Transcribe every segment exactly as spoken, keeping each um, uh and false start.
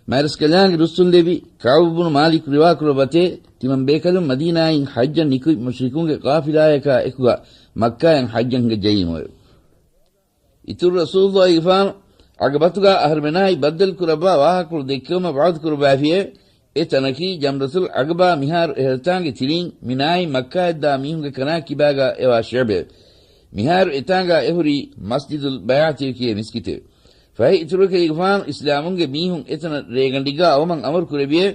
މާތްރަސްކަލާނގެ ރުއްސުންލެއްވި ކަޢުބު ބުނު މާލިކު ރިވާކުރައްވަތޭ، ތިމަން ބޭކަލުން މަދީނާއިން ޙައްޖަށް ނިކުތް މުޝްރިކުންގެ ޤާފިލާޔަކާ އެކުގަ މައްކާއިން ޙައްޖަށް ހިނގައްޖައީމުއެވެ. އިތުރު ރަސޫލުއްލާހިގެފާނު ޢަގަބަތުގަ އަހަރުމެނާއި ބައްދަލުކުރައްވާ ވާހަކަފުޅު ދެއްކެވުމަށް ވަޢުދުކުރައްވާފިއެވެ. އެ ތަނަކީ ޖަމްރަތުލް ޢަގަބާ މިހާރު އެހެރަތާނގެ ތިރީން މިނާއިން މައްކާއަށްދާ މީހުންގެ ކަނާ ކިބާގަ އެވާ ޝިޢުބެވެ. މިހާރު އެތާނގަ އެހުރީ މަސްޖިދުލް ބައިޢަތި ކިޔޭ މިސްކިތެވެ. ފަހެ އިތުރު އެކަލޭގެފާނު އިސްލާމުންގެ މީހުން އެތަނަށް ރޭގަނޑެއްގަ އައުމަށް އަމުރު ކުރެއްވިއެވެ.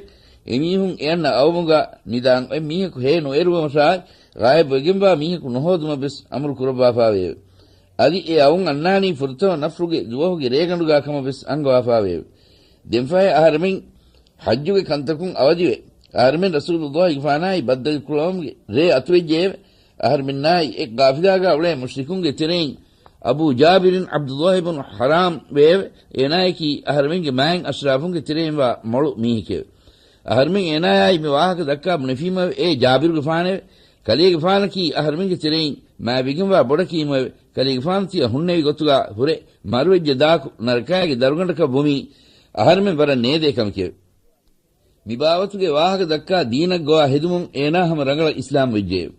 އެމީހުން އެއަންނަ އައުމުގަ ނިދާން އޮތް މީހަކު ހޭ ނުއެރުވުމަށާއި، ޣާއިބުވެގެންވާ މީހަކު ނުހޯދުމަށް ވެސް އަމުރު ކުރައްވާފާވެއެވެ. އަދި އެ އައުން އަންނާނީ ފުރަތަމަ ނަފްރުގެ ދުވަހުގެ ރޭގަނޑުގަ ކަމަށް ވެސް އަންގަވާފާވެއެވެ. ދެންފަހެ އަހަރެމެން ޙައްޖުގެ ކަންތަކުން އަވަދިވެ، އަހަރެމެން ރަސޫލުއްލާހިގެފާނާއި ބައްދަލުކުރުވުމުގެ ރޭ އަތުވެއްޖެއެވެ. އަހަރެމެންނާއި އެ ޤާފިލާގަ އުޅޭ މުޝްރިކުންގެ ތެރެއިން އަބޫ ޖާބިރިން ޢަބްދުއްލާހި ބުނު ޙަރާމް ވެއެވެ. އޭނާޔަކީ އަހަރެމެންގެ މާތް އަޝްރާފުންގެ ތެރެއިންވާ މޮޅު މީހެކެވެ. އަހަރެމެން އޭނާޔާއި މި ވާހަކަ ދައްކާ ބުނެފީމެވެ. އޭ ޖާބިރުގެފާނެވެ. ކަލޭގެފާނަކީ އަހަރެމެންގެ ތެރެއިން މާތްވެގެންވާ ބޮޑަކީމެވެ. ކަލޭގެފާނު ތިޔަ ހުންނެވި ގޮތުގަ ހުރެ މަރުވެއްޖެ ދާކު ނަރަކާގެ ދަރުގަނޑަކަށް ވުމީ އަހަރެމެން ވަރަށް ނޭދޭ ކަމެކެވެ. މި ބާވަތުގެ ވާހަކަ ދައްކާ ދީނަށް ގޮވާ ހެދުމުން އޭނާ ހަމަ ރަނގަޅަށް އިސްލާމް ވެއްޖެއެވެ.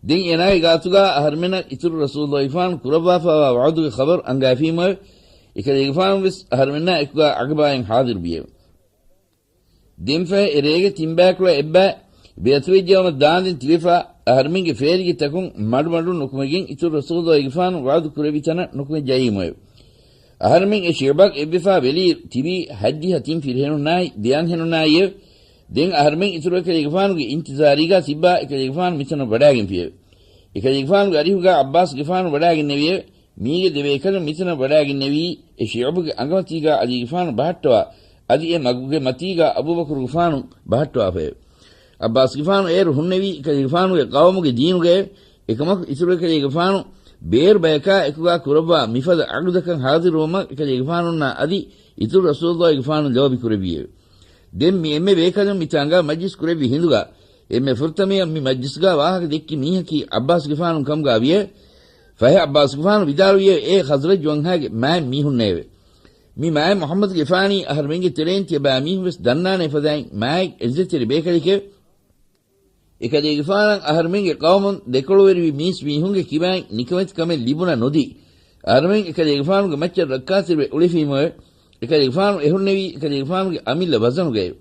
ދެން އޭނާގެ ގާތުގަ އަހަރެމެންނަށް އިތުރު ރަސޫލުއްލާހިގެފާނު ކުރައްވާފާވާ ވަޢުދުގެ ޚަބަރު އަންގައިފީމެވެ. އެކަލޭގެފާނު ވެސް އަހަރެމެންނާ އެކުގަ ޢަގަބާއިން ޙާޟިރުވިއެވެ. ދެންފަހެ އެ ރޭގެ ތިންބައިކުޅަ އެއްބައި ބޭތުވެއްޖެއަމަ ދާނދެން ތިބެފަ، އަހަރެމެންގެ ފޭލިގެ ތަކުން މަޑުމަޑުން ނުކުމެގެން އިތުރު ރަސޫލުއްލާހިގެފާނު ވަޢުދު ކުރެއްވި ތަނަށް ނުކުމެއްޖައީމުއެވެ. އަހަރެމެން އެ ޝިޢުބަށް އެއްވެފާ ވެލިއިރު ތިބީ ހަތްދިހަ ތިން ފިރިހެނުންނާއި ދެއަންހެނުންނާއިއެވެ. ދެން އަހަރެމެން އިތުރު އެކަލޭގެފާނުގެ އިންތިޒާރީގަ ތިއްބާ އެކަލޭގެފާނު މިތަނަށް ވަޑާގެންފިއެވެ. އެކަލޭގެފާނުގެ އަރިހުގަ ޢައްބާސްގެފާނު ވަޑާގެންނެވިއެވެ. މީގެ ދެބޭކަލުން މިތަނަށް ވަޑާގެންނެވީ، އެ ޝިޢުބުގެ އަނގަމަތީގަ ޢަލީގެފާނު ބަހައްޓަވާ، އަދި އެ މަގުގެ މަތީގަ އަބޫބަކުރުގެފާނު ބަހައްޓަވާފައެވެ. ޢައްބާސްގެފާނު އޭރު ހުންނެވީ އެކަލޭގެފާނުގެ ޤައުމުގެ ދީނުގައެވެ. އެކަމަކު އިތުރު އެކަލޭގެފާނު ބޭރު ބަޔަކާ އެކުގަ ކުރައްވާ މިފަދަ ޢަގުދަކަށް ޙާޟިރުވުމަށް އެކަލޭގެފާނުންނާ އަދި އިތުރު ރަސޫލުއްލާހިގެފާނު ލޯބި ކުރެއްވިއެވެ. ދެން މި އެންމެ ބޭކަލުން މިތާނގަ މަޖްލިސް ކުރެއްވި ހިނދުގަ، އެންމެ ފުރަތަމަޔަށް މި މަޖްލިސްގަ ވާހަކަ ދެއްކި މީހަކީ ޢައްބާސްގެފާނު ކަމުގަ ވިއެވެ. ފަހެ ޢައްބާސްގެފާނު ވިދާޅުވިއެވެ. އޭ ޚަޒްރަޖު ވަންހާގެ މާތް މީހުންނޭވެ! މި މާތް މުޙައްމަދުގެފާނީ އަހަރުމެންގެ ތެރެއިން ތިޔަބައިމީހުން ވެސް ދަންނާނެ ފަދައިން މާތް ޢިއްޒަތްތެރި ބޭކަލެކެވެ. އެކަލޭގެފާނަށް އަހަރުމެންގެ ޤައުމުން ދެކޮޅުވެރިވި މީސް މީހުންގެ ކިބައިން ނިކަމެތިކަމެއް ލިބުނަ ނުދީ، އަހަރުމެން އެކަލޭގެފާނުގެ މައްޗަށް ރައްކާތެރިވެ އުޅެފީމެވެ. އެކަލޭގެފާނު އެހުންނެވީ އެކަލޭގެފާނުގެ އަމިއްލަ ވަޒަނުގައެވެ.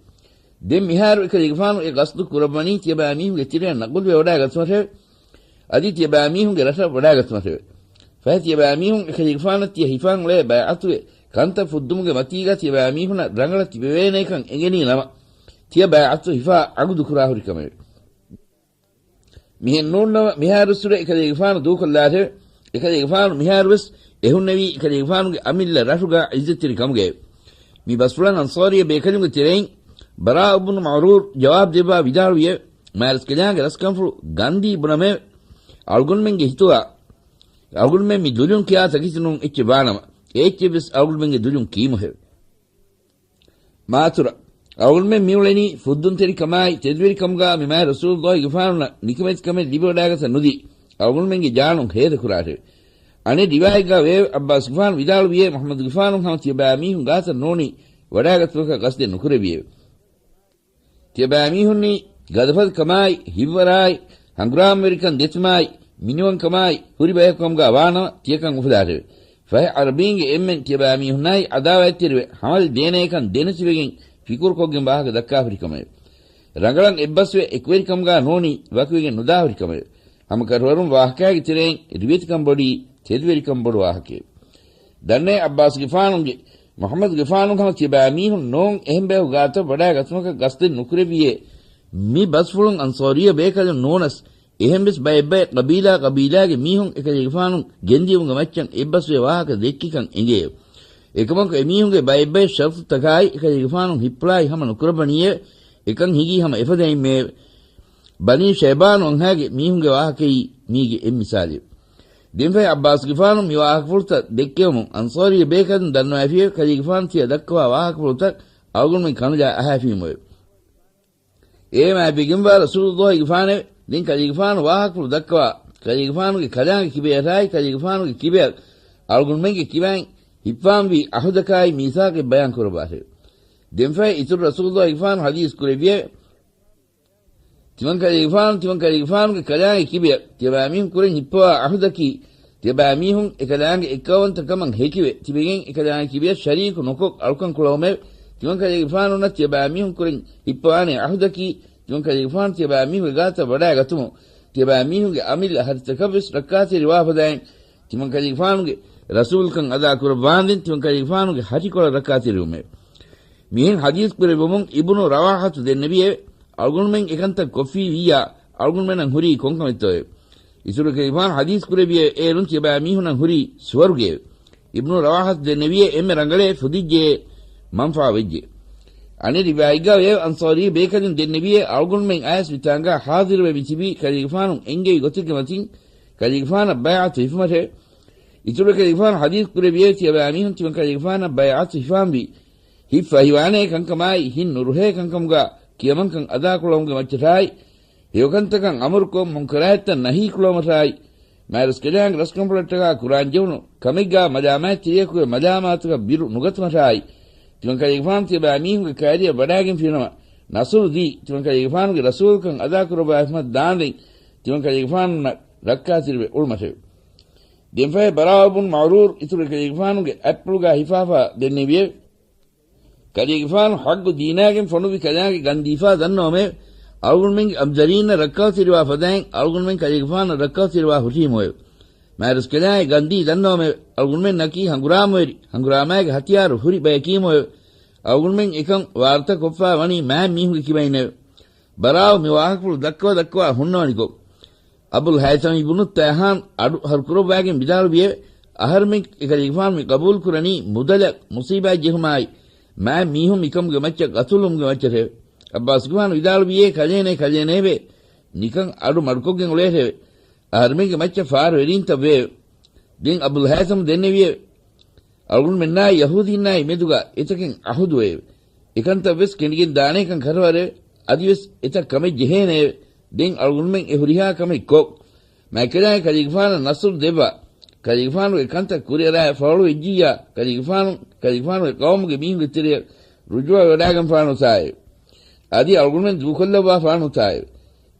ދެން މިހާރު އެކަލޭގެފާނު އެ ގަސްދު ކުރައްވަނީ ތިޔަބައިމީހުންގެ ތެރެއަށް ނަގުލުވެ ވަޑާގަތުމަށެވެ. އަދި ތިޔަބައިމީހުންގެ ރަށަށް ވަޑާގަތުމަށެވެ. ފަހެ ތިޔަބައިމީހުން އެކަލޭގެފާނަށް ތިޔަ ހިފާން އުޅޭ ބައިޢަތުގެ ކަންތައް ފުއްދުމުގެ މަތީގަ ތިޔަބައިމީހުންނަށް ރަނގަޅަށް ތިބެވޭނޭކަން އެނގެނީ ނަމަ، ތިޔަ ބައިޢަތު ހިފާ ޢަގުދު ކުރާ ހުރި ކަމެވެ. މިހެން ނޫންނަމަ، މިހާރުއްސުރެ އެކަލޭގެފާނު ދޫކޮށްލާށެވެ. އެކަލޭގެފާނު މިހާރުވެސް އެހުންނެވީ އެކަލޭގެފާނުގެ އަމިއްލަ ރަށުގަ ޢިއްޒަތްތެރި ކަމުގައެވެ. މި ބަސްފުޅަށް އަންޞާރީ ބޭކަލުންގެ ތެރެއިން ބަރާ އުބުނު މަޢުރޫރު ޖަވާބު ދެއްވާ ވިދާޅުވިއެވެ. މާތްރަސްކަލާނގެ ރަސްކަންފުޅު ގަންދީ ބުނަމެވެ. އަޅުގަނޑުމެންގެ ހިތުގަ އަޅުގަނޑުމެން މި ދުލުން ކިޔާ ތަކެތި ނޫން އެއްޗެއް ވާނަމަ، އެ އެއްޗެއްވެސް އަޅުގަނޑުމެންގެ ދުލުން ކީމުހެވެ. މާތުރަ، އަޅުގަނޑުމެން މިއުޅެނީ ފުއްދުންތެރިކަމާއި ތެދުވެރިކަމުގަ މި މާތް ރަސޫލުއްލާހިގެފާނުންނަށް ނިކަމެތިކަމެއް ލިބިވަޑާގަތަ ނުދީ، އަޅުގަނޑުމެންގެ ޖާނުން ހޭދަކުރާށެވެ. އަނެއް ރިވާޔަތްގަ ވެއެވެ. ޢައްބާސްގެފާނު ވިދާޅުވިއޭ، މުޙައްމަދުގެފާނު ހަމަ ތިޔަބައިމީހުން ގާތަށް ނޫނީ ވަޑާގަތުމަކަށް ގަސްދެއް ނުކުރެއްވިއެވެ. ތިޔަބައިމީހުންނީ ގަދަފަދަ ކަމާއި، ހިތްވަރާއި، ހަނގުރާމަވެރިކަން ދެތިމާއި، މިނިވަންކަމާއި، ހުރި ބަޔަކު ކަމުގަ ވާނަމަ، ތިޔަކަން އުފުލާށެވެ. ފަހެ ޢަރަބީންގެ އެންމެން ތިޔަބައިމީހުންނާއި ޢަދާވާތްތެރިވެ، ހަމަލަ ދޭނޭކަން ދެނެތިވެގެން ފިކުރުކޮށްގެން ވާހަކަ ދައްކާ ހުރި ކަމެވެ. ރަނގަޅަށް އެއްބަސްވެ އެކުވެރިކަމުގަ ނޫނީ ވަކިވެގެން ނުދާ ހުރި ކަމެވެ. ހަމަ ކަށަވަރުން ވާހަކައިގެ ތެރެއިން ރިވެތިކަން ބޮޑީ ތެދުވެރިކަން ބޮޑު ވާހަކައެވެ. ދަންނައޭ ޢައްބާސްގެފާނުގެ މުޙައްމަދުގެފާނު ހަމަ ތިޔަބައިމީހުން ނޫން އެހެން ބަޔަކު ގާތަށް ވަޑާގަތުމަކަށް ގަސްދެއް ނުކުރެއްވިއޭ. މި ބަސްފުޅުން އަންޞާރީ ބޭކަލުން ނޫނަސް، އެހެންވެސް ބައެއްބައެއް ޤަބީލާ ޤަބީލާގެ މީހުން އެކަލޭގެފާނު ގެންދިޔުމުގެ މައްޗަށް އެއްބަސްވެ ވާހަކަ ދެއްކިކަން އެނގެއެވެ. އެކަމަކު އެމީހުންގެ ބައެއްބައެއް ޝަރުޠުތަކާއި އެކަލޭގެފާނު ހިއްޕުޅާއި ހަމަ ނުކުރައްވަނީއެވެ. އެކަން ހިނގީ ހަމަ އެފަދައިންމެއެވެ. ބަނީ ޝައިބާނު ވަންހާގެ މީހުންގެ ވާހަކައީ މީގެ އެއް މިސާލެވެ. ދެންފަހެ ޢައްބާސްގެފާނު މި ވާހަކަފުޅުތައް ދެއްކެވުމުން އަންޞާރީ ބޭކަލުން ދަންނަވައިފިއެވެ. ކަލޭގެފާނު ތިޔަ ދައްކަވާ ވާހަކަފުޅުތައް އަޅުގަނޑުމެން ކަނުލާ އަހައިފީމުއެވެ. އޭ މާތްވެގެންވާ ރަސޫލުއްލާހިގެފާނެވެ. ދެން ކަލޭގެފާނު ވާހަކަފުޅު ދައްކަވާ، ކަލޭގެފާނުގެ ކަލާނގެ ކިބަޔަށާއި ކަލޭގެފާނުގެ ކިބަޔަށް އަޅުގަނޑުމެންގެ ކިބައިން ހިއްޕާންވީ ޢަހުދަކާއި މީސާޤެއް ބަޔާން ކުރައްވާށެވެ. ދެންފަހެ އިތުރު ރަސޫލުއްލާހިގެފާނު ޙަދީޘް ކުރެއްވިއެވެ. ތިމަންކަލޭގެފާނު، ތިމަންކަލޭގެފާނުގެ ކަލާނގެ ކިބަޔަށް ތިޔަބައިމީހުން ކުރެން ހިއްޕަވާ އަހުދަކީ، ތިޔަބައިމީހުން އެކަލާނގެ އެއްކައުވަންތަކަމަށް ހެކިވެ، ތިބެގެން އެކަލާނގެ ކިބަޔަށް ޝަރީކު ނުކޮށް އަޅުކަން ކުޅައުމެވެ. ތިމަންކަލޭގެފާނުންނަށް ތިޔަބައިމީހުން ކުރެން ހިއްޕަވާނެ އަހުދަކީ، ތިމަންކަލޭގެފާނު ތިޔަބައިމީހުންގެ ގާތަށް ވަޑައިގަތުމުން، ތިޔަބައިމީހުންގެ އަމިއްލަ ހަރިތަކަށްވެސް ރައްކާތެރިވާ ފަދައިން، ތިމަންކަލޭގެފާނުގެ ރަސޫލުކަން އަދާކުރައްވާންދެން ތިމަންކަލޭގެފާނުގެ ހަށިކޮޅަށް ރައްކާތެރިވުމެވެ. މިހެން ޙަދީޘް ކުރެއްވުމުން އިބްނު ރަވާޙަތު ދެންނެވިއެވެ. އަޅުގަނޑުމެން އެކަންތައް ކޮށްފީ ވިއްޔާ، އަޅުގަނޑުމެންނަށް ހުރީ ކޮންކަމެއްތޯއެވެ؟ އިތުރު ކަލޭގެފާނު ޙަދީޘް ކުރެއްވިއެވެ. އޭރުން ތިޔަބައިމީހުންނަށް ހުރީ ސުވަރުގެއެވެ. އިބްނު ރަވާޙަތު ދެންނެވިއެވެ. އެންމެ ރަނގަޅޭ ފުދިއްޖެޔޭ މަންފާ ވެއްޖެ. އަނެއް ރިވާޔަތްގަ ވެއެވެ. އަންޞާރީ ބޭކަލުން ދެންނެވިއެވެ. އަޅުގަނޑުމެން އަޔަސް މިތާނގާ ޙާޟިރުވެ މިތިބީ ކަލޭގެފާނު އެންގެވި ގޮތެއްގެ މަތިން ކަލޭގެފާނަށް ބައިޢަތު ހިފުމަށެވެ. އިތުރު ކަލޭގެފާނު ޙަދީޘް ކުރެއްވިއެވެ. ތިޔަބައިމީހުން ތިމަން ކަލޭގެފާނަށް ބައިޢަތު ހިފާންވީ، ހިތް ފަހިވާނޭ ކަންކަމާއި، ހިތް ނުރުހޭ ކަންކަމުގާ ކިޔަމަންކަން އަދާކުޅައުމުގެ މައްޗަށާއި، ހެޔޮކަންތަކަށް އަމުރުކޮށް، މުންކަރާތްތައް ނަހީކުޅައުމަށާއި، މާތްރަސްކަލާނގެ ރަސްކަންފުޅަށްޓަކާ ކުރާންޖެހުނު ކަމެއްގާ މަލާމާތްތެރިޔަކުގެ މަލާމާތުގަ ބިރު ނުގަތުމަށާއި، ތިމަން ކަލޭގެފާނު ތިޔަބައިމީހުންގެ ކައިރިއަށް ވަޑާގެންފިނަމަ، ނަޞުރު ދީ، ތިމަން ކަލޭގެފާނުގެ ރަސޫލުކަން އަދާކުރައްވާފަ ދާންދެން، ތިމަން ކަލޭގެފާނުންނަށް ރައްކާތެރިވެ އުޅުމަށެވެ. ދެންފަހެ ބަރާއު ބުން މަޢުރޫރު އިތުރު ކަލޭގެފާނުގެ އަތްޕުޅުގާ ހިފާފާ ދެންނެވިއެވެ. ކަލޭގެފާނު ޙައްގު ދީނާގެން ފޮނުއްވި ކަލާނގެ ގަންދީފާ ދަންނަވަމެވެ. އަޅުގަނޑުމެންގެ އަމްޒަރީންނަށް ރައްކާތެރިވާ ފަދައިން އަޅުގަނޑުމެން ކަލޭގެފާނަށް ރައްކާތެރިވާ ހުށީމުއެވެ. މާތްރަސްކަލާނގެ ގަންދީ ދަންނަވަމެވެ. އަޅުގަނޑުމެންނަކީ ހަނގުރާމަވެރި، ހަނގުރާމާގެ ހަތިޔާރު ހުރި ބަޔަކީމުއެވެ. އަޅުގަނޑުމެން އެކަން ވާރުތަ ކޮށްފާ ވަނީ މާތް މީހުންގެ ކިބައިންނެވެ. ބަރާއު މި ވާހަކަފުޅު ދައްކަވަ ދައްކަވާ ހުންނަވަނިކޮށް، އަބުލް ހައިޘަމް އިބްނު ތައިހާން އަޑު ހަރުކުރައްވާގެން ވިދާޅުވިއެވެ. އަހަރުމެން އެކަލޭގެފާނު މި ގަބޫލުކުރަނީ މުދަލަށް މުޞީބާތް ޖެހުމާއި، މާތް މީހުން މިކަމުގެ މައްޗަށް ގަތުލުމުގެ މައްޗަށެވެ. ޢައްބާސްގެފާނު ވިދާޅުވިއޭ، ކަލޭނޭ، ކަލޭނޭވެ! ނިކަން އަޑު މަޑުކޮށްގެން އުޅޭށެވެ. އަހަރުމެންގެ މައްޗަށް ފާރުވެރީންތައް ވެއެވެ. ދެން އަބުލް ހައިޘަމް ދެންނެވިއެވެ. އަޅުގަނޑުމެންނާއި ޔަހޫދީންނާއި މެދުގަ އެތަކެއް އަހުދުވެއެވެ. އެކަންތައްވެސް ކެނޑިގެން ދާނޭކަން ކަށަވަރެވެ. އަދިވެސް އެތައް ކަމެއް ޖެހޭނެއެވެ. ދެން އަޅުގަނޑުމެން އެ ހުރިހާ ކަމެއް ކޮށް، މާތްކަލާނގެ ކަލޭގެފާނަށް ނަޞްރު ދެއްވާ، ކަލޭގެފާނުގެ ކަންތައް ކުރިއަރާ ފަޅުވެއްޖިއްޔާ، ކަލޭގެފާނު، ކަލޭގެފާނުގެ ޤައުމުގެ މީހުންގެ ތެރެއަށް ރުޖޫޢަވެވަޑާގަންފާނުތާއެވެ. އަދި އަޅުގަނޑުމެން ދޫކޮށްލައްވާފާނުތާއެވެ.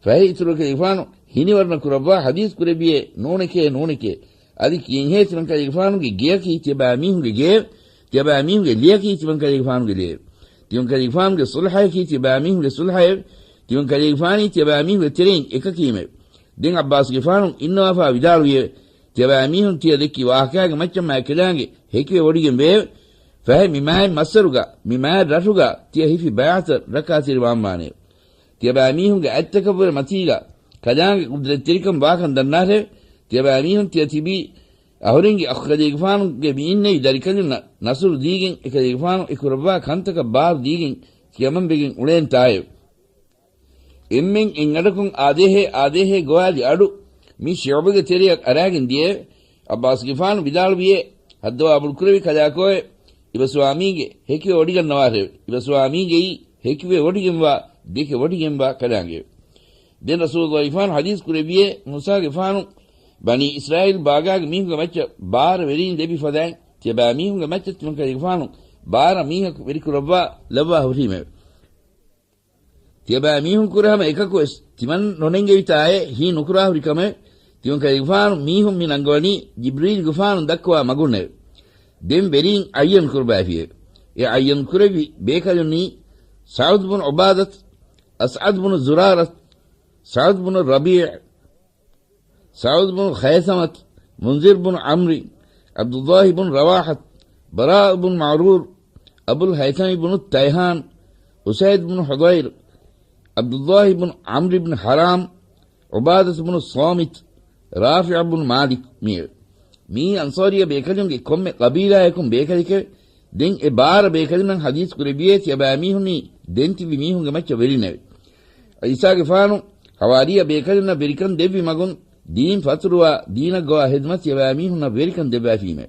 ފަހެ އިތުރު ކަލޭގެފާނު ހިނިވަރުނަ ކުރައްވާ ޙަދީޘް ކުރެއްވިއޭ، ނޫނެކޭ، ނޫނެކޭ. އަދި ކިޔެންހޭ ތިމަން ކަލޭގެފާނުގެ ގެޔަކީ ތިޔަބައިމީހުންގެ ގެއެވެ. ތިޔަބައިމީހުންގެ ލިޔަކީ ތިމަން ކަލޭގެފާނުގެ ލިޔެވެ. ތިމަން ކަލޭގެފާނުގެ ޞުލްޙަޔަކީ ތިޔަބައިމީހުންގެ ޞުލްޙައެވެ. ތިމަން ކަލޭގެފާނީ ތިޔަބައިމީހުންގެ ތެރެއިން އެކަކީމެވެ. ދެން ޢައްބާސްގެފާނު އިންނަވާފާ ވިދާޅުވިއެވެ. ތިޔަބައިމީހުން ތިޔަ ދެއްކި ވާހަކާގެ މައްޗަށް މާތްކަލާނގެ ހެކިވެ ވޮޑިގެން ވެއެވެ. ފަހެ މި މާތް މައްސަރުގަ، މި މާތް ރަށުގަ ތިޔަ ހިފި ބަޔާތަށް ރައްކާތެރިވާންވާނެއެވެ. ތިޔަބައިމީހުންގެ އަތްތަކަށްވުރެ މަތީގަ ކަލާނގެ ޤުދްރަތްތެރިކަން ވާކަން ދަންނާށެވެ. ތިޔަބައިމީހުން ތިޔަ ތިބީ އަހުރެންގެ އަޚު ކަލޭގެފާނުގެ މި އިންނެވި ދަރިކަލުންނަށް ނަޞްރު ދީގެން އެކަލޭގެފާނު އެ ކުރައްވާ ކަންތަކަށް ބާރު ދީގެން ކިޔަމަންވެގެން އުޅޭންތާއެވެ. އެންމެން އެއްއަޑަކުން އާދޭހޭ، އާދޭހޭ ގޮވާލި އަޑު މި ޝިޢުބުގެ ތެރެއަށް އަރާގެން ދިޔައެވެ. ޢައްބާސްގެފާނު ވިދާޅުވިއޭ، ހައްދަވާ ބޮޑުކުރެވި ކަލާކޯއެވެ. އިބަ ސުވާމީގެ ހެކިވެ ވޮޑިގަންނަވާށެވެ. އިބަ ސުވާމީގެއީ ހެކިވެ ވޮޑިގެންވާ، ދެކެ ވޮޑިގެންވާ ކަލާނގެއެވެ. ދެން ރަސޫލުއްލާހިގެފާނު ޙަދީޘް ކުރެއްވިއޭ، މޫސާގެފާނު ބަނީ އިސްރާއީލް ބާގާގެ މީހުންގެ މައްޗަށް ބާރަ ވެރީން ލެއްވި ފަދައިން، ތިޔަބައިމީހުންގެ މައްޗަށް ތިމަން ކަލޭގެފާނު ބާރަ މީހަކު ވެރިކުރައްވާ ލައްވާ ހުށީމެވެ. ތިޔަބައިމީހުން ކުރެ ހަމަ އެކަކުވެސް ތިމަން ނުނެންގެވިތާއޭ ހީ ނުކުރާ ހުރި ކަމެވެ. ތިމަން ކަލޭގެފާނު މީހުން މި ނަންގަވަނީ ޖިބްރީލްގެފާނު ދައްކަވާ މަގުންނެވެ. ދެން ވެރީން އައްޔަން ކުރައްވައިފިއެވެ. އެ އައްޔަން ކުރެއްވި ބޭކަލުންނީ ސަޢުދު ބުނު ޢުބާދަތު، އަސްޢަދު ބުނު ޒުރާރަތު، ސަޢުދު ބުނު ރަބީޢު، ސަޢުދު ބުނު ޚައިޘަމަތު، މުންޒިރު ބުނު ޢަމްރި، ޢަބްދުއްލާހި ބުނު ރަވާޙަތު، ބަރާއު ބުނު މަޢުރޫރު، އަބުލް ހައިޘަމި ބުނު ތައިހާން، އުސައިދު ބުނު ޙުޟައިރު، ޢަބްދުއްލާހި ބުނު ޢަމްރި ބުނު ޙަރާމް، ޢުބާދަތު ބުނު ޞާމިތު، ރާފިޢު ބުނު މާލިކު މިއެވެ. މިއީ އަންޞާރިއްޔަ ބޭކަލުންގެ ކޮންމެ ޤަބީލާއަކުން ބޭކަލެކެވެ. ދެން އެ ބާރަ ބޭކަލުންނަށް ޙަދީޘް ކުރެއްވިއޭ ތިޔަބައިމީހުންނީ ދެން ތިބި މީހުންގެ މައްޗަށް ވެރިންނެވެ. ޢީސާގެފާނު ޙަވާރިއްޔަ ބޭކަލުންނަށް ވެރިކަން ދެއްވި މަގުން ދީން ފަތުރުވާ، ދީނަށް ގޮވާ ޚިދުމަތް ތިޔަބައިމީހުންނަށް ވެރިކަން ދެއްވައިފީމެވެ.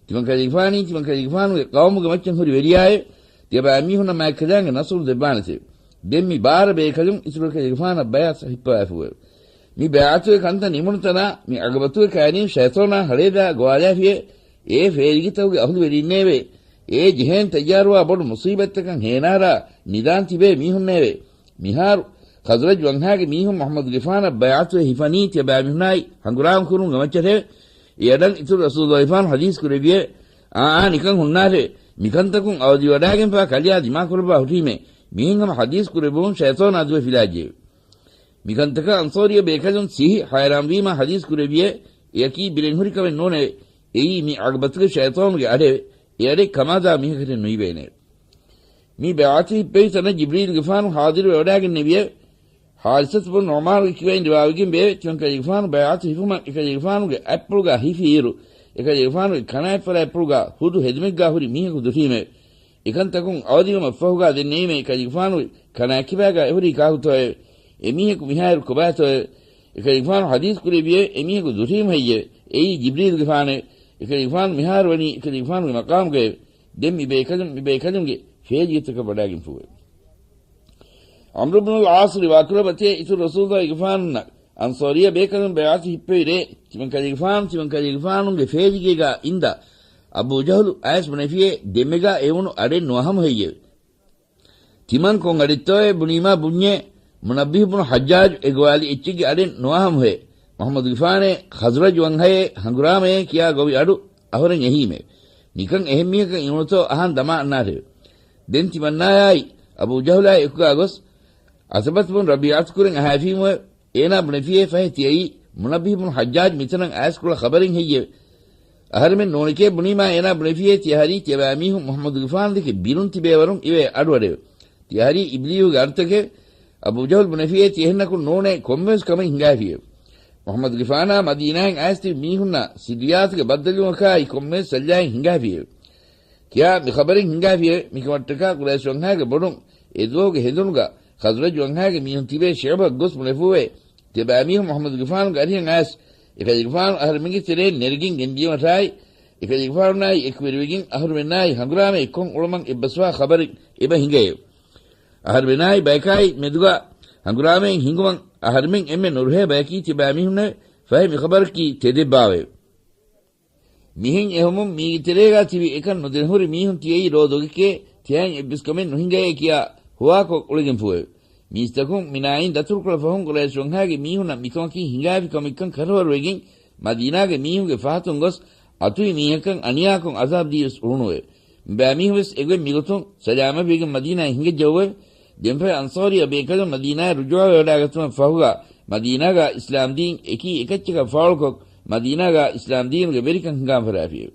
ތިމަން ކަލޭގެފާނީ ތިމަން ކަލޭގެފާނުގެ ޤައުމުގެ މައްޗަށް ހުރި ވެރިޔާއެވެ. ތިޔަބައިމީހުންނަށް މާތްކަލާނގެ ނަޞްރު ދެއްވާނެތެވެ. ދެން މި ބާރަ ބޭކަލުން އިތުރު ކަލޭގެފާނަށް ބަޔާތް ހިއްޕަވާފިއެވެ. މި ބަޔާތުގެ ކަންތައް ނިމުނު ތަނާ މި ޢަގަބަތުގެ ކައިރިން ޝައިޠާނާ ހަޅޭދާ ގޮވާލާފިއެވެ. އޭ ފޭރިގެތަކުގެ އަހުލުވެރިންނޭވެ! އެ ޖެހޭން ތައްޔާރުވާ ބޮޑު މުސީބަތްތަކަށް ހޭނާރާ ނިދާން ތިބޭ މީހުންނޭވެ. މިހާރު ޚަޒްރަޖް ވަންހާގެ މީހުން މުޙައްމަދުގެފާނަށް ބައިޢަތުވެ ހިފަނީ ތިޔަބައިމީހުނާއި ހަނގުރާމަ ކުރުމުގެ މައްޗަށެވެ. އެ އަޑަށް އިތުރު ރަސޫލުގެފާނު ޙަދީޘް ކުރެއްވިއެވެ. އާ، އާ، ނިކަން ހުންނާށެވެ. މިކަންތަކުން އަވަދިވަޑާގެންފާ ކަލެއާ ދިމާކުރައްވާ ހުށީމޭ. މިހެން ހަމަ ޙަދީޘް ކުރެއްވުމުން ޝައިޠާނާ ދުވެ ފިލާއްޖެއެވެ. މިކަންތަކަށް އަންޞާރީ ބޭކަލުން ސިހި ޙައިރާންވީމާ ޙަދީޘް ކުރެއްވިއެވެ. އެއަކީ ބިރެއްހުރި ކަމެއް ނޫނެވެ. އެއީ މި ޢަގަބަތުގެ ޝައިޠާނުގެ އަޑެވެ. އެ އަޑެއް ކަމާދާ މީހަކަށެއް ނުއިވޭނެ. މި ބައިޢަތު ހިއްޕެވި ތަނަށް ޖިބްރީލުގެފާނު ޙާޟިރުވެވަޑާގެންނެވިއެވެ. ޙާރިސަތު ބުން ނުޢުމާނުގެ ކިބައިން ރިވާވެގެން ވެއެވެ. ތިމަން ކަލޭގެފާނު ބައިޢަތު ހިފުމަށް އެކަލޭގެފާނުގެ އަތްޕުޅުގާ ހިފިއިރު، އެކަލޭގެފާނުގެ ކަނާތްފަރާތްޕުޅުގާ ހުދު ހެދުމެއްގާ ހުރި މީހަކު ދުށީމެވެ. އެކަންތަކުން އަވަދިވުމަށްފަހުގާ ދެންނެވީމޭ ކަލޭގެފާނުގެ ކަނާތްކިބާގާ އެހުރީ ކާކުތޯއެވެ. އެމީހަކު މިހާއިރު ކޮބާތޯއެވެ. އެކަލޭގެފާނު ޙަދީޘް ކުރެއްވިއެވެ. އެމީހަކު ދުށީމު ހެއްޔެވެ؟ އެއީ ޖިބްރީލުގެފާނެވެ. އެކަލޭގެފާނު މިހާރު ވަނީ އެކަލޭގެފާނުގެ މަޤާމުގައެވެ. ދެން މި ބޭކަލުން މި ބޭކަލުންގެ ފޭލިގެތަކަށް ވަޑާގެންފޫއެވެ. ޢަމްރު ބުނުލް ޢާޞް ރިވާކުރައްވަތޭ އިތުރު ރަސޫލުގެފާނުންނަށް އަންޞާރީ ބޭކަލުން ބައިޢަތު ހިއްޕެވި ރޭ، ތިމަން ކަލޭގެފާނު ތިމަން ކަލޭގެފާނުގެ ފޭލިގޭގާ އިންދާ އަބޫ ޖަހުލު އައިސް ބުނެފިއޭ ދެންމެގާ އެވުނު އަޑެއް ނުވާ ހަމަ ހެއްޔެވެ؟ ތިމަން ކޮން އަޑެއްތޯއޭ ބުނީމާ ބުންޏޭ، މުނައްބިހު ބުނު ޙައްޖާޖު އެ ގޮވާލި އެއްޗެއްގެ އަޑެއް ނުވާ ހަމަހޭ، މުޙައްމަދުގެފާނޭ، ޚަޒްރަޖް ވަންހައޭ، ހަނގުރާމައޭ ކިޔާ ގޮވި އަޑު އަހުރެން އެހީމޭ. ނިކަން އެހެން މީހަކަށް އިވުނުތޯ އަހާން ދަމާ އަންނާށެވެ. ދެން ތިމަންނާޔާއި އަބޫ ޖަހުލާއި އެކުގާ ގޮސް، ޢުތުބަތު ބުނު ރަބީޢަތު ކުރިން އަހައިފީމުއެވެ. އޭނާ ބުނެފިއޭ ފަހެ ތިޔައީ މުނައްބިހު ބުނު ޙައްޖާޖް މިތަނަށް އައިސް ކުޅަ ޚަބަރެއް ހެއްޔެވެ؟ އަހަރެމެން ނޫނެކޭ ބުނީމާ އޭނާ ބުނެފިއޭ ތިޔަހަރީ ތިޔަބައިމީހުން މުޙައްމަދުގެފާނު ދެކެ ބިރުން ތިބޭވަރުން އިވޭ އަޑުއަޑެވެ. ތިޔަހަރީ އިބްލީހުގެ އަޑުތަކެވެ. އަބޫ ޖަހުލް ބުނެފިއޭ ތިއެހެންނަކުން ނޫނޭ ކޮންމެވެސް ކަމެއް ހިނގާފިއެވެ. މުޙައްމަދުގެފާނާ މަދީނާއިން އައިސް ތިބި މީހުންނާ ސިއްރިއްޔާތުގެ ބައްދަލުވުމަކާއި ކޮންމެވެސް ސައްލައެއް ހިނގާފިއެވެ. ކިޔާ މި ޚަބަރެއް ހިނގާފިއެވެ. މިކަމަށްޓަކާ ޤުރައިޝް ވަންހާގެ ބޮޑުން އެ ދުވަހުގެ ހެނދުނުގަ ޚަޒްރަޖް ވަންހާގެ މީހުން ތިބޭ ޝިޢުބަށް ގޮސް ބުނެފޫއެވެ. ތިޔަބައިމީހުން މުޙައްމަދުގެފާނުގެ އަރިހަށް އައިސް، އެކަލޭގެފާނު އަހަރެމެންގެ ތެރެއިން ނެރެގެން ގެންދިޔުމަށާއި، އެކަލޭގެފާނުންނާއި އެކުވެރިވެގެން އަހުރެމެންނާއި ހަނގުރާމައެއް ކޮށް އުޅުމަށް އެއްބަސްވާ ޚަބަރެއް އެބަ ހިނގައެވެ. އަހަރެމެނާއި ބަޔަކާއި މެދުގަ ހަނގުރާމައެއް ހިނގުމަށް އަހަރެމެން އެންމެ ނުރުހޭ ބަޔަކީ ތިބާމީހުންނެވެ. ފަހެ މި ޚަބަރަކީ ތެދެއްބާވައެވެ. މިހެން އެހުމުން މީގެ ތެރޭގާ ތިބި އެކަން ނުދެނެހުރި މީހުން ތިޔައީ ރޯދަ އޮގެކޭ، ތިޔައިން އެއްވެސް ކަމެއް ނުހިނގައޭ ކިޔާ ހުވާކޮށް އުޅެގެންފޫއެވެ. މީސްތަކުން މިނާއިން ދަތުރުކުޅަ ފަހުން ޤުރައިޝް ވަންހާގެ މީހުންނަށް މިކަމަކީ ހިނގާފި ކަމެއްކަން ކަރަވަރުވެގެން، މަދީނާގެ މީހުންގެ ފަހަތުން ގޮސް، އަތުވި މީހަކަށް އަނިޔާކޮށް އަޒާބް ދީވެސް އުޅުނުއެވެ. މިބައިމީހުންވެސް އެގޮތް މިގޮތުން ސަލާމަތްވެގެން މަދީނާއިން ހިނގައްޖައުއެވެ. ދެންފަހެ އަންޞާރީ ބޭކަލުން މަދީނާއަށް ރުޖޫޢަވެވަޑާގަތުމަށް ފަހުގާ، މަދީނާގާ އިސްލާމްދީން އެކީ އެކައްޗަކަށް ފާޅުކޮށް، މަދީނާގާ އިސްލާމްދީނުގެ ވެރިކަން ހިނގާން ފަށާފިއެވެ.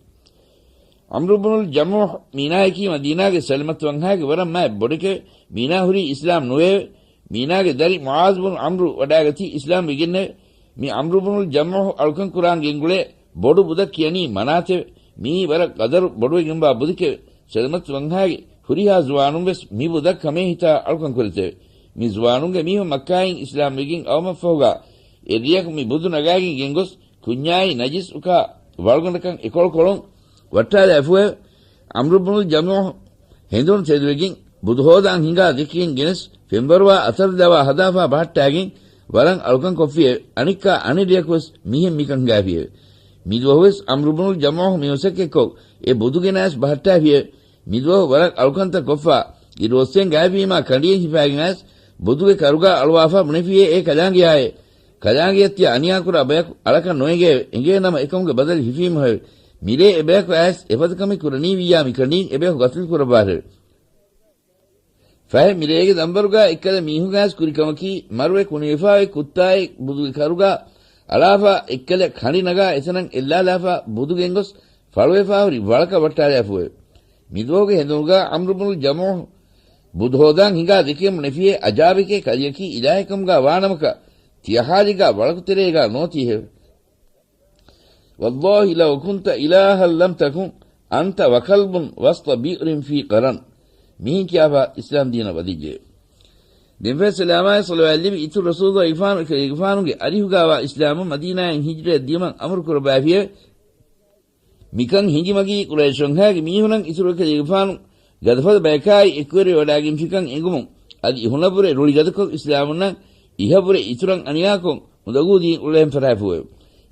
ޢަމްރު ބުނުލް ޖަމޫޙް މީނާއަކީ މަދީނާގެ ސަލަމަތު ވަންހާގެ ވަރަށް މާތް ބޮޑެކެވެ. މީނާ ހުރީ އިސްލާމް ނުވެއެވެ. މީނާގެ ދަރި މުޢާޛް ބުނު ޢަމްރު ވަޑާގަތީ އިސްލާމް ވެގެންނެވެ. މި ޢަމްރު ބުނުލް ޖަމޫޙް އަޅުކަން ކުރާން ގެންގުޅޭ ބޮޑު ބުދަށް ކިޔަނީ މަނާތެވެ. މިއީ ވަރަށް ޤަދަރު ބޮޑުވެގެންވާ ބުދެކެވެ. ސަލަމަތު ވަންހާގެ ހުރިހާ ޒުވާނުން ވެސް މި ބުދަށް ކަމޭހިތާ އަޅުކަން ކުރެތެވެ. މި ޒުވާނުންގެ މީހުން މައްކާއިން އިސްލާމް ވެގެން އައުމަށްފަހުގާ، އެއްރެއަކު މި ބުދު ނަގާގެން ގެންގޮސް، ކުންޏާއި ނަޖިސް އުކާ ވަޅުގަނޑަކަށް އެކޮޅުކޮޅުން ވައްޓާލާފުއެވެ. ޢަމްރު ބުނުލް ޖަމޫޙް ހެނދުނު ތެދުވެގެން، ބުދު ހޯދާން ހިނގާ ދެކިގެން ގެނެސް، ފެންވަރުވާ އަތަރު ދަވާ ހަދާފާ ބަހައްޓާގެން ވަރަށް އަޅުކަން ކޮށްފިއެވެ. އަނެއްކާ އަނެއްރެއަކުވެސް މިހެން މިކަން ހިނގާފިއެވެ. މިދުވަހުވެސް ޢަމްރު ބުނުލް ޖަމޫޙް މި މަސައްކަތްކޮށް، އެ ބުދު ގެނައިސް ބަހައްޓާފިއެވެ. މިދުވަހު ވަރަށް އަޅުކަންތައް ކޮށްފާ، އިރުއޮއްސެން ގާތްވީމާ ކަނޑިއެއް ހިފާގެން އައިސް، ބުދުގެ ކަރުގާ އަޅުވާފާ ބުނެފިއޭ އޭ ކަލާނގެޔާއޭ. ކަލާނގެޔަށް ތިޔަ އަނިޔާކުރާ ބަޔަކު އަޅަކަށް ނުއެނގޭ، އެނގޭނަމަ އެކަމުގެ ބަދަލު ހިފީމުހެވެ. މިރޭ އެބަޔަކު އައިސް އެފަދަ ކަމެއް ކުރަނީވިއްޔާ މިކަނޑީން އެބަޔަކު ގަތުލު ކުރައްވާށެވެ. ފަހެ މިރޭގެ ދަންވަރުގާ އެއްކަލަ މީހުން އައިސް ކުރި ކަމަކީ، މަރުވެ ކުނިވެފާ އޮތް ކުއްތާއެއް ބުދުގެ ކަރުގާ އަޅާފާ އެއްކަލަ ކަނޑި ނަގާ އެތަނަށް އެއްލާލާފާ ބުދު ގެންގޮސް ފަޅުވެފާ ހުރި ވަޅަކަށް ވައްޓާލާފުއެވެ. މިދުވަހުގެ ހެނދުނުގާ ޢަމްރު ބުނުލް ޖަމޫޙް ބުދު ހޯދާން ހިނގާ ދެކެ ބުނެފިއޭ އަޖާބެކޭ ކަލެއަކީ އިލާހެއް ކަމުގާ ވާނަމަކަށް ތިޔަ ޙާލެއްގާ ވަޅަކު ތެރޭގާ ނޯތީހެވެ. والله لو كنت إلها لم تكن أنت وكلب وسط بئر في قرن. މިހެން ކިޔާފާ އިސްލާމް ދީނަށް ވަދެއްޖެ. ދެންފަހެ ސަލާމާއި ޞަލަވާތް ލިބި އިތުރު ރަސޫލުގެފާނު އެކަލޭގެފާނުގެ އަރިހުގާވާ އިސްލާމުން މަދީނާއިން ހިޖްރަޔަށް ދިޔުމަށް އަމުރު ކުރައްވާފިއެވެ. މިކަން ހިނގި މަގީ ޤުރައިޝް ވަންހާގެ މީހުނަން އިތުރު އެކަލޭގެފާނު ގަދަފަދަ ބަޔަކާއި އެކުވެރިވެވަޑާގެންފިކަން އެނގުމުން އަދި އެހުނަށްވުރެ ރުޅިގަދަކޮށް އިސްލާމުންނަށް އިހަށްވުރެ އިތުރަށް އަނިޔާކޮށް އުނދަގޫދީން އުޅޭން ފަށާފުއެވެ.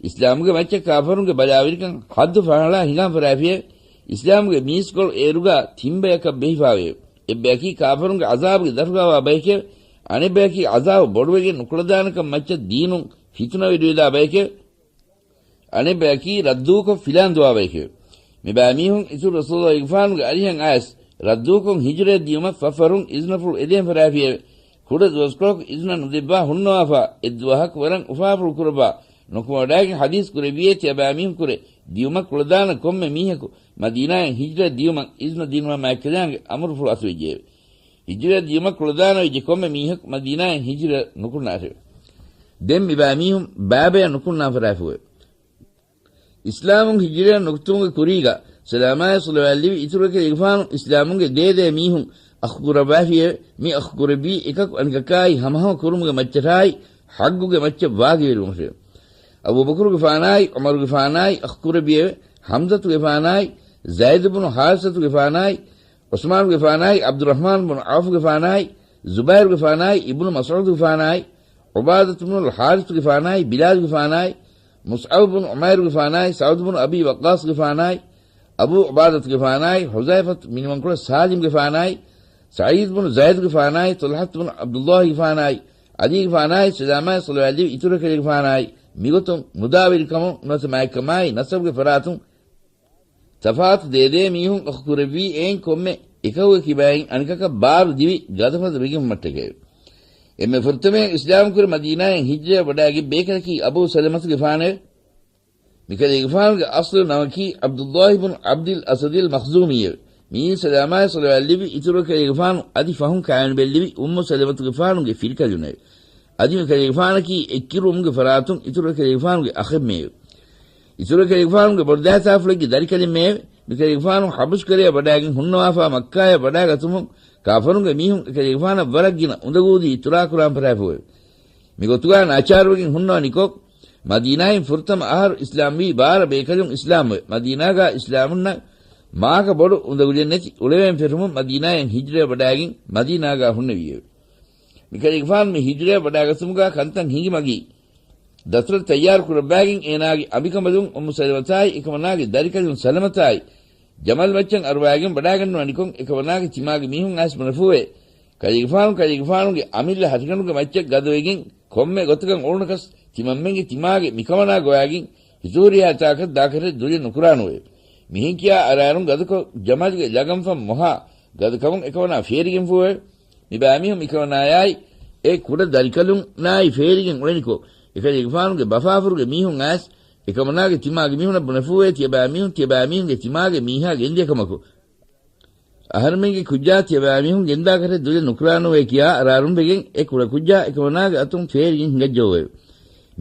އިސްލާމުގެ މައްޗަށް ކާފަރުންގެ ބަލާވެރިކަން ޙައްދު ފަހަޅާ ހިނގާން ފަށާފިއެވެ. އިސްލާމްގެ މީސްކޮޅު އޭރުގާ ތިން ބަޔަކަށް ބެހިފާވެއެވެ. އެއްބަޔަކީ ކާފަރުންގެ ޢަޒާބުގެ ދަށުގާވާ ބަޔެކެވެ. އަނެއްބަޔަކީ ޢަޒާބު ބޮޑުވެގެން ނުކުޅަދާނަކަން މައްޗަށް ދީނުން ފިތުނަވެރިވެލާ ބަޔެކެވެ. އަނެއްބަޔަކީ ރައްދޫކޮށް ފިލާންދުވާ ބަޔެކެވެ. މިބައިމީހުން އިތުރު ރަސޫލުއްލާހިގެފާނުގެ އަރިހަށް އައިސް، ރައްދޫކޮށް ހިޖުރަޔަށް ދިޔުމަށް ފަށްފަށުން އިޒުނަފުޅު އެދޭން ފަށާފިއެވެ. ކުޑަ ދުވަސްކޮޅަކު އިޒުނަ ނުދެއްވާ ހުންނަވާފާ، އެއްދުވަހަކު ވަރަށް އުފާފުޅު ކުރައްވާ، ނުކުމެވަޑައިގެން ޙަދީޘް ކުރެއްވިއޭ ތިޔަބައިމީހުން ކުރެ، ދިޔުމަށް ކުޅަދާނަ ކޮންމެ މީހަކު މަދީނާއިން ހިޖުރަޔަށް ދިޔުމަށް އިޒުނަ ދިނުމަށް މާތްކަލާނގެ އަމުރުފުޅު އަތުވެއްޖެއެވެ. ހިޖުރަޔަށް ދިޔުމަށް ކުޅަދާނަވެއްޖެ ކޮންމެ މީހަކު މަދީނާއިން ހިޖުރަ ނުކުންނާށެވެ. ދެން މިބައިމީހުން ބައިބަޔަށް ނުކުންނާން ފަށާފިއެވެ. އިސްލާމުން ހިޖުރަޔަށް ނުކުތުމުގެ ކުރީގަ ސަލާމާއި ޞަލަވާތް ލިބި އިތުރު އެކަލޭގެފާނު އިސްލާމުންގެ ދޭދޭ މީހުން އަޚު ކުރައްވާފިއެވެ. މި އަޚު ކުރެއްވީ އެކަކު އަނެކަކާއި ހަމަހަމަ ކުރުމުގެ މައްޗަށާއި ޙައްޤުގެ މައްޗަށް ވާގިވެރިވުމަށެވެ. އަބޫބަކުރުގެފާނާއި ޢުމަރުގެފާނާއި އަޚު ކުރެއްވިއެވެ. ޙަމްޒަތުގެފާނާއި ޒައިދު ބުނު ޙާރިސަތުގެފާނާއި ޢުސްމާނުގެފާނާއި ޢަބްދުއްރަޙްމާން ބުނު ޢައުފުގެފާނާއި ޒުބައިރުގެފާނާއި އިބްނު މަސްޢޫދުގެފާނާއި ޢުބާދަތު ބުނުލް ޙާރިޘުގެފާނާއި ބިލާލުގެފާނާއި މުޞްޢަބު ބުނު ޢުމައިރުގެފާނާއި ސަޢުދު ބުނު އަބީ ވައްޤާޞުގެފާނާއި އަބޫ ޢުބާދަތުގެފާނާއި ޙުޛައިފަތު މިނިވަންކޮޅު ސާލިމްގެފާނާއި ސަޢީދު ބުނު ޒައިދުގެފާނާއި ޠަލްޙަތު ބުނު ޢަބްދުއްލާހިގެފާނާއި ޢަލީގެފާނާއި ސަލާމާއި ޞަލަވާތް ލިބި އިތުރު އެކަލޭގެފާނާއި މިގޮތުން މުދާވެރިކަމުން ނުވަތަ މާތްކަމާއި ނަސަބުގެ ފަރާތުން ތަފާތު ދޭދޭ މީހުން އަޚު ކުރެއްވީ އެއިން ކޮންމެ އެކަކުގެ ކިބައިން އަނެކަކަށް ބާރު ދިވި ގަދަފަދަ ވެގެންވުމަށްޓަކައެވެ. އެންމެ ފުރަތަމަޔަށް އިސްލާމް ކުރި މަދީނާއިން ހިޖްރަޔަށް ވަޑައިގެން ބޭކަލަކީ އަބޫ ސަލަމަތުގެފާނެވެ. މިކަލޭގެފާނުގެ އަޞްލު ނަމަކީ ޢަބްދުއްލާހި ބުނު ޢަބްދިލް އަސަދިލް މަޚްޒޫމީއެވެ. މިއީ ސަލާމާއި ޞަލަވާތް ލިބި އިތުރު އެކަލޭގެފާނު އަދި ފަހުން ކާވެނިބެއްލެވި އުއްމު ސަލަމަތުގެފާނުގެ ފިރިކަލުންނެވެ. އަދި މިކަލޭގެފާނަކީ އެއްކިރުވުމުގެ ފަރާތުން އިތުރު އެކަލޭގެފާނުގެ އަޚެއްމެއެވެ. އިތުރު އެކަލޭގެފާނުގެ ބޮޑުދައިތާފުޅެއްގެ ދަރިކަލެއްމެއެވެ. މިކަލޭގެފާނު ޙަބަޝްކަރަޔަށް ވަޑައިގެން ހުންނަވާފާ މައްކާޔަށް ވަޑައިގަތުމުން ކާފަރުންގެ މީހުން އެކަލޭގެފާނަށް ވަރަށް ގިނަ އުނދަގޫލީ އިތުރާކުރާން ފަށާފިއެވެ. މިގޮތުގާ ނާޗާރުވެގެން ހުންނަވަނިކޮށް، މަދީނާއިން ފުރަތަމަ އަހަރު އިސްލާމްވީ ބާރަ ބޭކަލުން އިސްލާމްވެ، މަދީނާގާ އިސްލާމުންނަށް މާކަ ބޮޑު އުނދަގުލެއް ނެތި އުޅެވޭން ފެށުމުން މަދީނާއިން ހިޖްރަޔަށް ވަޑައިގެން މަދީނާގާ ހުންނެވިއެވެ. މިކަލޭގެފާނު މި ހިޖްރަޔަށް ވަޑައިގަތުމުގާ ކަންތައް ހިނގި މަގީ ދަތުރަށް ތައްޔާރު ކުރައްވާގެން އޭނާގެ އަނބިކަނބަލުން އުއްމު ސަލަމަތާއި އެކަމަނާގެ ދަރިކަލުން ސަލަމަތާއި ޖަމަލް މައްޗަށް އަރުވައިގެން ވަޑައިގަންނަވަނިކޮށް އެކަމަނާގެ ތިމާގެ މީހުން އައިސް ބުނެފޫއެވެ. ކަލޭގެފާނު ކަލޭގެފާނުގެ އަމިއްލަ ހަށިގަނޑުގެ މައްޗަށް ގަދަވެގެން ކޮންމެ ގޮތަކަށް އުޅުނަކަސް ތިމަންމެންގެ ތިމާގެ މިކަމަނާ ގޮވާގެން ހިތުހުރިހާ ތާކަށް ދާކަށެއް ދުލެއް ނުކުރާނުވެ. މިހެން ކިޔާ އަރާރުން ގަދަކޮށް ޖަމަލްގެ ލަގަންފަން މޮހާ ގަދަކަމުން އެކަމަނާ ފޭރިގެންފޫއެވެ. މިބައިމީހުން މިކަމަނާޔާއި އެ ކުޑަ ދަރިކަލުންނާއި ފޭރިގެން އުޅެނިކޮށް، އެކަލޭގެފާނުގެ ބަފާފުރުގެ މީހުން އައިސް، އެކަމަނާގެ ތިމާގެ މީހުނަށް ބުނެފޫއެވެ. ތިޔަބައިމީހުން ތިޔަބައިމީހުންގެ ތިމާގެ މީހާ ގެންދިޔަ ކަމަކު، އަހަރެމެންގެ ކުއްޖާ ތިޔަބައިމީހުން ގެންދާކަށެއް ދުލެއް ނުކުރާނުވޭ ކިޔާ އަރާރުން ވެގެން އެ ކުޑަކުއްޖާ އެކަމަނާގެ އަތުން ފޭރިގެން ހިނގައްޖައުއެވެ.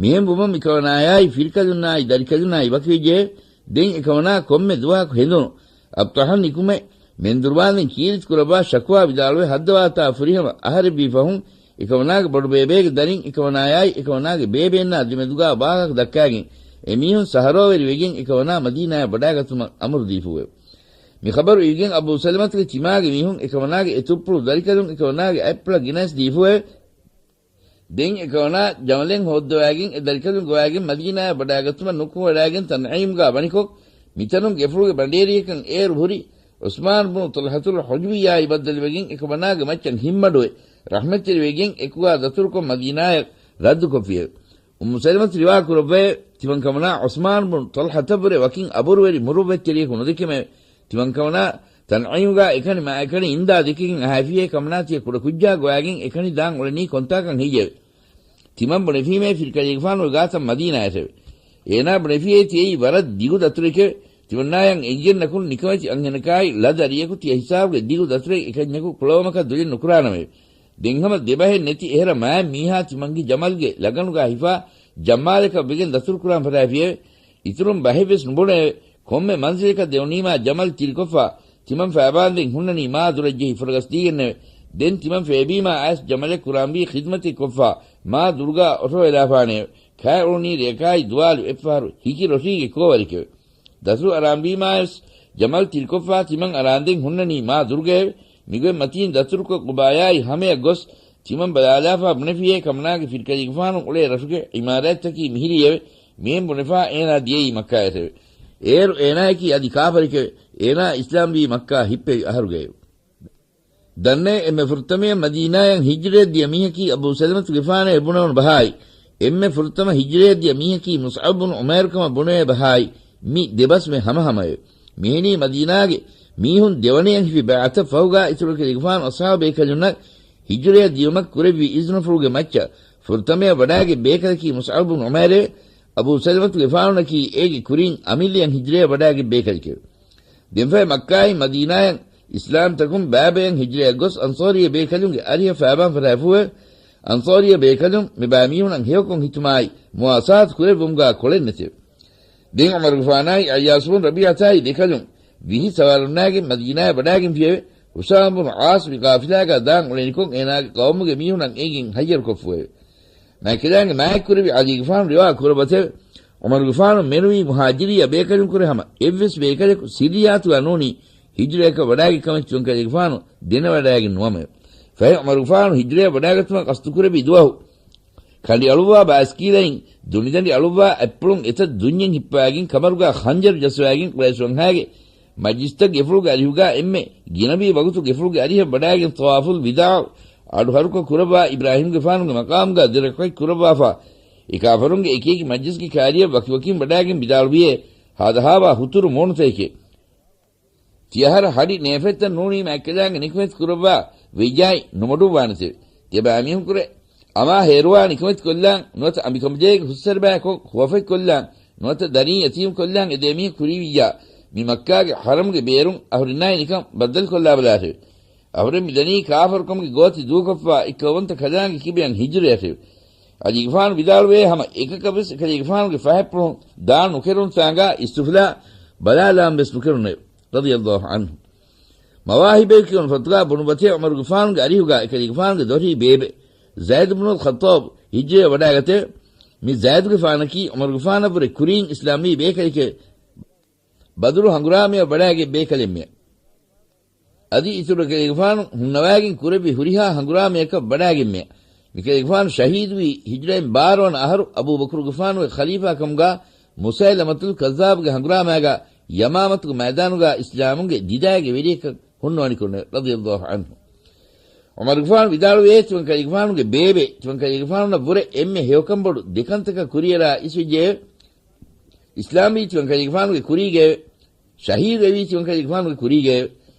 މިހެން ވުމުން މިކަމަނާޔާއި ފިރިކަލުންނާއި ދަރިކަލުންނާއި ވަކިވެއްޖެއެވެ. ދެން އެކަމަނާ ކޮންމެ ދުވަހަކު ހެނދުނު އަބްޠަޙަން ނިކުމެ މެންދުރުވާންދެން ކީރިތި ކުރައްވާ ޝަކުވާ ވިދާޅުވެ ހައްދަވާތާ ފުރިހަމަ އަހަރެއްވީ ފަހުން، އެކަމަނާގެ ބޮޑުބޭބޭގެ ދަރިން އެކަމަނާޔާއި އެކަމަނާގެ ބޭބެއިންނާ ދެމެދުގާ ވާހަކަ ދައްކާގެން، އެމީހުން ސަހަރޯވެރިވެގެން އެކަމަނާ މަދީނާޔަށް ވަޑައިގަތުމަށް އަމުރު ދީފޫއެވެ. މި ޚަބަރު އިވިގެން އަބޫ ސަލަމަތުގެ ތިމާގެ މީހުން އެކަމަނާގެ އެ ތުއްޕުޅު ދަރިކަލުން އެކަމަނާގެ އަތްޕުޅަށް ގިނައިސް ދީފޫއެވެ. ދެން އެކަމަނާ ޖަމަލެއް ހޯއްދަވައިގެން އެ ދަރިކަލުން ގޮވައިގެން މަދީނާޔަށް ވަޑައިގަތުމަށް ނުކުމެވަޑައިގެން ތަންޢީމްގާ ވަނިކޮށް، މިތަނުން ގެފުޅުގެ ބަނޑޭރިއަކަށް އޭރު ހުރި ޢުސްމާން ބުނު ޠަލްޙަތުލް ޙުޖުވިއްޔާއި ބައްދަލުވެގެން އެކަމަނާގެ މައްޗަށް ހިންމަޑުވެ، ރަޙްމަތްތެރިވެގެން އެކުގާ ދަތުރުކޮށް މަދީނާޔަށް ރައްދުކޮށްފިއެވެ. އުއްމު ސަލަމަތު ރިވާ ކުރައްވައެވެ. ތިމަންކަމަނާ ޢުސްމާން ބުނު ޠަލްޙަތަށްވުރެ ވަކިން އަބުރުވެރި މުރުއްވަތްތެރިޔަކު ނުދެކެމެވެ. ތިމަންކަމަނާ ތަންޢީމްގާ އެކަނި މާ އެކަނި އިންދާ ދެކިގެން އަހާފިއޭ ކަމަނާ ތިޔަ ކުޑަކުއްޖާ ގޮވާގެން އެކަނި ދާން އުޅެނީ ކޮންތާކަން ހެއްޔެވެ؟ ތިމަން ބުނެފީމޭ ފިރިކަލޭގެފާނުގެ ގާތަށް މަދީނާޔަށެވެ. އޭނާ ބުނެފިއޭ ތިޔައީ ވަރަށް ދިގު ދަތުރެކެވެ. ތިމަންނާޔަށް އެނގިގެން ނަކުން ނިކަމެތި އަންހެނަކާއި ޅަ ދަރިޔަކު ތިޔަ ހިސާބުގެ ދިގު ދަތުރެއް އެކަންޏަކު ކުޅަވަމަކަށް ދުލެއް ނުކުރާނަމެވެ. ދެން ހަމަ ދެބަހެއް ނެތި އެހެރަ މާތް މީހާ ތިމަންގެ ޖަމަލްގެ ލަގަނުގާ ހިފާ ޖައްމާލަކަށް ވެގެން ދަތުރުކުރާން ފަށާފިއެވެ. އިތުރުން ބަހެއްވެސް ނުބުނެއެވެ. ކޮންމެ މަންޒިލަކަށް ދެވުނީމާ ޖަމަލް ތިރިކޮށްފާ، ތިމަން ފައިބާންދެން ހުންނަނީ މާ ދުރަށް ޖެހި ފުރަގަސްދީގެންނެވެ. ދެން ތިމަން ފޭބީމާ އައިސް ޖަމަލެއް ކުރާންވީ ޚިދްމަތެއް ކޮށްފާ، މާ ދުރުގާ އޮށޯވެލާފާނެއެވެ. ކާއެޅުނީ ރެޔަކާއި ދުވާލު އެއްފަހަރު ހިކި ރޮށީގެ ކޯވަރެކެވެ. ދަތުރު އަރާންވީމާވެސް ޖަމަލް ތިރިކޮށްފާ ތިމަން އަރާންދެން ހުންނަނީ މާ ދުރުގައެވެ. މިގޮތް މަތީން ދަތުރުކޮށް ޤުބާޔާއި ހަމަޔަށް ގޮސް، ތިމަން ބަލާލާފާ ބުނެފިއޭ ކަމަނާގެ ފިރިކަލޭގެފާނު އުޅޭ ރަށުގެ ޢިމާރާތްތަކީ މިހިރީއެވެ. މިއެން ބުނެފާ އޭނާ ދިޔައީ މައްކާޔަށެވެ. އޭރު އޭނާއަކީ އަދި ކާފަރެކެވެ. އޭނާ އިސްލާމްވީ މައްކާ ހިއްޕެވި އަހަރުގައެވެ. ދަންނައޭ، އެންމެ ފުރަތަމަޔަށް މަދީނާޔަށް ހިޖްރަޔަށް ދިޔަ މީހަކީ އަބޫ ސަލަމަތުގެފާނޭ ބުނެވުނު ބަހާއި، އެންމެ ފުރަތަމަ ހިޖްރަޔަށް ދިޔަ މީހަކީ މުޞްޢަބް ބުނު ޢުމައިރު ކަމަށް ބުނެވޭ ބަހާއި، މި ދެބަސްމެ ހަމަހަމައެވެ. މިހެނީ މަދީނާގެ މީހުން ދެވަނަޔަށް ހިފި ބައިޢަތަށް ފަހުގާ އިތުރު ކަލޭގެފާނު އަޞްޙާބު ބޭކަލުންނަށް ހިޖުރަޔަށް ދިޔުމަށް ކުރެއްވި އިޒުނަފުޅުގެ މައްޗަށް ފުރަތަމަޔަށް ވަޑާގެ ބޭކަލަކީ މުޞްޢަބް ބުނު ޢުމައިރެވެ. އަބޫ ސަލަމަތުގެފާނުންނަކީ އޭގެ ކުރިން އަމިއްލަޔަށް ހިޖުރަޔަށް ވަޑާގެ ބޭކަލެކެވެ. ދެންފަހެ މައްކާއިން މަދީނާޔަށް އިސްލާމްތަކުން ބައިބަޔަށް ހިޖުރަޔަށް ގޮސް އަންޞާރީ ބޭކަލުންގެ އަރިހަށް ފައިބާން ފަށާފުއެވެ. އަންޞާރީ ބޭކަލުން މި ބައިމީހުނަށް ހެޔޮކޮށް ހިތުމާއި މުވާސާތު ކުރެއްވުމުގާ ކޮޅެއް ނެތެވެ. ދެން ޢުމަރުގެފާނާއި ޢައްޔާސް ބުން ރަބީޢަތާއި ދެކަލުން ވިހި ސަވާރުންނާގެން މަދީނާޔަށް ވަޑާގެންފިއެވެ. ހުޝާމް ބުނު ޢާޞް މި ޤާފިލާގާ ދާން އުޅެނިކޮށް އޭނާގެ ޤައުމުގެ މީހުންނަށް އެނގިން ހައްޔަރުކޮށްފުއެވެ. މާތްކަލާނގެ މާތްކުރެވި ޢަލީގެފާނު ރިވާ ކުރައްވަތެވެ. ޢުމަރުގެފާނު މެނުވީ މުހާޖިރީ ބޭކަލުންކުރެ ހަމަ އެއްވެސް ބޭކަލަކު ސިރިއްޔާތުގާ ނޫނީ ހިޖުރަޔަކަށް ވަޑާގި ކަމެއް ތިމަންކަލޭގެފާނު ދެނެވަޑައިގެން ނުވަމެވެ. ފަހެ ޢުމަރުގެފާނު ހިޖުރަޔަށް ވަޑާގަތުމަށް ޤަޞްދުކުރެއްވި ދުވަހު ކަނޑިއަޅުއްވާ ބައިސްކީލައިން ދުނިދަނޑި އަޅުއްވާ އަތްޕުޅުން އެތައް ދުންޏެއް ހިއްޕައިގެން ކަމަރުގާ ޚަންޖަރު ޖައްސަވައިގެން ޤުރައިޝް ވަންހާގެ މަޖްލިސްތައް ގެފުޅުގެ އަރިހުގާ އެންމެ ގިނަވީ ވަގުތު ގެފުޅުގެ އަރިހަށް ވަޑާގެން ޠަވާފުލް ވިދާޢު އަޑު ހަރުކޮށް ކުރައްވާ އިބްރާހީމްގެފާނުގެ މަޤާމުގާ ދެރަކަތް ކުރައްވާފާ، އެ ކާފަރުންގެ އެކިއެކި މަޖްލިސްގެ ކާރިޔަށް ވަކިވަކިން ވަޑާގެން ވިދާޅުވިއޭ، ހާދަހާވާ ހުތުރު މޫނުތަކެކޭ. ތިޔަހަރަ ހަޑި ނޭފަތްތައް ނޫނީ މާތްކަލާނގެ ނިކުމެތި ކުރައްވާ ވެއްޖާއި ނުމޮޑުއްވާނެތެވެ. ތިޔަބައިމީހުންކުރެ އަމާ ހޭރުވާ ނިކުމެތި ކޮށްލާން، ނުވަތަ އަނބިކަނބުޖައިގެ ހުސްސަރިބައިކޮށް ހުވަފަތް ކޮށްލާން، ނުވަތަ ދަރީން ޔަތީމް ކޮށްލާން އެ ދެމީހުން ކުރީވިއްޔާ، މި މައްކާގެ ޙަރަމްގެ ބޭރުން އަހުރެންނާއި ނިކަން ބައްދަލުކޮށްލާބަލާށެވެ. އަހުރެން މިދަނީ ކާފަރުކަމުގެ ގޯތި ދޫކޮށްފާ އެއްކައުވަންތަ ކަލާނގެ ކިބަޔަށް ހިޖުރަޔަށެވެ. އަލީގެފާނު ވިދާޅުވޭ ހަމަ އެކަކަށްވެސް އެކަލޭގެފާނުގެ ފަހަތްޕުޅުން ދާން ނުކެރުންތާނގާ އިސްތިފްލާ ބަލާލާންވެސް ނުކެރުނެވެ. ރަޟިޔަﷲ ޢަންހު. މަވާހިބޭ ކިޔުނު ފޮތުގާ ބުނުއްވަތޭ ޢުމަރުގެފާނުގެ އަރިހުގާ އެކަލޭގެފާނުގެ ދޮށީ ބޭބެ ޒައިދު ބުނުލް ޚައްޠާބް ހިޖުރަޔަށް ވަޑާގަތެވެ. މި ޒައިދުގެފާނަކީ ޢުމަރުގެފާނަށްވުރެ ކުރީން އިސްލާމްވީ ބޭކަލެކެވެ. ބަދުރު ހަނގުރާމަޔަށް ވަޑާގެ ބޭކަލެއްމެ. އަދި އިތުރު ކަލޭގެފާނު ހުންނަވައިގެން ކުރެއްވި ހުރިހާ ހަނގުރާމަޔަކަށް ވަޑާގެންމެ. މިކަލޭގެފާނު ޝަހީދުވީ ހިޖުރައިން ބާރަ ވަނަ އަހަރު އަބޫބަކުރުގެފާނުގެ ޚަލީފާ ކަމުގާ މުސައިލަމަތުލް ކައްޒާބުގެ ހަނގުރާމާގާ ޔަމާމަތުގެ މައިދާނުގާ އިސްލާމުގެ ދިދައިގެ ވެރިޔަކަށް ހުންނަވަނިކޮށްނެ، ރަޟިޔަﷲ ޢަންހު. ޢުމަރުގެފާނު ވިދާޅުވޭ، ތިމަންކަލޭގެފާނުގެ ބޭބެ، ތިމަންކަލޭގެފާނުންނަށްވުރެ އެންމެ ހެޔޮކަންބޮޑު ދެކަންތަކަށް ކުރިއެރާ އިސްވެއްޖެއެވެ. އިސްލާމްވީ ތިމަންކަލޭގެފާނުގެ ކުރީގައެވެ. ޝަހީދުވެވީ ތިމަންކަލޭގެފާނުގެ ކުރީގައެވެ.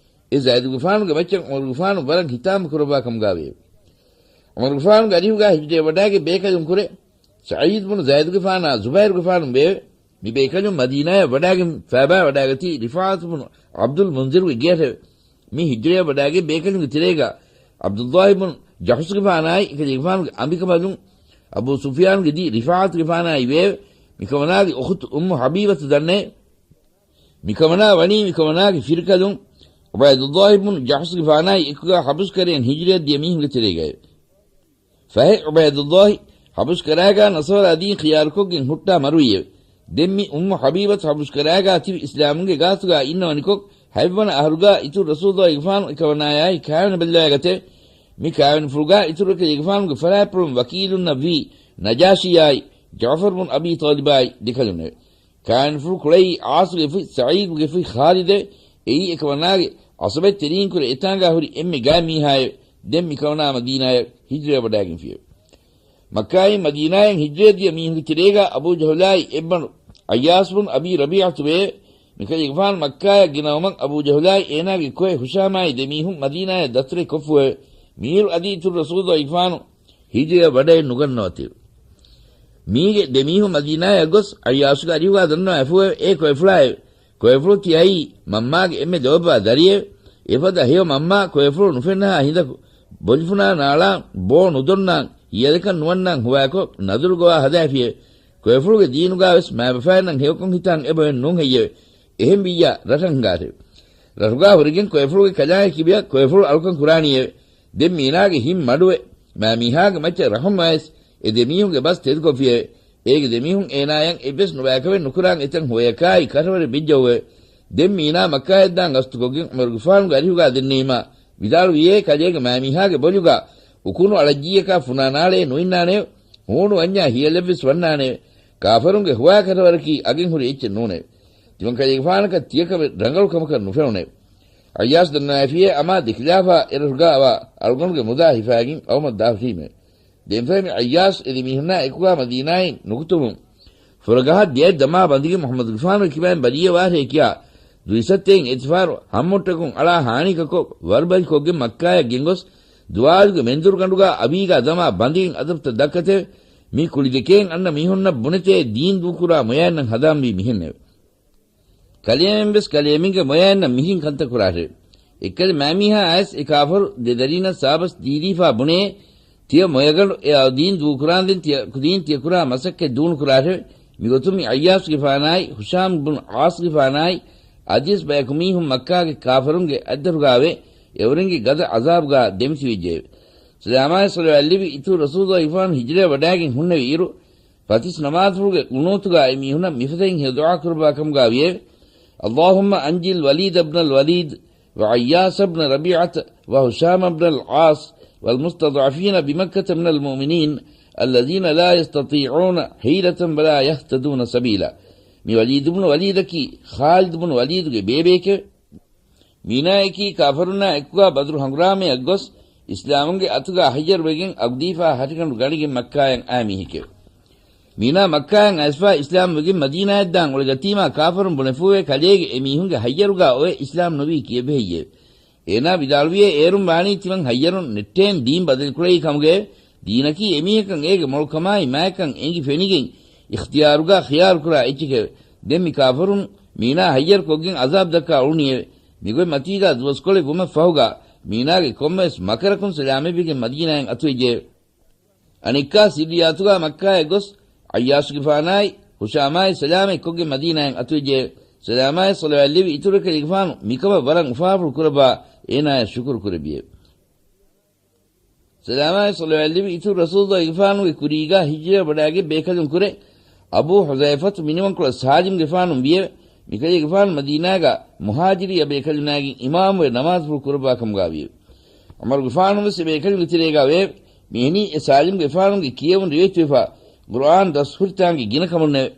އެ ޒައިދުގެފާނުގެ މައްޗަށް ޢުމަރުގެފާނު ވަރަށް ހިތާމަ ކުރައްވާ ކަމުގާވެއެވެ. ޢުމަރުގެފާނުގެ އަރިހުގާ ހިޖުރަޔަށް ވަޑާގެ ބޭކަލުން ކުރެ، ސަޢީދު ބުނު ޒައިދުގެފާނާ ޒުބައިރުގެފާނު ވެއެވެ. މި ބޭކަލުން މަދީނާޔަށް ވަޑާގެން ފައިބާ ވަޑާގަތީ ރިފާޢަތު ބުނު ޢަބްދުލް މުންޒިރުގެ ގެއަށެވެ. މި ހިޖުރަޔަށް ވަޑާގެ ބޭކަލުންގެ ތެރޭގާ ޢަބްދުﷲ ބުނު ޖަޙުޝުގެފާނާއި އެކަލޭގެފާނުގެ އަނބިކަނބަލުން އަބޫ ސުފްޔާނުގެ ދި ރިފާޢަތުގެފާނާއި ވެއެވެ. މިކަމަނާގެ އުޚުތު އުއްމު ޙަބީބަތު ދަންނައެވެ. މިކަމަނާ ވަނީ މިކަމަނާގެ ފިރިކަލުން ޢުބައިދުﷲ ބުނު ޖަޙުޝުގެފާނާއި އެކުގާ ޙަބަޝްކަރައިން ހިޖުރަޔަށް ދިޔަ މީހުންގެ ތެރޭގައެވެ. ފަހެ ޢުބައިދުﷲ ޙަބަޝްކަރާގާ ނަޞާރާ ދީން ޚިޔާރުކޮށްގެން ހުއްޓާ މަރުވިއެވެ. ދެން މި އުއްމު ޙަބީބަތު ޙަބަޝްކަރާގާ ތިބި އިސްލާމުގެ ގާތުގާ އިންނަވަނިކޮށް، ހަތްވަނަ އަހަރުގާ އިތުރު ރަސޫލުﷲގެފާނު އެކަމަނާޔާއި ކާވެނި ބައްލަވައިގަތެވެ. މި ކާވެނިފުޅުގާ އިތުރު އެކަލޭގެފާނުގެ ފަރާތްޕުޅުން ވަކީލުންނަށްވީ ނަޖާޝީއާއި ޖަޢުފަރު ބުނު އަބީ ޠާލިބާއި ދެކަލުންނެވެ. ކާވެނިފުޅު ކުޅައީ ޢާޞުގެފި، ސަޢީދުގެފި ޚާލިދެވެ. އެއީ އެކަމަނާގެ ޢަޞަބަތްތެރީންކުރެ އެތާނގާ ހުރި އެންމެ ގާތް މީހާއެވެ. ދެން މިކަމަނާ މަދީނާޔަށް ހިޖުރަޔަށް ވަޑާގެންފިއެވެ. މައްކާއިން މަދީނާޔަށް ހިޖުރަޔަށް ދިޔަ މީހުންގެ ތެރޭގާ އަބޫ ޖަހުލާއި އެއްބަނޑު ޢައްޔާސް ބުނު އަބީ ރަބީޢަތު ވެއެވެ. މިކަލޭގެފާނު މައްކާޔަށް ގެނައުމަށް އަބޫ ޖަހުލާއި އޭނާގެ ކޮއެ ހުޝާމާއި ދެމީހުން މަދީނާޔަށް ދަތުރެއް ކޮށްފުއެވެ. މީރު އަދި އިތުރު ރަސޫލުﷲގެފާނު ހިޖުރަޔަށް ވަޑައެއް ނުގަންނަވަތެވެ. މީގެ ދެމީހުން މަދީނާޔަށް ގޮސް ޢައްޔާޝުގެ އަރިހުގާ ދަންނަވައިފުއެވެ. އޭ ކޮއެފުޅާއެވެ. ކޮއެފުޅު ތިއައީ މަންމާގެ އެންމެ ލޯބިވާ ދަރިއެވެ. އެފަދަ ހެޔޮ މަންމާ ކޮއެފުޅު ނުފެންނަހާ ހިނދަކު ބޮލިފުނާ ނާޅާން ބޯ ނުދޮންނާން ހިޔަލަކަށް ނުވަންނާން ހުވާކޮށް ނަދުރު ގޮވާ ހަދާފިއެވެ. ކޮއެފުޅުގެ ދީނުގާވެސް މާބަފައިންނަށް ހެޔޮކޮށް ހިތާން އެބައޮތް ނޫން ހެއްޔެވެ؟ އެހެން ވިއްޔާ ރަށަށް ހިނގާށެވެ. ރަށުގާ ހުރެގެން ކޮއެފުޅުގެ ކަލާނގެ ކިބަޔަށް ކޮއެފުޅު އަޅުކަން ކުރާނީއެވެ. ދެން މީނާގެ ހިތް މަޑުވެ، މާމީހާގެ މައްޗަށް ރަހުމް އައިސް، އެ ދެމީހުންގެ ބަސް ތެދުކޮށްފިއެވެ. އޭގެ ދެމީހުން އޭނާޔަށް އެއްވެސް ނުބައިކަމެއް ނުކުރާން އެތަން ހޮވަޔަކާއި ކަށަވަރެއް ވެއްޖައުވެވެ. ދެން މީނާ މައްކާޔަށްދާން ގަސްތުކޮށްގެން ޢުމަރުގެފާނުގެ އަރިހުގާ ދެންނެވީމާ، ވިދާޅުވިއޭ ކަލޭގެ މާމީހާގެ ބޮލުގާ އުކުނު އަޅައްޖީއަކާ ފުނާ ނާޅޭ ނުއިންނާނެއެވެ. ހޫނު ވަންޏާ ހިޔަލެއްވެސް ވަންނާނެއެވެ. ކާފަރުންގެ ހުވާކަށަވަރަކީ އަގެއް ހުރި އެއްޗެއް ނޫނެވެ. ތިމަންކަލޭގެފާނަކަށް ތިޔަކަމެއް ރަނގަޅު ކަމަކަށް ނުފެނުނެވެ. އައްޔާސް ދަންނަވައިފިއޭ އަމާ ދެކިލާފާ އެރަށުގާވާ އަޅުގަނޑުގެ މުދާ ހިފާގެން އައުމަށް ދާފަތީމެވެ. ދެންފަހެ މި އައްޔާސް އެދެމީހުންނާ އެކުގާ މަދީނާއިން ނުކުތުމުން، ފުރަގަހަށް ދެއަތް ދަމާ ބަނދިގެން މުޙައްމަދުގެފާނުގެ ކިބައިން ބަލީއަވާށޭ ކިޔާ، ދުއިސައްތައިން އެތިފާރު ހަންމޮށްޓަކުން އަޅާ ހާނީކަކޮށް ވަރުބަލިކޮށްގެން މައްކާޔަށް ގެންގޮސް، ދުވާލުގެ މެންދުރުގަނޑުގާ އަބީގާ ދަމާ ބަނދިގެން އަދަބުތައް ދައްކަތެވެ. މި ކުޅިދެކޭން އަންނަ މީހުންނަށް ބުނެތޭ ދީން ދޫކުރާ މޮޔައިންނަށް ހަނދާންވީ މިހެންނެވެ. ކަލޭމެން ވެސް ކަލޭމެންގެ މޮޔައިންނަށް މިހެން ކަންތައް ކުރާށެވެ. އެއްކަލަ މައިމީހާ އައިސް އެ ކާފަރު ދެ ދަރީނަށް ސާބަސް ދީލީފާ ބުނޭ، ތިޔަ މޮޔަގަނޑު އެއަށް ދީން ދޫކުރާންދެން ތިޔަ ކުދީން ތިޔަ ކުރާ މަސައްކަތް ދޫނުކުރާށެވެ. މިގޮތުން މި އައްޔާސްގެފާނާއި ހުޝާމް ބުން ޢާޞްގެފާނާއި އަދިވެސް ބަޔަކު މީހުން މައްކާގެ ކާފަރުންގެ އަތްދަށުގާވެ، އެއުރެންގެ ގަދަ ޢަޒާބުގާ ދެމިތިބިއްޖެއެވެ. ސަލާމާއި ޞަލަވާތް ލިބި އިތުރު ރަސޫލުގެފާނު ހިޖްރަޔަށް ވަޑާގެން ހުންނެވި އިރު، ފަތިސް ނަމާދުފުޅުގެ ޤުނޫތުގާ އެމީހުންނަށް މިފަދައިން ހެޔޮ ދުޢާ ކުރައްވާ ކަމުގާ ވިއެވެ. اللهم أنج الوليد بن الوليد وعياس بن ربيعة وهشام بن العاص والمستضعفين بمكة من المؤمنين الذين لا يستطيعون حيلة ولا يهتدون سبيلا. މި ވަލީދު ބުނު ވަލީދަކީ ޚާލިދު ބުނު ވަލީދުގެ ބޭބެއެކެވެ. މީނާއަކީ ކާފަރުންނާ އެކުގާ ބަދުރު ހަނގުރާމަޔަށް ގޮސް، އިސްލާމުންގެ އަތުގާ ހައްޔަރުވެގެން އަގުދީފާ ހަށިގަނޑު ގަނެގެން މައްކާޔަށް އާ މީހެކެވެ. މީނާ މައްކާޔަށް އައިސްފާ އިސްލާމްވެގެން މަދީނާޔަށް ދާން އުޅެގަތީމާ ކާފަރުން ބުނެފޫވޭ ކަލޭގެ އެމީހުންގެ ހައްޔަރުގާ އޮވެ އިސްލާމް ނުވީ ކިޔެއްވެ ހެއްޔެވެ؟ އޭނާ ވިދާޅުވިއޭ އޭރުން ވާނީ ތިމަން ހައްޔަރުން ނެއްޓޭން ދީން ބަދަލުކުރެއްވި ކަމުގައެވެ. ދީނަކީ އެމީހަކަށް އޭގެ މޮޅު ކަމާއި މާތްކަން އެނގި ފެނިގެން އިޚްތިޔާރުގާ ޚިޔާރުކުރާ އެއްޗެކެވެ. ދެން މި ކާފަރުން މީނާ ހައްޔަރުކޮށްގެން އަޒާބް ދައްކާ އުޅުނީއެވެ. މިގޮތް މަތީގާ ދުވަސްކޮޅެއް ވުމަށް ފަހުގާ މީނާގެ ކޮންމެވެސް މަކަރަކުން ސަލާމަތްވެގެން މަދީނާއަށް އަތުވެއްޖެއެވެ. އަނެއްކާ ސިއްރިއްޔާތުގާ މައްކާއަށް ގޮސް، އައްޔާސުގެފާނާއި ހުޝާމާއި ސަލާމަތްކޮށްގެން މަދީނާއަށް އަތުވެއްޖެއެވެ. ސަލާމާއި ޞަލަވާތް ލެއްވި އިތުރު އެކަލޭގެފާނު މިކަމަށް ވަރަށް އުފާވަރު ކުރައްވާ އޭނާޔަށް ޝުކުރު ކުރެއްވިއެވެ. ސަލާމާއި ޞަލަވާތް ލެއްވި އިތުރު ރަސޫލުއްލާހިގެފާނުގެ ކުރީގާ ހިޖްރަޔަށް ވަޑާގެ ބޭކަލުން ކުރެ، އަބޫ ޙުޛައިފަތު މިނިވަންކޮޅަށް ސާލިމްގެފާނު ވިއެވެ. މިކަލޭގެފާނު މަދީނާގާ މުހާޖިރިއްޔާ ބޭކަލުންނާގެން އިމާމުވެ ނަމާދުފުޅު ކުރައްވާ ކަމުގާ ވިއެވެ. ޢުމަރުގެފާނު ވެސް އެ ބޭކަލުންގެ ތެރޭގާ ވެއެވެ. މިހެނީ އެ ސާލިމްގެފާނުގެ ކިޔެވުން ރިވަޔަތުވެފާ ޤުރުއާން ދަސް ހުރިތާނގެ ގިނަ ކަމުންނެވެ.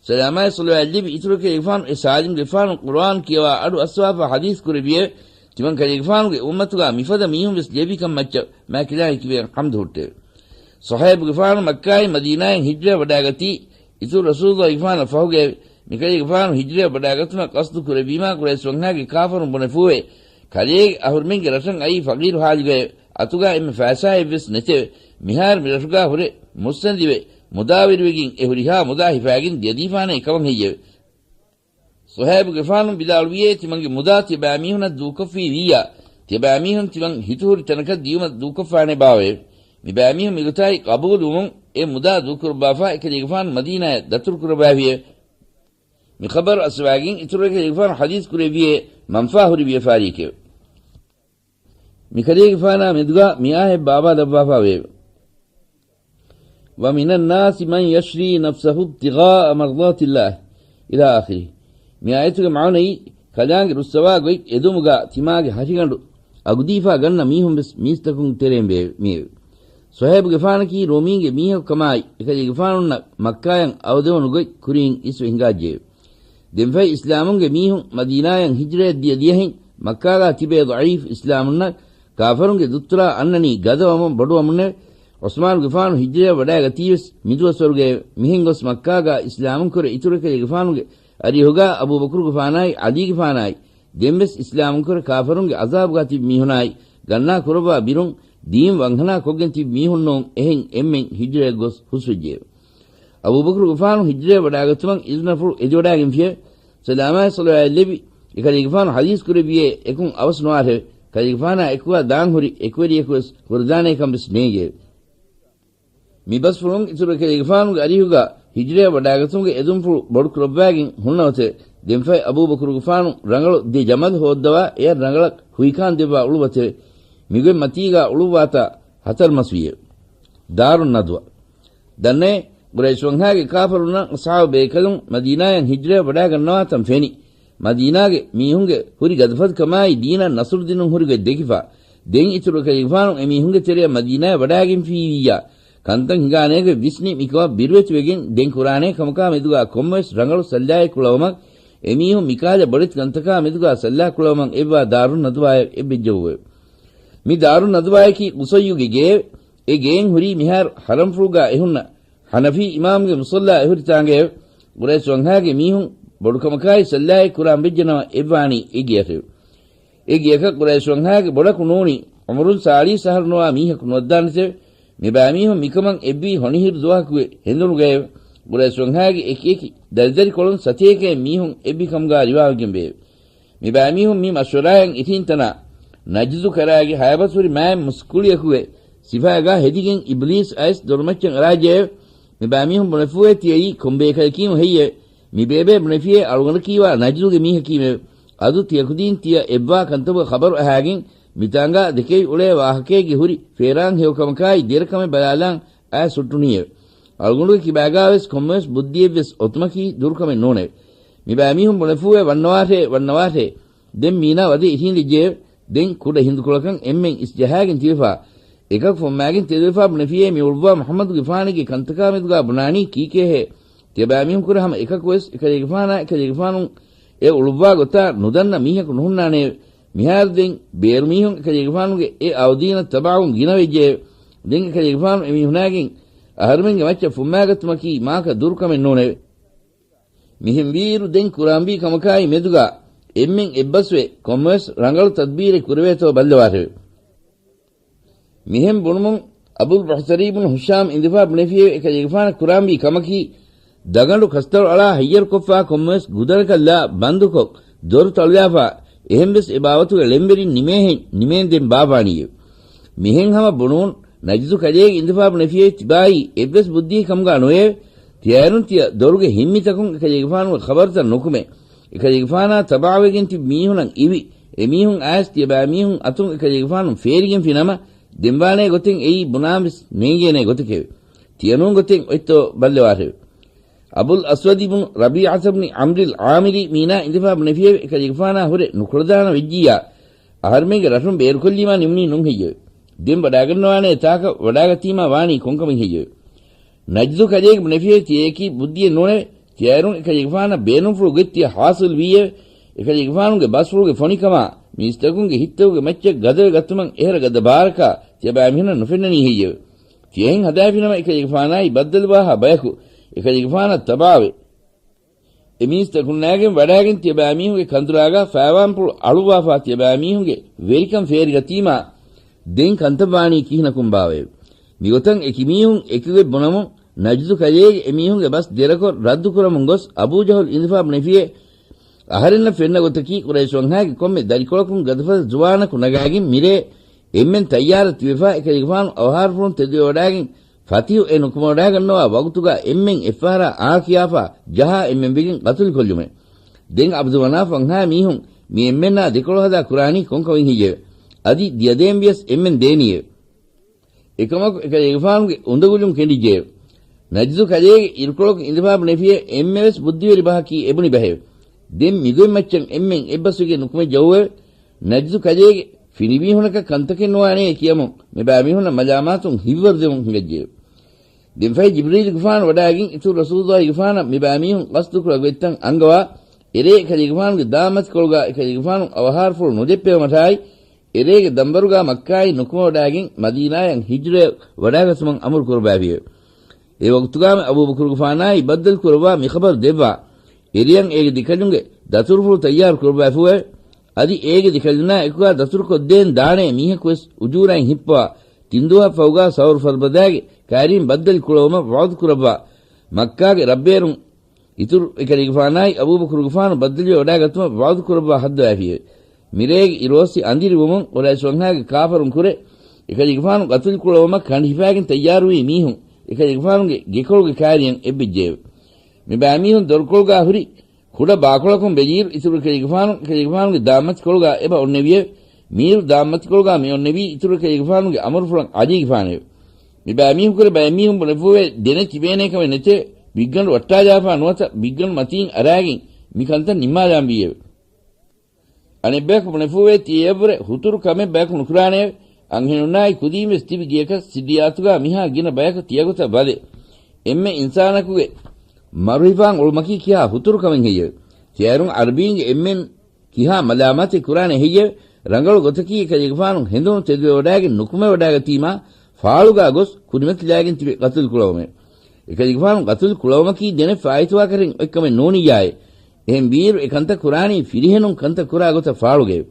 ސަލާމާއި ޞަލަވާތް ލެއްވި އިތުރު ކަލޭގެފާނު އެ ސާލިމްގެފާނު ޤުރުއާން ކިޔަވާ އަޑު އައްސަވާފާ ޙަދީޘް ކުރެއްވިއެވެ. ތިމަން ކަލޭގެފާނުގެ އުއްމަތުގާ މިފަދަ މީހުން ވެސް ލެއްވި ކަން މައްޗަށް މާތް އިލާހީ ކިބަޔަށް ޙަމްދު ހުއްޓެވެ. ޞުހައިބުގެފާނު މައްކާއިން މަދީނާއަށް ހިޖްރަޔަށް ވަޑާގަތީ، އިތުރު ރަސޫލުއްލާހިގެފާނަށް ފަހުގައެވެ. މިކަލޭގެފާނު ހިޖްރަޔަށް ވަޑާގަތުމަށް ޤަޞްދު ކުރެއްވީމާ ޤުރައިޝް ވަންހާގެ ކާފަރުން ބުނެފޫވޭ، ކަލޭގެ އަހުރުމެންގެ ރަށަށް އައީ ފަޤީރު ޙާލުގައެވެ. އަތުގާ އެންމެ ފައިސާއެއްވެސް ނެތެވެ. މިހާރު މި ރަށުގާ ހުރެ މުއްސަނދިވެ، މުދާވެރިވެގެން އެ ހުރިހާ މުދާ ހިފާގެން ދިޔަދީފާނޭ ކަމަށް ހެއްޔެވެ؟ ޞުހައިބުގެފާނު ވިދާޅުވިއޭ، ތިމަންގެ މުދާ ތިޔަބައިމީހުނަށް ދޫކޮށްފީ ވިއްޔާ، ތިޔަބައިމީހުން ތިމަން ހިތުހުރި ތަނަކަށް ދިޔުމަށް ދޫކޮށްފާނެ ބާވައެވެ. މިބައިމީހުން މިގޮތާއި ޤަބޫލުވުމުން އެ މުދާ ދޫކުރައްވާފާ އެކަލޭގެފާނު މަދީނާއަށް ދަތުރުކުރައްވާފިއެވެ. މި ޚަބަރު އައްސަވާގެން އިތުރު އެކަލޭގެފާނު ޙަދީޘް ކުރެއްވިއޭ، މަންފާ ހުރި ވިޔަފާރިއެކެވެ. މިކަލޭގެފާނާ މެދުގާ މިއާހެއް ބާވާލައްވާފާވެއެވެ. ومن الناس من يشري نفسه ابتغاء مرضات الله إلى آخره. މި އާޔަތުގެ މާނައީ، ކަލާނގެ ރުއްސަވާ ގޮތް އެދުމުގާ ތިމާގެ ހަށިގަނޑު އަގުދީފާ ގަންނަ މީހުން ވެސް މީސްތަކުން ތެރޭން ވެ-، މިއެވެ. ޞުހައިބުގެފާނަކީ ރޫމީންގެ މީހަކު ކަމާއި، އެކަލޭގެފާނުންނަށް މައްކާޔަށް އަވަދެވުނު ގޮތް ކުރިން އިސްވެ ހިނގާއްޖެއެވެ. ދެންފައި އިސްލާމުންގެ މީހުން މަދީނާޔަށް ހިޖްރަޔަށް ދިޔަ ދިޔަހެން މައްކާގާ ތިބޭ ޟަޢީފް އިސްލާމުންނަށް ކާފަރުންގެ ދުއްތުރާ އަންނަނީ ގަދަވަމުން ބޮޑުވަމުންނެވެ. ޢުސްމާނުގެފާނު ހިޖްރަޔަށް ވަޑާގަތީވެސް މިދުވަސްވަރުގައެވެ. މިހެން ގޮސް މައްކާގާ އިސްލާމުންކުރެ އިތުރު އެކަލޭގެފާނުގެ އަރިހުގާ އަބޫބަކުރުގެފާނާއި ޢަލީގެފާނާއި ދެންވެސް އިސްލާމުންކުރެ ކާފަރުންގެ ޢަޒާބުގާ ތިބި މީހުނާއި ގަންނާ ކުރައްވާ ބިރުން ދީން ވަންހަނާ ކޮށްގެން ތިބި މީހުންނޫން އެހެން އެންމެން ހިޖްރަޔަށް ގޮސް ހުސްވެއްޖެއެވެ. އަބޫބަކުރުގެފާނު ހިޖްރަޔަށް ވަޑާގަތުމަށް އިޒުނަފުޅު އެދިވަޑާގެންފިއެވެ. ސަލާމާއި ޞަލަވާތް ލެއްވި އެކަލޭގެފާނު ޙަދީޘް ކުރެއްވިއޭ، އެކުން އަވަސް ނުވާށެވެ. ކަލޭގެފާނާ އެކުގާ ދާން ހުރި އެކުވެރިޔަކު ވެސް ހުރެދާނޭ ކަން ވެސް ނޭނގެއެވެ. މި ބަސްފުޅުން އިތުރު އެކަލޭގެފާނުގެ އަރިހުގާ ހިޖްރަޔަށް ވަޑާގަތުމުގެ އެދުންފުޅު ބޮޑު ކުރައްވާގެން ހުންނަވަތެވެ. ދެންފައި އަބޫބަކުރުގެފާނު ރަނގަޅު ދެ ޖަމަލު ހޯއްދަވާ އެޔަށް ރަނގަޅަށް ހުއިކާން ދެއްވާ އުޅުވަތެވެ. މިގޮތް މަތީގާ އުޅުއްވާތާ ހަތަރު މަސް ވިއެވެ. ދާރުން ނަދުވަ. ދަންނައޭ، ޤުރައިޝް ވަންހާގެ ކާފަރުންނަށް އަޞްޙާބު ބޭކަލުން މަދީނާޔަށް ހިޖްރަޔަށް ވަޑާގަންނަވާތަން ފެނި، މަދީނާގެ މީހުންގެ ހުރި ގަދަފަދަ ކަމާއި ދީނަށް ނަޞްރު ދިނުން ހުރި ގޮތް ދެކިފަ، ދެން އިތުރު ކަލޭގެފާނު އެމީހުންގެ ތެރެއަށް މަދީނާޔަށް ވަޑާގެންފީވިއްޔާ، ކަންތައް ހިނގާނޭގޮތް ވިސްނި މިކަމަށް ބިރުވެތިވެގެން ދެން ކުރާނޭ ކަމަކާ މެދުގާ ކޮންމެވެސް ރަނގަޅު ސައްލާއެއް ކުޅަވުމަށް އެމީހުން މިކަހަލަ ބޮޑެތި ކަންތަކާ މެދުގާ ސައްލާ ކުޅަވަމަން އެއްވާ ދާރުން ނަދުވާއެއް އެއްވެއްޖެއެވެ. މި ދާރުން ނަދުވާޔަކީ ޤުޞައްޔުގެ ގެއެވެ. އެ ގެއިން ހުރީ މިހާރު ޙަރަމްފުޅުގާ އެހުންނަ ޙަނަފީ އިމާމުގެ މުޞައްލާ އެހުރި ތާނގައެވެ. ޤުރައިޝް ވަންހާގެ މީހުން ބޮޑުކަމަކާއި ސައްލާއެއް ކުރާން ވެއްޖެނަމަ އެއްވާނީ އެ ގެޔަކެވެ. އެ ގެޔަކަށް ޤުރައިޝް ވަންހާގެ ބޮޑަކު ނޫނީ ޢުމުރުން ސާޅީސް އަހަރު ނުވާ މީހަކު ނުވައްދާނެތެވެ. މިބައިމީހުން މިކަމަށް އެއްވީ ހޮނިހިރު ދުވަހަކުގެ ހެނދުނުގައެވެ. ޤުރައިޝް ވަންހާގެ އެކިއެކި ދަރިދަރިކޮޅުން ސަތޭކައެއް މީހުން އެއްވި ކަމުގާ ރިވާވެގެން ވެއެވެ. މިބައިމީހުން މި މަޝްވަރާއެއް އިށީން ތަނާ ނަޖްދު ކަރާގެ ހަޔަބަސްވުރި މާތް މުސްކުޅިއަކުގެ ސިފައިގާ ހެދިގެން އިބްލީސް އައިސް ދޮރުމައްޗަށް އަރާއްޖެއެވެ. މިބައިމީހުން ބުނެފޫއޭ ތިޔައީ ކޮންބޭކަލަކީމު ހެއްޔެވެ؟ މިބޭބޭ ބުނެފިޔޭ އަޅުގަނޑަކީވާ ނަޖްދުގެ މީހަކީމެވެ. އަދު ތިޔަކުދީން ތިޔަ އެއްވާ ކަންތައް ޚަބަރު އަހާގެން މިތާނގާ ދެކެވި އުޅޭ ވާހަކައިގެ ހުރި ފޭރާން ހެޔޮކަމަކާއި ދެރަކަމެއް ބަލާލާން އައިސް ހުއްޓުނީއެވެ. އަޅުގަނޑުގެ ކިބާގާވެސް ކޮންމެވެސް ބުއްދިއެއްވެސް އޮތުމަކީ ދުރުކަމެއް ނޫނެވެ. މިބައިމީހުން ބުނެފޫއޭ ވަންނަވާށޭ، ވަންނަވާށޭ. ދެން މީނާ ވަދެ އިށީނދެއްޖެއެވެ. ދެން ކުޑަ ހިނދުކޮޅަކަށް އެންމެން އިސްޖަހާގެން ތިބެފާ، އެކަކު ފުންމާގެން ތެދުވެފާ ބުނެފިޔޭ މި އުޅުއްވާ މުޙައްމަދުގެފާނީގެ ކަންތަކާމެދުގާ ބުނާނީ ކީކޭހޭ؟ ތިޔަބައިމީހުންކުރެ ހަމަ އެކަކުވެސް އެކަލޭގެފާނާ އެކަލޭގެފާނު އެ އުޅުއްވާ ގޮތާ ނުދަންނަ މީހަކު ނުހުންނާނެއެވެ. މިހާރު ދެން ބޭރުމީހުން އެކަލޭގެފާނުގެ އެ އައުދީނަށް ތަބަޢުވުން ގިނަވެއްޖެއެވެ. ދެން އެކަލޭގެފާނު އެމީހުނާގެން އަހަރުމެންގެ މައްޗަށް ފުންމާގަތުމަކީ މާކަ ދުރުކަމެއް ނޫނެވެ. މިހެންވީއިރު ދެން ކުރާންވީ ކަމަކާއި މެދުގާ އެންމެން އެއްބަސްވެ ކޮންމެވެސް ރަނގަޅު ތަދްބީރެއް ކުރެވޭތޯ ބައްލަވާށެވެ. މިހެން ބުނުމުން އަބުލް ބަޙްތަރީ ބުނު ހިޝާމް އިނދެފާ ބުނެފިއެވެ. އެކަލޭގެފާނަށް ކުރާންވީ ކަމަކީ، ދަގަނޑު ކަސްތަޅު އަޅާ ހައްޔަރުކޮށްފާ ކޮންމެވެސް ގުދަރަކަށްލާ ބަންދުކޮށް، ދޮރު ތަޅުލާފާ، އެހެންވެސް އެ ބާވަތުގެ ޅެންވެރިން ނިމޭހެން ނިމޭންދެން ބާއްވާނީއެވެ. މިހެން ހަމަ ބުނުމުން ނަޖްދު ކަލޭގެ އިނދެފާ ބުނެފިއެވެ. ތިބާއީ އެއްވެސް ބުއްދިއެއް ކަމުގާ ނުވެއެވެ. ތިޔައިރުން ތިޔަ ދޮރުގެ ހިންމިތަކުން އެކަލޭގެފާނުގެ ޚަބަރުތައް ނުކުމެ. އެކަލޭގެފާނާ ތަބަޢުވެގެން ތިބި މީހުނަށް އިވި، އެމީހުން އައިސް ތިޔަބައިމީހުން އަތުން އެކަލޭގެފާނު ފޭރިގެންފި ނަމަ، ދެންވާނޭ ގޮތެއް އެއީ ބުނާންވެސް ނޭނގޭނޭ ގޮތެކެވެ. ތިޔަނޫން ގޮތެއް އޮތްތޯ ބައްލަވާށެވެ. އަބުލް އަސްވަދި ބުނު ރަބީޢަތަ ބުނި ޢަމްރިލް ޢާމިރީ މީނާ އިނދެފާ ބުނެފިއެވެ. އެކަލޭގެފާނާ ހުރެ ނުކުޅަދާނަ ވެއްޖިއްޔާ، އަހަރުމެންގެ ރަށުން ބޭރުކޮށްލީމާ ނިމުނީ ނޫން ހެއްޔެވެ؟ ދެން ވަޑާގަންނަވާނޭ ތާކަށް ވަޑާގަތީމާ ވާނީ ކޮންކަމެއް ހެއްޔެވެ؟ ނަޖްދު ކަލޭގެ ބުނެފިއެވެ. ތިޔައަކީ ބުއްދިއެއް ނޫނެވެ. ތިޔައިރުން އެކަލޭގެފާނަށް ބޭނުންފުޅު ގޮތް ތިޔަ ޙާޞިލް ވީއެވެ. އެކަލޭގެފާނުގެ ބަސްފުޅުގެ ފޮނިކަމާ މީސްތަކުންގެ ހިތްތަކުގެ މައްޗަށް ގަދަވެ ގަތުމަށް އެހެރަ ގަދަ ބާރަކާ ތިޔަބައިމީހުނަށް ނުފެންނަނީ ހެއްޔެވެ؟ ތިޔަހެން ހަދާފިނަމަ އެކަލޭގެފާނާއި ބައްދަލުވާހާ ބަޔަކު އެކަލޭގެފާނަށް ތަބާވެ، އެ މީސްތަކުންނާގެން ވަޑާގެން ތިޔަބައިމީހުންގެ ކަނދުރާގާ ފައިވާންޕުޅު އަޅުއްވާފާ ތިޔަބައިމީހުންގެ ވެރިކަން ފޭރިގަތީމާ، ދެން ކަންތައްވާނީ ކިހިނަކުންބާވައެވެ؟ މިގޮތަށް އެކި މީހުން އެކުގެ ބުނަމުން، ނަޖްދު ކަލޭގެ އެމީހުންގެ ބަސް ދެރަކޮށް ރައްދުކުރަމުން ގޮސް، އަބޫ ޖަހުލް އިނދެފާ ބުނެފިއޭ، އަހަރެންނަށް ފެންނަ ގޮތަކީ، ޤުރައިޝް ވަންހާގެ ކޮންމެ ދަރިކޮޅަކުން ގަދަފަދަ ޒުވާނަކު ނަގާގެން މިރޭ އެންމެން ތައްޔާރަށް ތިބެފާ، އެކަލޭގެފާނު އަވަހާރަފުޅުން ތެދުވެވަޑާގެން ފަތިހު އެ ނުކުމެވަޑާގަންނަވާ ވަގުތުގާ އެންމެން އެއްފަހަރާ އާ ކިޔާފާ ޖަހާ އެންމެން ވެގެން ޤަތުލުކޮށްލުމެވެ. ދެން ޢަބްދު މަނާފް ވަންހާ މީހުން މި އެންމެންނާ ދެކޮޅު ހަދާ ކުރާނީ ކޮންކަމެއް ހެއްޔެވެ؟ އަދި ދިޔަދޭން ވިޔަސް އެންމެން ދޭނީއެވެ. އެކަމަކު އެކަލޭގެފާނުގެ އުނދަގުލުން ކެނޑިއްޖެއެވެ. ނަޖްދު ކަލޭގެ އިރުކޮޅަކު އިނދެފާ ބުނެފިއޭ އެންމެވެސް ބުއްދިވެރި ބަހަކީ އެބުނި ބަހެވެ. ދެން މިގޮތް މައްޗަށް އެންމެން އެއްބަސްވެގެން ނުކުމެއްޖައޫއެވެ. ނަޖްދު ކަލޭގެ ފިނިވީހުނަކަށް ކަންތަކެއް ނުވާނޭ ކިޔަމުން މިބައިމީހުންނަށް މަލާމާތުން ހިތްވަރުދެމުން ހިނގައްޖެއެވެ. ދެން ފަހެ ޖިބްރީލުގެފާނު ވަޑާގެން އިތުރު ރަސޫލުއްލާހިގެފާނަށް މިބައިމީހުން ޤަޞްދުކުރާ ގޮތްތައް އަންގަވާ، އެރޭ އެކަލޭގެފާނުގެ ދާންމަތިކޮޅުގާ އެކަލޭގެފާނު އަވަހާރަފުޅު ނުދެއްޕެވުމަށާއި، އެރޭގެ ދަންބަރުގާ މައްކާއިން ނުކުމެވަޑާގެން މަދީނާޔަށް ހިޖްރަޔަށް ވަޑާގަތުމަށް އަމުރު ކުރައްވާފިއެވެ. އެ ވަގުތުގާމެ އަބޫބަކުރުގެފާނާއި ބައްދަލު ކުރައްވާ މި ޚަބަރު ދެއްވާ، އެރެޔަން އޭގެ ދެކަލުންގެ ދަތުރުފުޅު ތައްޔާރު ކުރައްވާފިއެވެ. އަދި އޭގެ ދެކަލުންނާ އެކުގާ ދަތުރުކޮށްދޭން ދާނޭ މީހަކުވެސް އުޖޫރައިން ހިއްޕަވާ، ތިންދުވަހަށް ފަހުގާ ސައުރު ފަރުބަދާގެ ކައިރިން ބައްދަލު ކުޅަވުމަށް ވަޢުދު ކުރައްވާ، މައްކާގެ ރަށްބޭރުން އިތުރު އެކަލޭގެފާނާއި އަބޫބަކުރުގެފާނު ބައްދަލުވެ ވަޑާގަތުމަށް ވަޢުދު ކުރައްވާ ހައްދަވާފިއެވެ. މިރޭގެ އިރުއޮއްސި އަނދިރިވުމުން ޤުރައިޝް ވަންހާގެ ކާފަރުން ކުރެ، އެކަލޭގެފާނު ޤަތުލު ކުޅަވުމަށް ކަނޑި ހިފާގެން ތައްޔާރުވީ މީހުން އެކަލޭގެފާނުގެ ގެކޮޅުގެ ކައިރިއަށް އެއްވެއްޖެއެވެ. މިބައިމީހުން ދޮރުކޮޅުގާ ހުރި ކުޑަ ބާކޮޅަކުން ބެލިއިރު އިތުރު އެކަލޭގެފާނު އެކަލޭގެފާނުގެ ދާންމަތިކޮޅުގާ އެބަ އޮންނެވިއެވެ. މީރު ދާންމަތިކޮޅުގާ މި އޮންނެވީ އިތުރު އެކަލޭގެފާނުގެ އަމުރުފުޅަށް އަލީގެފާނެވެ. މިބައިމީހުންކުރެ ބައެއްމީހުން ބުނެފޫވޭ ދެނެއް ތިބޭނޭ ކަމެއް ނެތޭ، ބިއްގަނޑު ވައްޓާލާފާ ނުވަތަ ބިއްގަނޑު މަތީން އަރާގެން މި ކަންތައް ނިންމާލާންވީއެވެ. އަނެއްބަޔަކު ބުނެފޫވޭ ތިޔައަށްވުރެ ހުތުރު ކަމެއް ބަޔަކު ނުކުރާނެއެވެ. އަންހެނުންނާއި ކުދީންވެސް ތިބި ގެޔަކަށް ސިއްރިއްޔާތުގާ މިހާ ގިނަ ބަޔަކު ތިޔަގޮތަށް ވަދެ، އެންމެ އިންސާނަކުގެ މަރުހިފާން އުޅުމަކީ ކިހާ ހުތުރު ކަމެއް ހެއްޔެވެ؟ ތިޔަރުން އަރަބީންގެ އެންމެން ކިހާ މަލާމާތެއް ކުރާނެ ހެއްޔެވެ؟ ރަނގަޅު ގޮތަކީ އެކަލޭގެފާނު ހެނދުނު ތެދުވެވަޑާގެން ނުކުމެވަޑާގަތީމާ، ފާޅުގާ ގޮސް ކުރިމަތިލާގެން ތިބެ ގަތުލު ކުޅަވުމެވެ. އެކަލޭގެފާނު ގަތުލު ކުޅަވުމަކީ ދެނެއް ފާއިތުވާކަރެއް އޮތްކަމެއް ނޫނިއްޔާއެވެ. އެހެން ވީއިރު އެ ކަންތައް ކުރާނީ ފިރިހެނުން ކަންތައް ކުރާ ގޮތަށް ފާޅުގައެވެ.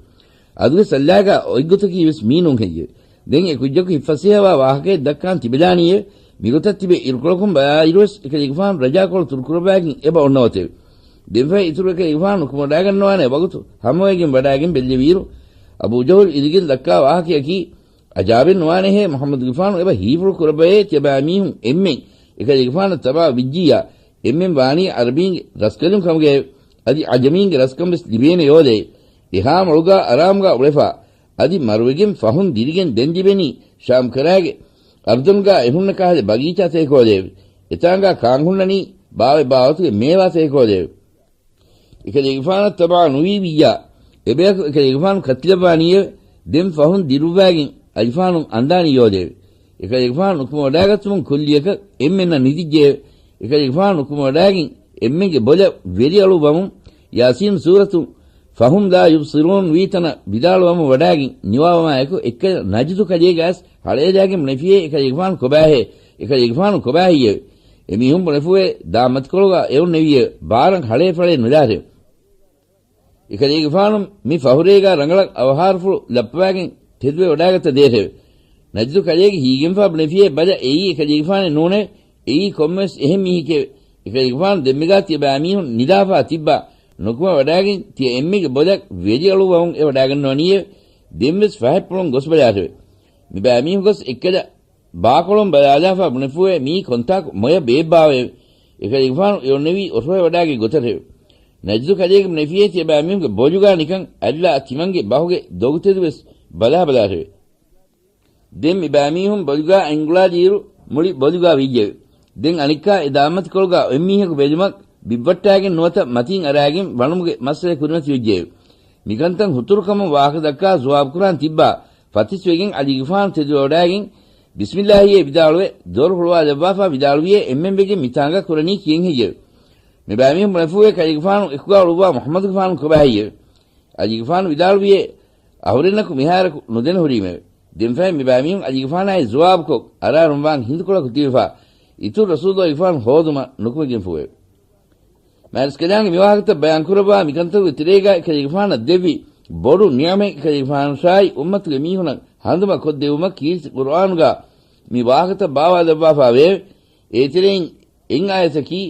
އަދުގެ ސައްލާގާ އޮތްގޮތަކީ ވެސް މީނުން ހެއްޔެވެ؟ ދެން އެ ކުއްޖަކު ހިތްފަސޭހަވާ ވާހަކައެއް ދައްކާން ތިބެލާނީއެވެ. މިގޮތަށް ތިބެ އިރުކޮޅަކުން ބަލާއިރުވެސް އެކަލޭގެފާނު ރަޖާކޮޅު ތުރުކުރައްވާގެން އެބަ އޮންނަވަތެވެ. ދެންފަހެ އިތުރު އެކަލޭގެފާނު ނުކުމެވަޑާގަންނަވާނެ ވަގުތު ހަމަވެގެން ވަޑާގެން ބެއްލެވިއިރު، އަބޫ ޖަހުލް އިރިގެން ދައްކާ ވާހަކަޔަކީ، އަޖާބެއް ނުވާނެހޭ މުޙައްމަދުގެފާނު އެބަ ހީފުޅު ކުރައްވައޭ ތިޔަބައިމީހުން އެންމެން އެކަލޭގެފާނަށް ތަބާ ވިއްޖިއްޔާ، އެންމެން ވާނީ އަރަބީންގެ ރަސްކަލުން ކަމުގައެވެ. އަދި އަޖަމީންގެ ރަސްކަން ވެސް ލިބޭނެ ޔޯލައެވެ. އެހާ މޮޅުގާ އަރާމުގާ އުޅެފާ، އަދި މަރުވެގެން ފަހުން ދިރިގެން ދެން ލިބެނީ ޝާމްކަރާގެ އަރުދުންގާ އެހުންނަ ކަހަލަ ބަގީޗާތަކެކޯލައެވެ. އެތާނގާ ކާން ހުންނަނީ ބާވަތް ބާވަތުގެ މޭވާތަކެކޯލައެވެ. އެކަލޭގެފާނަށް ތަބާ ނުވީ ވިއްޔާ، އެބަޔަކު އެކަލޭގެފާނު ކަތިލައްވާނީއެވެ. ދެން ފަހުން ދިރުއްވާގެން އަލިފާނު އަންދާނީ ޔޯލައެވެ. އެކަލޭގެފާނު ނުކުމެވަޑާގަތުމުން ކުއްލިއަކަށް އެންމެންނަށް ނިދިއްޖެއެވެ. އެކަލޭގެފާނު ނުކުމެވަޑާގެން އެންމެންގެ ބޮލަށް ވެލިއަޅުއްވަމުން، ޔާސީން ސޫރަތު ފަހުމް ލާ ޔުބްޞިރޫން ވީތަނަށް ވިދާޅުވަމުން ވަޑާގެން ނިވާވަމާއެކު އެއްކަލަ ނަޖްދު ކަލޭގެ އައިސް ހަޅޭލާގެން ބުނެފިއޭ އެކަލޭގެފާނު ކޮބާހޭ؟ އެކަލޭގެފާނު ކޮބާހެއްޔެވެ؟ އެމީހުން ބުނެފުއޭ ދާމަތިކޮޅުގާ އެއޮންނެވިއެވެ. ބާރަށް ހަޅޭފަޅޭ ނުލާށެވެ. އެކަލޭގެފާނު މި ފަހުރޭގާ ރަނގަޅަށް އަވަހާރަފުޅު ލައްޕަވާގެން ތެދުވެ ވަޑާގަތަ ދޭށެވެ. ނަޖްދު ކަލޭގެ ހީގެންފާ ބުނެފިއޭ ބަލަ އެއީ އެކަލޭގެފާނެއް ނޫނެވެ. އެއީ ކޮންމެވެސް އެހެން މީހެކެވެ. އެކަލޭގެފާނު ދެންމެގާ ތިޔަބައިމީހުން ނިދާފާ ތިއްބާ ނުކުމެ ވަޑާގެން ތިޔަ އެންމެގެ ބޮލަށް ވެލިއަޅުއްވަމުން އެ ވަޑާގަންނަވަނީއެވެ. ދެންވެސް ފަހަތްޕުޅުން ގޮސްބަލާށެވެ. މިބައިމީހުން ގޮސް އެއްކަލަ ބާކޮޅުން ބަލާލާފާ ބުނެފުއޭ މިއީ ކޮންތާކު މޮޔަ ބޭއްބާވައެވެ. އެކަލޭގެފާނު އެއޮންނެވީ އޮށޯވެވަޑާގެ ގޮތަށެވެ. ނަޖްދު ކަލޭގެ ބުނެފިއޭ ތިޔަބައިމީހުންގެ ބޮލުގާ ނިކަން އަލްލާ ތިމަންގެ ބަހުގެ ދޮގުތެދުވެސް ބަލާބަލާށެވެ. ދެން މިބައިމީހުން ބޮލުގާ އެނގުޅާލިއިރު މުޅި ބޮލުގާ ވިއްޖެއެވެ. ދެން އަނެއްކާ އެ ދާމަތިކޮޅުގާ އޮތްމީހަކު ބެލުމަށް ބިއްވައްޓާގެން ނުވަތަ މަތީން އަރާގެން ވަނުމުގެ މައްސަލަ ކުރިމަތިވެއްޖެއެވެ. މިކަންތައް ހުތުރުކަމުން ވާހަކަދައްކާ ޒުވާބުކުރާން ތިއްބާ ފަތިސްވެގެން އަލީގެފާނު ތެދުވެވަޑާގެން ބިސްމިއްލާހީއޭ ވިދާޅުވެ ދޮރު ހުޅުވާލައްވާފާ ވިދާޅުވިއޭ އެންމެންވެގެން މިތާނގަ ކުރަނީ ކިހެން ހެއްޔެވެ؟ މިބައިމީހުން ބުނެފުއޭ ކަލޭގެފާނު އެކުގާ އުޅުއްވާ މުޙައްމަދުގެފާނު ކޮބާހެއްޔެވެ؟ އަލީގެފާނު ވިދާޅުވިއޭ އަހުރެންނަކު މިހާރަކު ނުދެނެހުރީމެވެ. ދެންފަހެ މިބައިމީހުން އަލީގެފާނާއި ޒުވާބުކޮށް އަރާރުންވާން ހިނދުކޮޅަކު ތިބެފާ އިތުރު ރަސޫލުގެފާނު ހޯދުމަށް ނުކުމެގެންފުއެވެ. މާތްރަސްކަލާނގެ މިވާހަކަތައް ބަޔާންކުރައްވާ މިކަންތަކުގެ ތެރޭގަ އެކަލޭގެފާނަށް ދެއްވި ބޮޑު ނިޢުމަތް އެކަލޭގެފާނަށާއި އުއްމަތުގެ މީހުނަށް ހަނދުމަ ކޮށްދެއްވުމަށް ކީރިތި ޤުރުއާނުގަ މި ވާހަކަތައް ބާވާލައްވާފާވެއެވެ. އޭތެރެއިން އެއް އާޔަތަކީ،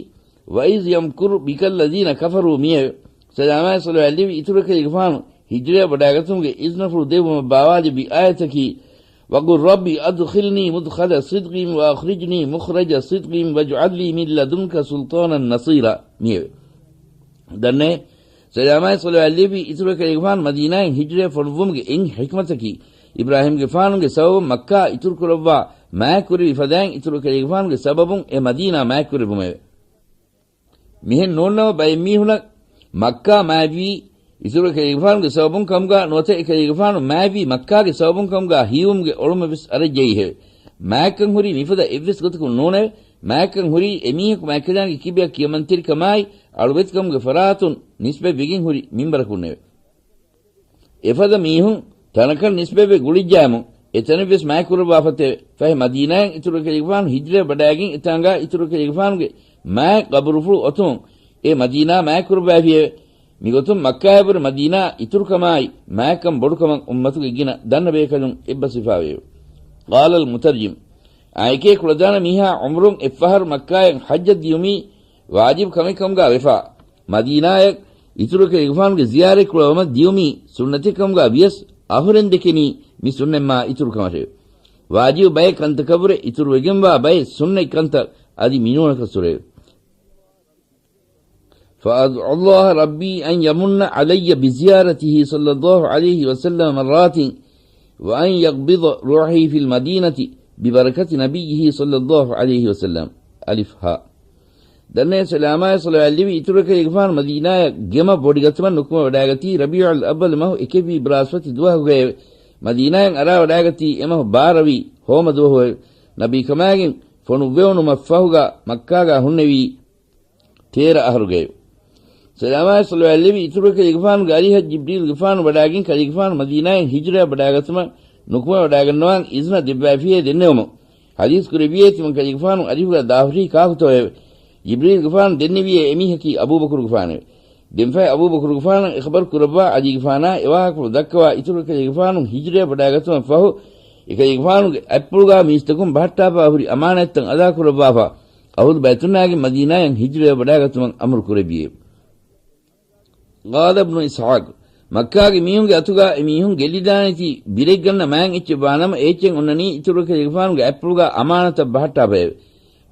وَإِذْ يَمْكُرُ بِكَ الَّذِينَ كَفَرُوا މިއެވެ. ސަލާމާއި ޞަލަވާތް ލެއްވި އިތުރު އެކަލޭގެފާނު ހިޖްރަޔަށް ވަޑާގަތުމުގެ އިޒްނަފުޅު ދެއްވުމަށް ބާވާލެއްވި އާޔަތަކީ، وَقُل رَّبِّ أَدْخِلْنِي مُدْخَلَ صِدْقٍ وَأَخْرِجْنِي مُخْرَجَ صِدْقٍ وَاجْعَل لِّي مِن لَّدُنْكَ سُلْطَانًا نَّصِيرًا މިއެވެ. ދަންނައޭ، ސަލާމާއި ޞަލަވާތް ލެއްވި އިތުރު އެކަލޭގެފާނު މަދީނާއިން ހިޖްރަޔަށް ފޮނުއްވުމުގެ އެއް ޙިކްމަތަކީ، އިބްރާހީމްގެފާނުގެ ސަބަބުން މައްކާ އިތުރުކުރައްވާ މާތްކުރެވި ފަދައިން އިތުރު އެކަލޭގެފާނުގެ ސަބަބުން އެ މަދީނާ މާތްކުރެއްވުމެވެ. މިހެން ނޫންނަމަ ބައެއް މީހުނަށް މައްކާ މާތްވީ އިތުރު އެކަލޭގެފާނުގެ ސަބަބުން ކަމުގާ ނުވަތަ އެކަލޭގެފާނު މާތްވީ މައްކާގެ ސަބަބުން ކަމުގާ ހީވުމުގެ އޮޅުމެއް ވެސް އަރައްޖައީހެވެ. މާތްކަން ހުރީ މިފަދަ އެއްވެސް ގޮތަކުން ނޫނެވެ. މާތްކަން ހުރީ އެމީހަކު މާތްކަލާނގެ ކިބަޔަށް ކިޔަމަންތެރިކަމާއި އަޅުވެތިކަމުގެ ފަރާތުން ނިސްބަތްވެގެން ހުރި މިންބަރަކުންނެވެ. އެފަދަ މީހުން ތަނަކަށް ނިސްބަތްވެ ގުޅިއްޖައިމު، އެތަނެއްވެސް މާތްކުރައްވާފަތެވެ. ފަހެ މަދީނާއިން އިތުރު އެކަލޭގެފާނު ހިޖްރަޔަށް ވަޑާގެން އެތާނގާ އިތުރު އެކަލޭގެފާނުގެ މާތް ގަބުރުފުޅު އޮތުމުން އެ މަދީނާ މާތްކުރައްވައިފިއެވެ. މިގޮތުން މައްކާއަށްވުރެ މަދީނާ އިތުރުކަމާއި މާތްކަން ބޮޑުކަމަށް އުއްމަތުގެ ގިނަ ދަންނަ ބޭކަލުން އެއްބަސްވެފާވެއެވެ. قال المترجم، އާނއެކޭ ކުޅަދާނަ މީހާ ޢުމުރުން އެއްފަހަރު މައްކާއަށް ޙައްޖަށް ދިޔުމީ ވާޖިބު ކަމެއް ކަމުގާ ވެފާ، މަދީނާއަށް އިތުރު އެކަލޭގެފާނުގެ ޒިޔާރަތް ކުޅަވަމަށް ދިޔުމީ ސުންނަތެއް ކަމުގާ ވިޔަސް، އަހުރެން ދެކެނީ މި ސުންނަތްމާ އިތުރު ކަމަށެވެ. ވާޖިބު ބައެއް ކަންތަކަށްވުރެ އިތުރުވެގެންވާ ބައެއް ސުންނަތް ކަންތައް އަދި މިނޫނަކަށް ސުރެވެ. فأدعو الله ربي أن يمن علي بزيارته صلى الله عليه وسلم مرات وأن يقبض روحي في المدينة ببركة نبيه صلى الله عليه وسلم. އަލިފް ހާ. ދަންނައޭ ސަލާމާއި ޞަލަވާތް ލެއްވި އިތުރު އެކަލޭގެފާނު މަދީނާއަށް ގެމަށް ބޮޑިގަތުމަށް ނުކުމެ ވަޑާގަތީ ރަބީޢުލް އައްވަލު މަހު އެކެއްވީ ބްރާސްފަތި ދުވަހުގައެވެ. މަދީނާއިން އަރާ ވަޑާގަތީ އެމަހު ބާރަވީ ހޯމަ ދުވަހުއެވެ. ނަބީކަމާގެން ފޮނުއްވެވުނުމަށްފަހުގާ މައްކާގާ ހުންނެވީ ތޭރަ އަހަރުގައެވެ. ސަލާމާއި ޞަލަވާތް ލެއްވި އިތުރު ކަލޭގެފާނުގެ އަރިހަށް ޖިބްރީލްގެފާނު ވަޑާގެން ކަލޭގެފާނު މަދީނާއިން ހިޖުރަޔަށް ވަޑާގަތުމަށް ނުކުމެ ވަޑާގަންނަވާން އިޒުނަ ދެއްވައިފިޔޭ ދެންނެވުމުން ޙަދީޘް ކުރެއްވިޔޭ، ތިމަން ކަލޭގެފާނު އަރިހުގަ ދާހުރީ ކާކުތޯއެވެ؟ ޖިބްރީލްގެފާނު ދެންނެވިޔޭ އެމީހަކީ އަބޫބަކުރުގެފާނެވެ. ދެންފަހެ އަބޫބަކުރުގެފާނަށް އެ ޚަބަރު ކުރައްވާ ޢަލީގެފާނާ އެވާހަކަފުޅު ދައްކަވާ އިތުރު ކަލޭގެފާނު ހިޖުރަޔަށް ވަޑާގަތުމަށް ފަހު، އެކަލޭގެފާނުގެ އަތްޕުޅުގާ މީސްތަކުން ބަހައްޓާފާ ހުރި އަމާނާތްތައް އަދާކުރައްވާފާ، އަހުލު ބައިތުންނާގެން މަދީނާޔަށް ހިޖުރަޔަށް ވަޑާގަތުމަށް އަމުރު ކުރެއްވިއެވެ. ޤާލަ އިބްނު އިސްޙާޤު، މައްކާގެ މީހުންގެ އަތުގާ އެ މީހުން ގެއްލިދާނެތީ ބިރެއްގަންނަ މާތް އެއްޗެއް ވާނަމަ، އޭއްޗެއް އޮންނަނީ އިތުރު ކަލޭގެފާނުގެ އަތްޕުޅުގާ އަމާނަތަށް ބަހައްޓާފައެވެ.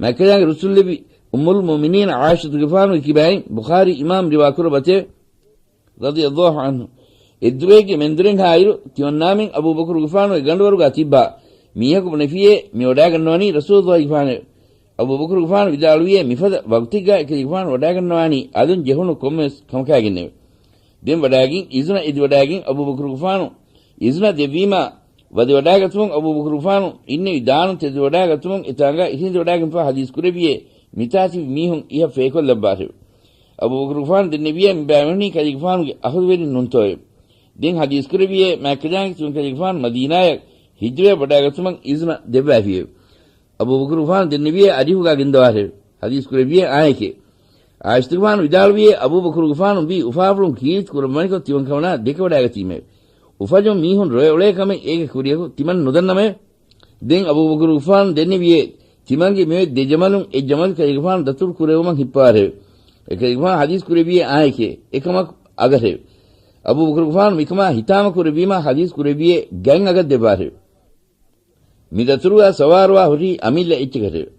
މާތްކަލާނގެ ރުއްސުންލެއްވި އުއްމުލް މުއުމިނީން ޢާއިޝަތުގެފާނުގެ ކިބައިން ބުޚާރީ އިމާމް ރިވާ ކުރައްވަތެވެ. ރަޟިޔަﷲ ޢަންހު. އެއްދުވަހެއްގެ މެންދުރެއްހާއިރު، ތިމަންނާމެން އަބޫބަކުރުގެފާނުގެ ގަނޑުވަރުގާ ތިއްބާ، މީހަކު ބުނެފިޔޭ، މި ވަޑާގަންނަވަނީ ރަސޫލުﷲގެފާނެވެ. އަބޫބަކުރުގެފާނު ވިދާޅުވިޔޭ، މިފަދަ ވަގުތެއްގާ އެކަލޭގެފާނު ވަޑާގަންނަވާނީ އަލުން ޖެހުނު ކޮންމެވެސް ކަމަކާގެންނެވެ. ދެން ވަޑާގެން އިޒުނަ އެދިވަޑާގެން އަބޫބަކުރުގެފާނު އިޒުނަ ދެއްވީމާ، ވަދެވަޑާގަތުމުން އަބޫބަކުރުގެފާނު އިންނެވި ދާނު ތެދުވަޑާގަތުމުން އެތާނގާ އިށީނދެވަޑާގެންފާ ޙަދީޘް ކުރެއްވިޔޭ، މިތާ ތިބި މީހުން އިހަށް ފޭކޮށްލައްވާށެވެ. އަބޫބަކުރުގެފާނު ދެންނެވިޔޭ، މި ބައިމީހުންނީ ކަލޭގެފާނުގެ އަހުލުވެރިން ނޫންތޯއެވެ؟ ދެން ޙަދީޘް ކުރެއްވިޔޭ، މާތްކަލާނގެ ތިމަން ކަލޭގެފާނު މަދީނާޔަށް ހިޖުރަޔަށް ވަޑާގަތުމަށް އިޒުނަ ދެއްވައިފިއެވެ. އަބޫބަކުރުގެފާނު ދެންނެވިޔޭ، އަރިހުގާ ގެންދަވާށެވެ. ޙަދީޘް ކުރެއްވިޔޭ އާނއެކޭ. ޢާއިޝަތުގެފާނު ވިދާޅުވިޔޭ، އަބޫބަކުރުގެފާނު ވީ އުފާފުޅުން ކީރިތި ކުރައްވަނިކޮށް ތިމަން ކަމަނާ ދެކެވަޑާގަތީމެވެ. އުފަލުން މީހުން ރޮއެ އުޅޭ ކަމެއް އޭގެ ކުރިޔަކު ތިމަން ނުދަންނަމެވެ. ދެން އަބޫބަކުރުގެފާނު ދެންނެވިޔޭ، ތިމަންގެ މިއޮތް ދެ ޖަމަލުން އެއް ޖަމަލު ކަލޭގެފާނު ދަތުރު ކުރެވުމަށް ހިއްޕަވާށެވެ. އެކަލޭގެފާނު ޙަދީޘް ކުރެއްވިޔޭ އާނއެކޭ، އެކަމަކު އަގަށެވެ. އަބޫބަކުރުގެފާނު މިކަމާ ހިތާމަ ކުރެއްވީމާ ޙަދީޘް ކުރެއްވިޔޭ ގަތް އަގަށް ދެއްވާށެވެ. މި ދަތުރުގާ ސަވާރުވާ ހުރީ އަމިއްލަ އެއްޗަކަށެވެ.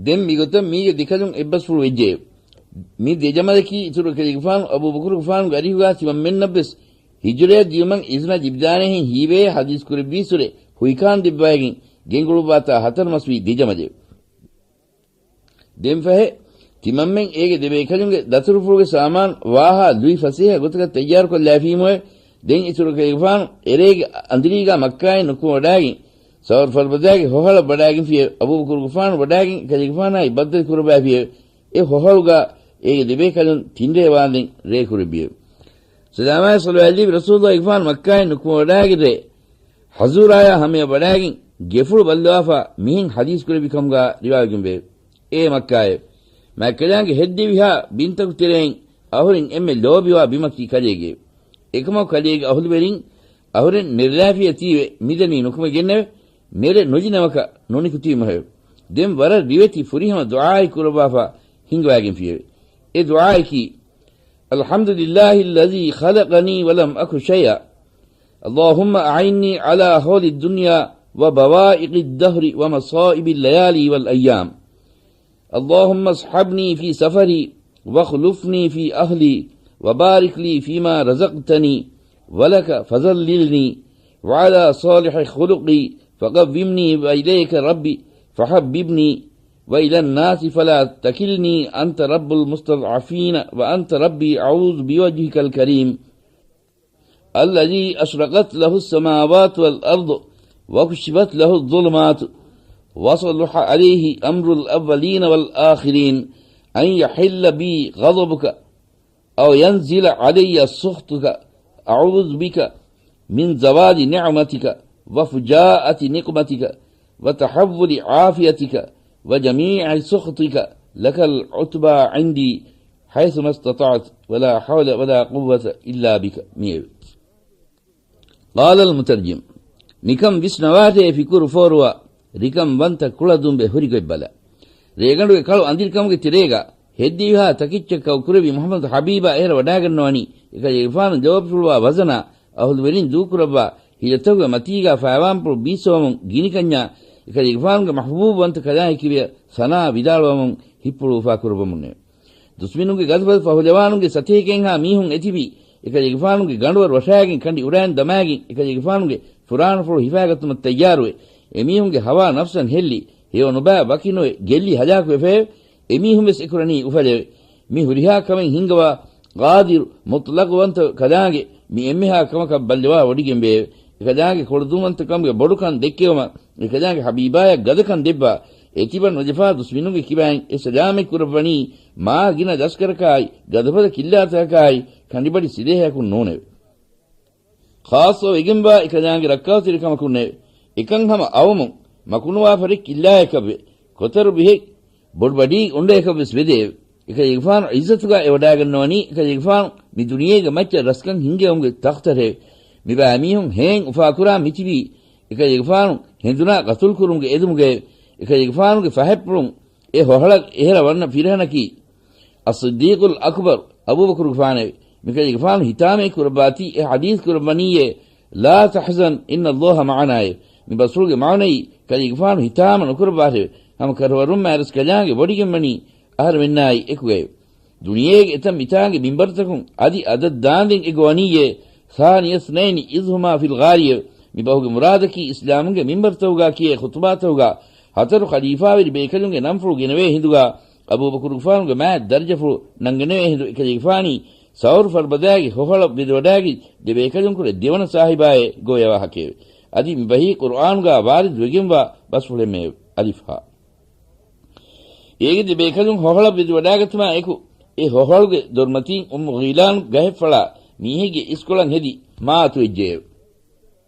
ދެން މިގޮތަށް މީގެ ދެކަލުން އެއްބަސްފުޅު ވެއްޖެއެވެ. މި ދެ ޖަމަލަކީ އިތުރު ކަލޭގެފާނު އަބޫބަކުރުގެފާނުގެ އަރިހުގާ ތިމަންމެންނަށްވެސް ހިޖުރަޔަށް ދިޔުމަށް އިޒުނަށް ލިބިދާނެހެން ހީވޭ ޙަދީޘް ކުރެއްވީއްސުރެ ހުއިކާން ދެއްވައިގެން ގެންގުޅުއްވާތާ ހަތަރު މަސްވީ ދެ ޖަމަލެވެ. ދެންފަހެ، ތިމަންމެން އޭގެ ދެބޭކަލުންގެ ދަތުރުފުޅުގެ ސާމާން ވާހާ ލުއި ފަސޭހަ ގޮތަކަށް ތައްޔާރުކޮށްލާފީމުއެވެ. ދެން އިތުރު ކަލޭގެފާނު އެރޭގެ އަނދިރީގާ މައްކާއިން ނުކުމެވަޑާގެން، ސައުރު ފަރުބަދާގެ ހޮހަޅަށް ވަޑާގެންފިއެވެ. އަބޫބަކުރުގެފާނު ވަޑާގެން ކަލޭގެފާނާއި ބައްދަލު ކުރައްވާފިއެވެ. އެ ހޮހަޅުގާ އޭގެ ދެބޭކަލުން ތިންރޭ ވާންދެން ރޭ ކުރެއްވިއެވެ. ސަލާމާއި ޞަލަވާތް ލިބި ރަސޫލުﷲގެފާނު މައްކާއިން ނުކުމެވަޑާގެން ރޭ ޙަޒޫރާޔާ ހަމަޔަށް ވަޑާގެން ގެފުޅު ބައްލަވާފާ މިހެން ޙަދީޘް ކުރެއްވި ކަމުގާ ރިވާވެގެންވެއެވެ. އޭ މައްކާއޭ! މާތްކަލާނގެ ހެއްދެވިހާ ބިންތަކު ތެރެއިން އަހުރެން އެންމެ ލޯބިވާ ބިމަކީ ކަލޭގެއެވެ. އެކަމަކު ކަލޭގެ އަހުލުވެރިން އަހުރެން ނެރެލާފިއޭތީވެ މިދަނީ ނުކުމެގެންނެވެ. ނެރެ ނުޖެހި ނަމަކަށް ނުނިކުތީމަހެވެ. ދެން ވަރަށް ރިވެތި ފުރިހަމަ ދުޢާއެއް ކުރައްވާފާ ހިންގަވާގެންފިއެވެ. އެ ދުޢާއަކީ، الحمد لله الذي خلقني ولم أك شيئا. اللهم أعني على هول الدنيا وبوائق الدهر ومصائب الليالي والأيام. اللهم اصحبني في سفري واخلفني في أهلي وبارك لي فيما رزقتني ولك فذللني وعلى صالح خلقي فقومني وإليك ربي فحببني وإلى الناس فلا تكلني أنت رب المستضعفين وأنت ربي أعوذ بوجهك الكريم الذي أشرقت له السماوات والأرض وكشفت له الظلمات وصلح عليه أمر الأولين والآخرين أن يحل بي غضبك أو ينزل علي سخطك، أعوذ بك من زوال نعمتك وفجاءة نقمتك وتحول عافيتك وجميع سخطك، لك العتبى عندي حيثما استطعت، ولا حول ولا قوة إلا بك. މިއެވެ. ޤާލަލް މުތަރްޖިމް، ނިކަން ވިސްނަވާށޭ ފިކުރު ފޯރުވާ، ރިކަން ވަންތަ ކުޅަދުނބެ ހުރިގޮތް ބަލަ. ރޭގަނޑުގެ ކަޅު އަނދިރިކަމުގެ ތެރޭގަ، ހެއްދިވިހާ ތަކިއްޗަކަށް ކައު ކުރެއްވި މުޙައްމަދު ޙަބީބާ އެހެރަ ވަޑާގަންނަވަނީ، އެކަލޭގެފާނު ލޯބިފުޅުވާ ވަޒަނާ، އަހުލުވެރިން ދޫކުރައްވާ، ހިލަތަކުގެ މަތީގާ ފައިވާންޕުޅު ބީއްސަވަމުން ގިނިކަންޏާ، އެކަލޭގެފާނުގެ މަޙްބޫބުވަންތަ ކަލާނގެ ކިބަޔަށް ސަނާ ވިދާޅުވަމުން ހިތްޕުޅުވެފާ ކުރައްވަމުންނެވެ. ދުސްމިނުންގެ ގަދަފަދަ ފަހުލަވާނުންގެ ސަތޭކައެއްހާ މީހުން އެތިބީ، އެކަލޭގެފާނުގެ ގަނޑުވަރު ވަށާގެން ކަނޑި އުރައިން ދަމާގެން، އެކަލޭގެފާނުގެ ފުރާނަފުޅު ހިފާގަތުމަށް ތައްޔާރުވެ، އެމީހުންގެ ހަވާ ނަފްސަށް ހެއްލި، ހެޔޮ ނުބައި ވަކިނުވެ ގެއްލި ހަލާކުވެފައެވެ. އެމީހުން ވެސް އެކުރަނީ އުފަލެވެ. މި ހުރިހާ ކަމެއް ހިންގަވާ ޤާދިރު މުޠްލަޤުވަންތަ ކަލާނގެ މި އެންމެހާ ކަމަކަށް ބައްލަވާ ވޮޑިގެންވެއެވެ. އެކަލާނގެ ކުޅަދުންވަންތަކަމުގެ ބޮޑުކަން ދެއްކެވުމަށް އެކަލާނގެ ޙަބީބާޔަށް ގަދަކަން ދެއްވާ، އެތިބަ ނުޖެފާ ދުސްމިނުންގެ ކިބައިން އެ ސަލާމަތް ކުރައްވަނީ މާ ގިނަ ދަސްކަރަކާއި، ގަދަފަދަ ކިއްލާތަކާއި، ކަނޑިބަޑި ސިލޭހައަކުން ނޫނެވެ. ޚާއްޞަވެގެންވާ އެކަލާނގެ ރައްކާތެރިކަމަކުންނެވެ. އެކަން ހަމަ އައުމުން މަކުނުވާ ފަރެއް ކިއްލާއަކަށްވެ، ކޮތަރު ބިހެއް ބޮޑު ބަޑީ އޮނޑަޔަކަށްވެސް ވެދެއެވެ. އެކަލޭގެފާނު ޢިއްޒަތުގަ އެ ވަޑާގަންނަވަނީ އެކަލޭގެފާނު މި ދުނިޔޭގެ މައްޗަށް ރަސްކަން ހިންގެވުމުގެ ތަޚްތަރެވެ. މިބައިމީހުން ހޭން އުފާކުރާ މިތިބީ އެކަލޭގެފާނު ހެނދުނާ ގަތުލުކުރުމުގެ އެދުމުގައެވެ. އެކަލޭގެފާނުގެ ފަހަތްޕުޅުން އެ ހޮހަޅަށް އެހެރަ ވަންނަ ފިރިހެނަކީ އައްޞިއްދީޤުލް އަކްބަރު އަބޫބަކުރުގެފާނެވެ. މިކަލޭގެފާނު ހިތާމައެއް ކުރައްވާތީ އެ ޙަދީޘް ކުރައްވަނީއޭ، "لا تحزن إن الله معنا" އޭ. މި ބަސްފުޅުގެ މާނައީ ކަލޭގެފާނު ހިތާމަ ނުކުރައްވާށެވެ. ހަމަ ކަށަވަރުން މާތްރަސްކަލާނގެ ވޮޑިގެންވަނީ އަހަރެމެންނާއި އެކުގައެވެ. ދުނިޔޭގެ އެތައް މިތާނގެ މިންބަރުތަކުން އަދި އަދަށް ދާންދެން އެ ގޮވަނީއޭ، "ثاني اثنين إذ هما في الغار" އޭ. މި ބަހުގެ މުރާދަކީ އިސްލާމުގެ މިންބަރުތަކުގަ ކިޔޭ ޚުޠުބާތަކުގަ ހަތަރު ޚަލީފާވެރި ބޭކަލުންގެ ނަންފުޅު ގެނެވޭ ހިނދުގަ، އަބޫބަކުރުގެފާނުގެ މާތް ދަރަޖަފުޅު ނަންގަނެވޭ ހިނދު އެކަލޭގެފާނީ ސައުރު ފަރުބަދާގެ ހޮހަޅަށް ވެދެވަޑާގި ދެބޭކަލުންކުރެ ދެވަނަ ސާހިބާއޭ ގޮވަޔަ ވާހަކައެވެ. އަދި މި ބަހީ ޤުރުއާނުގަ ވާރިދު ވެގެންވާ ބަސްފުޅެއްމެއެވެ. އަލިފް ހާ. އޭގެ ދެބޭކަލުން ހޮހަޅަށް ވެދެވަޑާގަތުމާ އެކު، އެ ހޮހަޅުގެ ދޮރުމަތީން އުއްމު ޣީލާނު ގަހެއްފަޅާ މީހެއްގެ އިސްކޮޅަށް ހެދި މާ އަތުވެއްޖެއެވެ.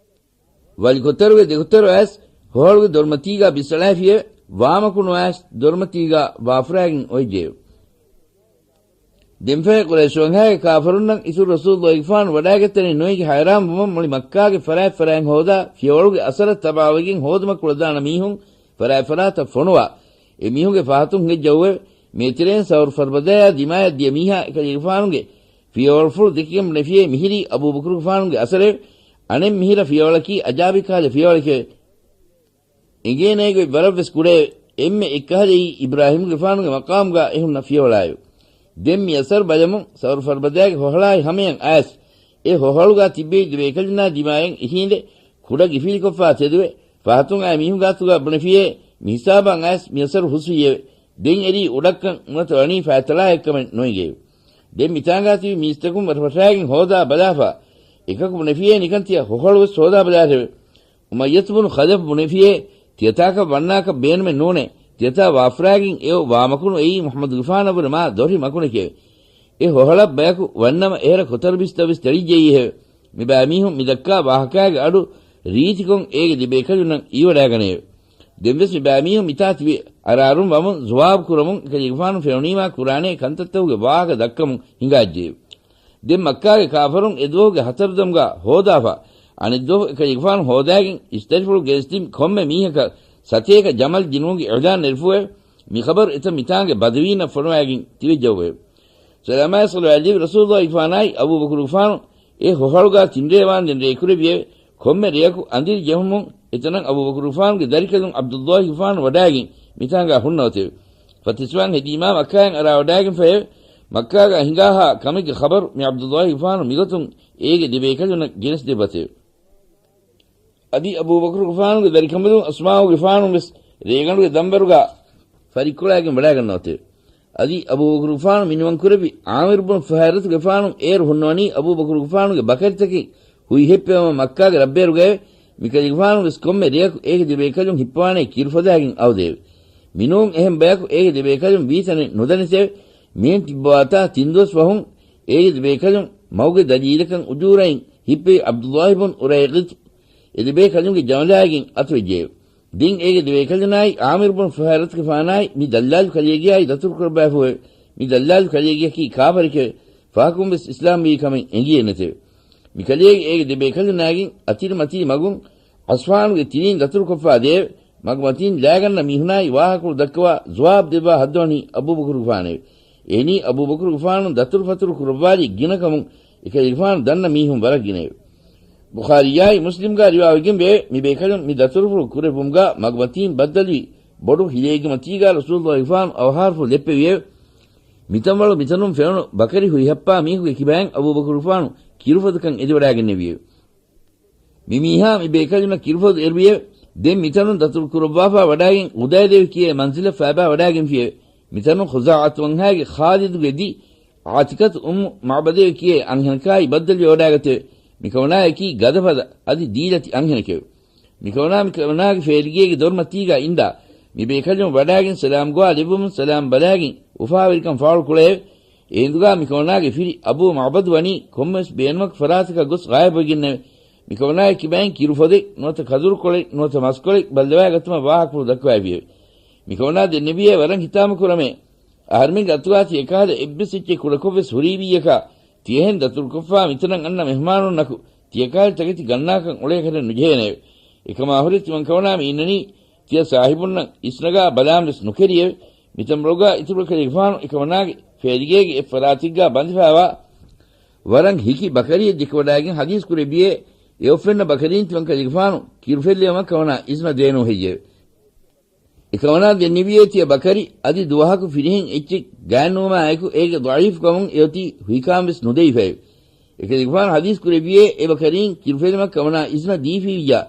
ވަލިކޮތަރުގެ ދެކޮތަރު އައިސް ހޮހަޅުގެ ދޮރުމަތީގަ ބިސްއަޅާފިއެވެ. ވާމަކުނު އައިސް ދޮރުމަތީގަ ވާފުރާގެން އޮތްޖެއެވެ. ދެންފަހެ ޤުރައިޝު ވަންހާގެ ކާފަރުންނަށް އިތުރު ރަސޫލުއްލާހިގެފާނު ވަޑާގަތްތަނެއް ނުއެގި ހައިރާން ވުމުން މުޅި މައްކާގެ ފަރާތްފަރާތް ހޯދާ، ފިޔަވަޅުގެ އަސަރަށް ތަބާވެގެން ހޯދުމަށް ކުޅަދާނަ މީހުން ފަރާތްފަރާތަށް ފޮނުވާ، އެ މީހުންގެ ފަހަތުން ހެއްޖައުވެ، މޭތެރެއިން ސައުރު ފަރުބަދަޔާ ދިމާޔަށް ދިޔަ މީހާ އެކަލޭގެފާނުގެ ފިޔަވަޅުފުޅު ދެކިގެން ބުނެފިޔޭ މިހިރީ އަބޫބަކުރުގެފާނުގެ އަސަރެވެ. އަނެއް މިހިރަ ފިޔަވަޅަކީ އަޖާބި ކަހަލަ ފިޔަވަޅެކެވެ. އެނގޭނޭގޮތް ވަރަށްވެސް ކުޑައެވެ. އެންމެ އެއްކަހަލައީ އިބްރާހީމުގެފާނުގެ މަޤާމުގަ އެހުންނަ ފިޔަވަޅާއެވެ. ދެން މި އަސަރު ބަލަމުން ސައުރު ފަރުބަދައިގެ ހޮހަޅާއި ހަމަޔަށް އައިސް، އެ ހޮހަޅުގަ ތިއްބެވި ދެބޭކަލުންނާ ދިމާޔަށް އިށީނދެ ކުޑަ ގިފިލިކޮށްފާ ތެދުވެ، ފަހަތުން އައި މީހުން ގާތުގަ ބުނެފިޔޭ މިހިސާބަށް އައިސް މި އަސަރު ހުސްވިއެވެ. ދެން އެރީ އުޑަށްކަން ނުވަތަ ވަނީ ފައިތަޅާއެއްކަމެއް ނުއެނގެއެވެ. ދެން މިތާނގާ ތިބި މީސްތަކުން ވަރަށް ފަށާގެން ހޯދާ ބަލާފަ، އެކަކު ބުނެފިޔޭ ނިކަން ތިޔަ ހޮހަޅުވެސް ހޯދާ ބަލާށެވެ. އުމައްޔަތު ބުނު ޚަލަފް ބުނެފިޔޭ، ތިޔަތާކަށް ވަންނާކަށް ބޭނުމެއް ނޫނޭ. ތިޔަތާ ވާފުރާގެން އެއޮ ވާމަކުނު އެއީ މުޙައްމަދުގެފާނަށްވުރެ މާ ދޮށި މަކުނެކެވެ. އެ ހޮހަޅަށް ބަޔަކު ވަންނަމަ އެހެރަ ކޮތަރު ބިސްތައް ވެސް ތެޅިއްޖައީހެވެ. މިބައިމީހުން މިދައްކާ ވާހަކާގެ އަޑު ރީތިކޮށް އޭގެ ދެބޭކަލުންނަށް އިވަޑާގަނެއެވެ. ދެންވެސް މިބައިމީހުން މިތާ ތިބި އަރާރުން ވަމުން ޒުވާބު ކުރަމުން އެކަލޭގެފާނު ފެނުނީމާ ކުރާނޭ ކަންތައްތަކުގެ ވާހަކަ ދައްކަމުން ހިނގާއްޖެއެވެ. ދެން މައްކާގެ ކާފަރުން އެދުވަހުގެ ހަތަރުދަމުގަ ހޯދާފަ، އަނެއްދުވަހު އެކަލޭގެފާނު ހޯދާގެން އިސްތަށިފުޅު ގެނެސްދިން ކޮންމެ މީހަކަށް ސަތޭކަ ޖަމަލް ދިނުމުގެ އިޢުލާން ނެރެފުއެވެ. މި ޚަބަރު އެތައް މިތާނގެ ބަދަވީންނަށް ފޮނުވާގެން ތިބެއްޖައުވެއެވެ. ސަލާމާއި ޞަލަވާތް ލެއްވި ރަސޫލުއްލާހިގެފާނާއި އަބޫބަކުރުގެފާނު އެ ހޮހަޅުގާ ތިންރޭވާންދެން ރޭކުރެއްވިއެވެ. ކޮންމެ ރެޔަކު އަނދިރި ޖެހުމުން އެތަނަށް އަބޫބަކުރުގެފާނުގެ ދަރިކަލުން ޢަބްދުއްލާހިގެފާނު ވަޑާގެން މިތާނގާ ހުންނަ އޮތެވެ. ފަތިސްވާން ހެދީމާ މައްކާއިން އަރާވަޑާގެންފައެވެ. މައްކާގާ ހިނގާހާ ކަމެއްގެ ޚަބަރު މި ޢަބްދުއްލާހިގެފާނު މިގޮތުން އޭގެ ދެބޭކަލުންނަށް ގެނެސްދެއްވަތެވެ. އަދި އަބޫބަކުރުގެފާނުގެ ދަރިކަނބަލުން އަސްމާއުގެފާނު ވެސް ރޭގަނޑުގެ ދަނބަރުގާ ފަރިއްކޮޅާގެން ވަޑާގަންނަ އޮތެވެ. އަދި އަބޫބަކުރުގެފާނު މިނިވަން ކުރެއްވި ޢާމިރު ބުނު ފުހައިރަތުގެފާނު އޭރު ހުންނަވަނީ އަބޫބަކުރުގެފާނުގެ ބަކަރިތަކެއް ހުއިހެއްޕެވަމަ މައްކާގެ ރަށްބޭރުގައެވެ. މިކަލޭގެފާނު ވެސް ކޮންމެ ރެޔަކު އޭގެ ދެބޭކަލުން ހިއްޕަވާނޭ ކިރުފޮދާގެން އައުދެއެވެ. މިނޫން އެހެން ބަޔަކު އޭގެ ދެބޭކަލުން ވީތަނެއް ނުދަނެތެވެ. މިހެން ތިއްބަވާތާ ތިން ދުވަސް ފަހުން އޭގެ ދެބޭކަލުން މަގުގެ ދަލީލަކަށް އުޖޫރައިން ހިއްޕެވި ޢަބްދުއްލާހި ބުން އުރައިޤިޠު އެ ދެބޭކަލުންގެ ޖަމަލާގެން އަތުވެއްޖެއެވެ. ދެން އޭގެ ދެބޭކަލުނާއި ޢާމިރު ބުނު ފުހައިރަތުގެފާނާއި މި ދައްލާލު ކަލޭގެއާއި ދަތުރު ކުރައްވާފައެވެ. މި ދައްލާލު ކަލޭގެއަކީ ކާފަރެކެވެ. ފަހަކުން ވެސް އިސްލާމްވީ ކަމެއް އެނގިއެއް ނެތެވެ. މި ކަލޭގެ އޭގެ ދެބޭކަލުންނާގެން އަތިރިމަތީ މަގުން ޢަސްފާނުގެ ތިނީން ދަތުރުކޮށްފާ ދެއެވެ. މަގުމަތީން ލާގަންނަ މީހުނާއި ވާހަކަފުޅު ދައްކަވާ ޒުވާބު ދެއްވާ ހައްދަވަނީ އަބޫބަކުރުގެފާނެވެ. އެހެނީ އަބޫބަކުރުގެފާނު ދަތުރުފަތުރު ކުރައްވާލީ ގިނަކަމުން އެކަލޭގެފާނު ދަންނަ މީހުން ވަރަށް ގިނައެވެ. ބުޚާރީއާއި މުސްލިމްގާ ރިވާވެގެންވޭ، މި ބޭކަލުން މި ދަތުރުފުޅު ކުރެއްވުމުގާ މަގުމަތީން ބައްދަލުވި ބޮޑު ހިލޭގެމަތީގާ ރަސޫލުއްލާހިގެފާނު އަވަހާރަފުޅު ލެއްޕެވިއެވެ. މިތަންވަޅު މިތަނުން ފެނުނު ބަކަރި ހުއިހައްޕާ މީހުގެ ކިބައިން އަބޫބަކުރުގެފާނު ކިރުފޮދަކަށް އެދިވަޑާގެންނެވިއެވެ. މި މީހާ މި ބޭކަލުންނަށް ކިރުފޮދު އެރުވިއެވެ. ދެން މިތަނުން ދަތުރު ކުރައްވާފާ ވަޑާގެން އުދައިދަ ކިޔޭ މަންޒިލަށް ފައިބާ ވަޑާގެންފިއެވެ. މިތަނުން ޚުޒާޢަތު ވަންހާގެ ޚާލިދުގެ ދި ޢާތިޤަތު އުއްމު މަޢުބަދޭ ކިޔޭ އަންހެނަކާއި ބައްދަލުވެވަޑާގަތެވެ. މިކަމަނާއަކީ ގަދަފަދަ އަދި ދީލަތި އަންހެނެކެވެ. މިކަމަނާ މިކަމަނާގެ ފޭލިގޭގެ ދޮރުމަތީގާ އިންދާ މި ބޭކަލުން ވަޑާގެން ސަލާމް ގޮވާ ލެއްވުމުން ސަލާމް ބަލާގެން އުފާވެރިކަން ފާޅު ކުޅެއެވެ. އެ އިނދުގާ މިކަމަނާގެ ފިރި އަބޫ މަޢުބަދު ވަނީ ކޮންމެވެސް ބޭނުމަކު ފަރާތަކަށް ގޮސް ޣާއިބުވެގެންނެވެ. މިކަމަނާގެ ކިބައިން ކިރުފޮދެއް ނުވަތަ ކަދުރުކޮޅެއް ނުވަތަ މަސްކޮޅެއް ބައްލަވާގަތުމަށް ވާހަކަފުޅު ދައްކަވައިފިއެވެ. މިކަމަނާ ދެންނެވިއޭ ވަރަށް ހިތާމަކުރަމޭ. އަހަރެމެންގެ އަތުގާ ތިޔަ ކަހަލަ އެއްވެސް އެއްޗެއް ކުޑަކޮށްވެސް ހުރީވިއްޔަކާ، ތިޔަހެން ދަތުރުކޮށްފާ މިތަނަށް އަންނަ މެހުމާނުންނަކު ތިޔަ ކަހަލަ ތަކެތި ގަންނާކަން އުޅޭކަށެއް ނުޖެހޭނެއެވެ. އެކަމާ ހުރެ ތިމަން ކަމަނާ މި އިންނަނީ ތިޔަ ސާހިބުންނަށް އިސްނަގާ ބަލާން ވެސް ނުކެރިއެވެ. މިތަންބަޅުގާ އިތުރު ކަލޭގެފާނު އެކަމަނާގެ ފޭލިގޭގެ އެއްފަރާތެއްގާ ބަނދެފާވާ ވަރަށް ހިކި ބަކަރިއެއް ދެކެވަޑާގެން ޙަދީޘް ކުރެއްވިއޭ، އެ އޮށްފެންނަ ބަކަރީން ތިމަން ކަލޭގެފާނު ކިރުފެއްލެވުމަށް ކަމަނާ އިޒްނަ ދޭނޫ ހެއްޔެވެ؟ އެކަމަނާ ދެންނެވިއޭ ތިޔަ ބަކަރި އަދި ދުވަހަކު ފިރިހެން އެއްޗެއް ގާތްނުވުމާއެކު އޭގެ ޟަޢީފުކަމުން އެއޮތީ ހުއިކާން ވެސް ނުދެވިފައެވެ. އެކަލޭގެފާނު ޙަދީޘް ކުރެއްވިއޭ އެ ބަކަރީން ކިރުފެއްލުމަށް ކަމަނާ އިޒްނަ ދީފިއްޔާ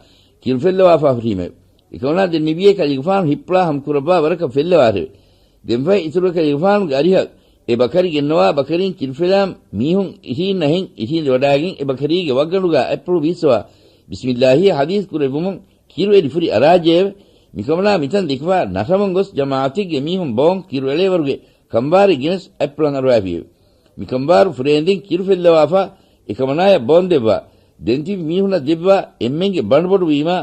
ކިރުފެއްލަވާފާ ހުރީމެވެ. އެކަމަނާ ދެންނެވިއޭ ކަލޭގެފާނު ހިއްޕުޅާ ހަމަކުރައްވާ ވަރަކަށް ފެއްލަވާށެވެ. ދެންފަހެ އިތުރު ކަލޭގެފާނުގެ އަރިހަށް އެ ބަކަރި ގެންނަވާ ބަކަރީން ކިރުފެލާ މީހުން އިށީންނަހެން އިށީނދެވަޑާގެން އެ ބަކަރީގެ ވައްގަނޑުގާ އަތްޕުޅު ބީއްސަވާ ބިސްމިއްލާހީ ޙަދީޘް ކުރެއްވުމުން ކިރު އެރި ފުރި އަރާއްޖެއެވެ. މިކަމަނާ މިތަން ދެކިފާ ނަށަމުން ގޮސް ޖަމާޢަތެއްގެ މީހުން ބޯން ކިރު އެޅޭވަރުގެ ކަނބާރެއް ގެނެސް އަތްޕުޅަށް އަރުވައިފިއެވެ. މިކަނބާރު ފުރޭންދެން ކިރު ފެއްލަވާފާ އެކަމަނާޔަށް ބޯން ދެއްވާ، ދެން ތިބި މީހުނަށް ދެއްވާ، އެންމެންގެ ބަނޑުބޮޑު ވީމާ،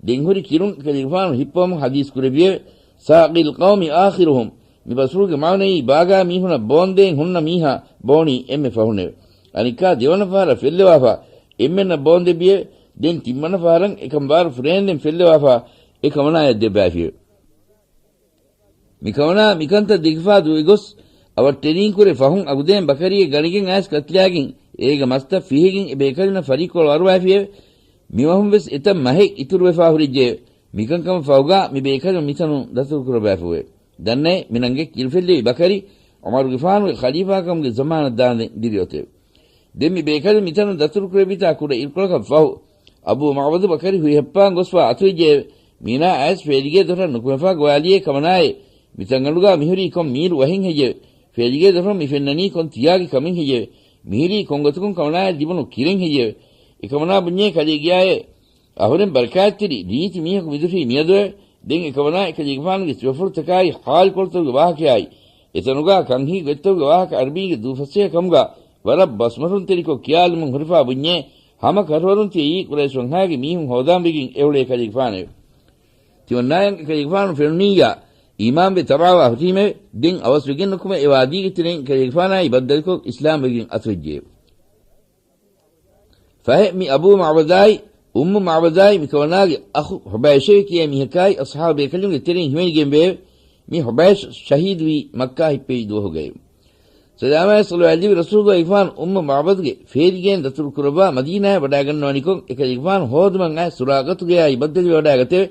ދެން ހުރި ކިރުން ކަލޭގެފާނު ހިއްޕަވަމުން ޙަދީޘް ކުރެއްވިއެވެ. ސާޤީލް ޤައުމި އާޚިރުހުމް، މި ބަސްފުޅުގެ މާނައީ ބާގާ މީހުނަށް ބޯންދޭން ހުންނަ މީހާ ބޯނީ އެންމެ ފަހުންނެވެ. އަނެއްކާ ދެވަނަ ފަހަރަށް ފެއްލަވާފާ އެންމެންނަށް ބޯން ދެއްވިއެވެ. ދެން ތިންވަނަ ފަހަރަށް އެކަނބާރު ފުރޭންދެން ފެއްލަވާފާ އެކަމަނާޔަށް ދެއްވައިފިއެވެ. މިކަމަނާ މިކަންތައް ދެކިފާ ދުވެގޮސް އަވަށްޓެރީންކުރެ ފަހުން އަގުދޭން ބަކަރިއެއް ގަނެގެން އައިސް ކަތިލާގެން އޭގެ މަސްތައް ފިހިގެން އެ ބޭކަލުންނަށް ފަރީއްކޮޅު އަރުވައިފިއެވެ. މިވަހުން ވެސް އެތައް މަހެއް އިތުރުވެފާ ހުރެއްޖެއެވެ. މިކަންކަމަށް ފަހުގާ މި ބޭކަލުން މިތަނުން ދަތުރުކުރައްވައިފިއެވެ. ދަންނައޭ މިނަންގެ ކިރުފެއްލެވި ބަކަރި ޢުމަރުގެފާނުގެ ޚަލީފާކަމުގެ ޒަމާނަށް ދާންދެން ދިރިއޮތެވެ. ދެން މި ބޭކަލުން މިތަނުން ދަތުރުކުރެއްވިތާ ކުޑަ އިރުކޮޅަކަށް ފަހު، އަބޫ މަޢުބަދު ބަކަރި ހުއިހައްޕާން ގޮސްފާ އަތުވެއްޖެއެވެ. މީނާ އައިސް ފޭލިގޭ ދޮރަށް ނުކުމެފާ ގޮވާލިއޭ ކަމަނާއޭ، މިތަންގަނޑުގާ މިހުރީ ކޮން މީރު ވަހެއް ހެއްޔެވެ؟ ފޭލިގޭ ދޮރުން މި ފެންނަނީ ކޮން ތިޔާގެ ކަމެއް ހެއްޔެވެ؟ މިހިރީ ކޮންގޮތަކުން ކަމަނާއަށް ލިބުނު ކިރެއް ހެއްޔެވެ؟ އެކަމަނާ ބުންޏޭ ކަލޭގެޔާއޭ، އަހުރެން ބަރަކާތްތެރި ރީތި މީހަކު މިދުށީ މިއަދުއެވެ. ދެން އެކަމަނާ އެކަލޭގެފާނުގެ ސިފަފުޅުތަކާއި ޙާލުކޮޅުތަކުގެ ވާހަކަޔާއި، އެތަނުގާ ކަންހިތް ގޮތްތަކުގެ ވާހަކަ ޢަރަބީންގެ ދޫފަސޭހަކަމުގާ ވަރަށް ބަސްމަށުންތެރިކޮށް ކިޔާލުމުން ހުރެފާ ބުންޏޭ، ހަމަ ކަށަވަރުން ތިޔައީ ޤުރައިޝް ވަންހާގެ މީހުން ހޯދާންވެގެން އެއުޅޭ ކަލޭގެފާނެވެ. ތިމަންނާޔަށް އެކަލޭގެފާނު ފެނުނިއްޔާ، އީމާންވެ ތަބަޢަވާ ހުށީމެވެ. ދެން އަވަސްވެގެން ނުކުމެ އެ ވާދީގެ ތެރެއިން ކަލޭގެފާނާއި ބައްދަލުކޮށް އިސްލާމްވެގެން އަތުވެއްޖެއެވެ. ފަހެ މި އަބޫ މަޢުބަދާއި، އުއްމު މަޢުބަދާއި މިކަމަނާގެ އަޚު ޙުބައިޝެވެ ކިޔޭ މީހަކާއި އަޞްޙާބު ބޭކަލުންގެ ތެރެއިން ހިމެނިގެންވެއެވެ. މި ޙުބައިޝް ޝަހީދުވީ މައްކާ ހިއްޕެވި ދުވަހުގައެވެ. ސަލާމާއި ޞަލަވާތް ލިބި ރަސޫލުގެފާނު އުއްމު މަޢުބަދުގެ ފޭލިގޭން ދަތުރު ކުރައްވާ މަދީނާޔަށް ވަޑާގަންނަވަނިކޮށް، އެކަލޭގެފާނު ހޯދުމަށް އައި ސުރާގަތުގެޔާއި ބައްދަލުވެވަޑާގަތެވެ.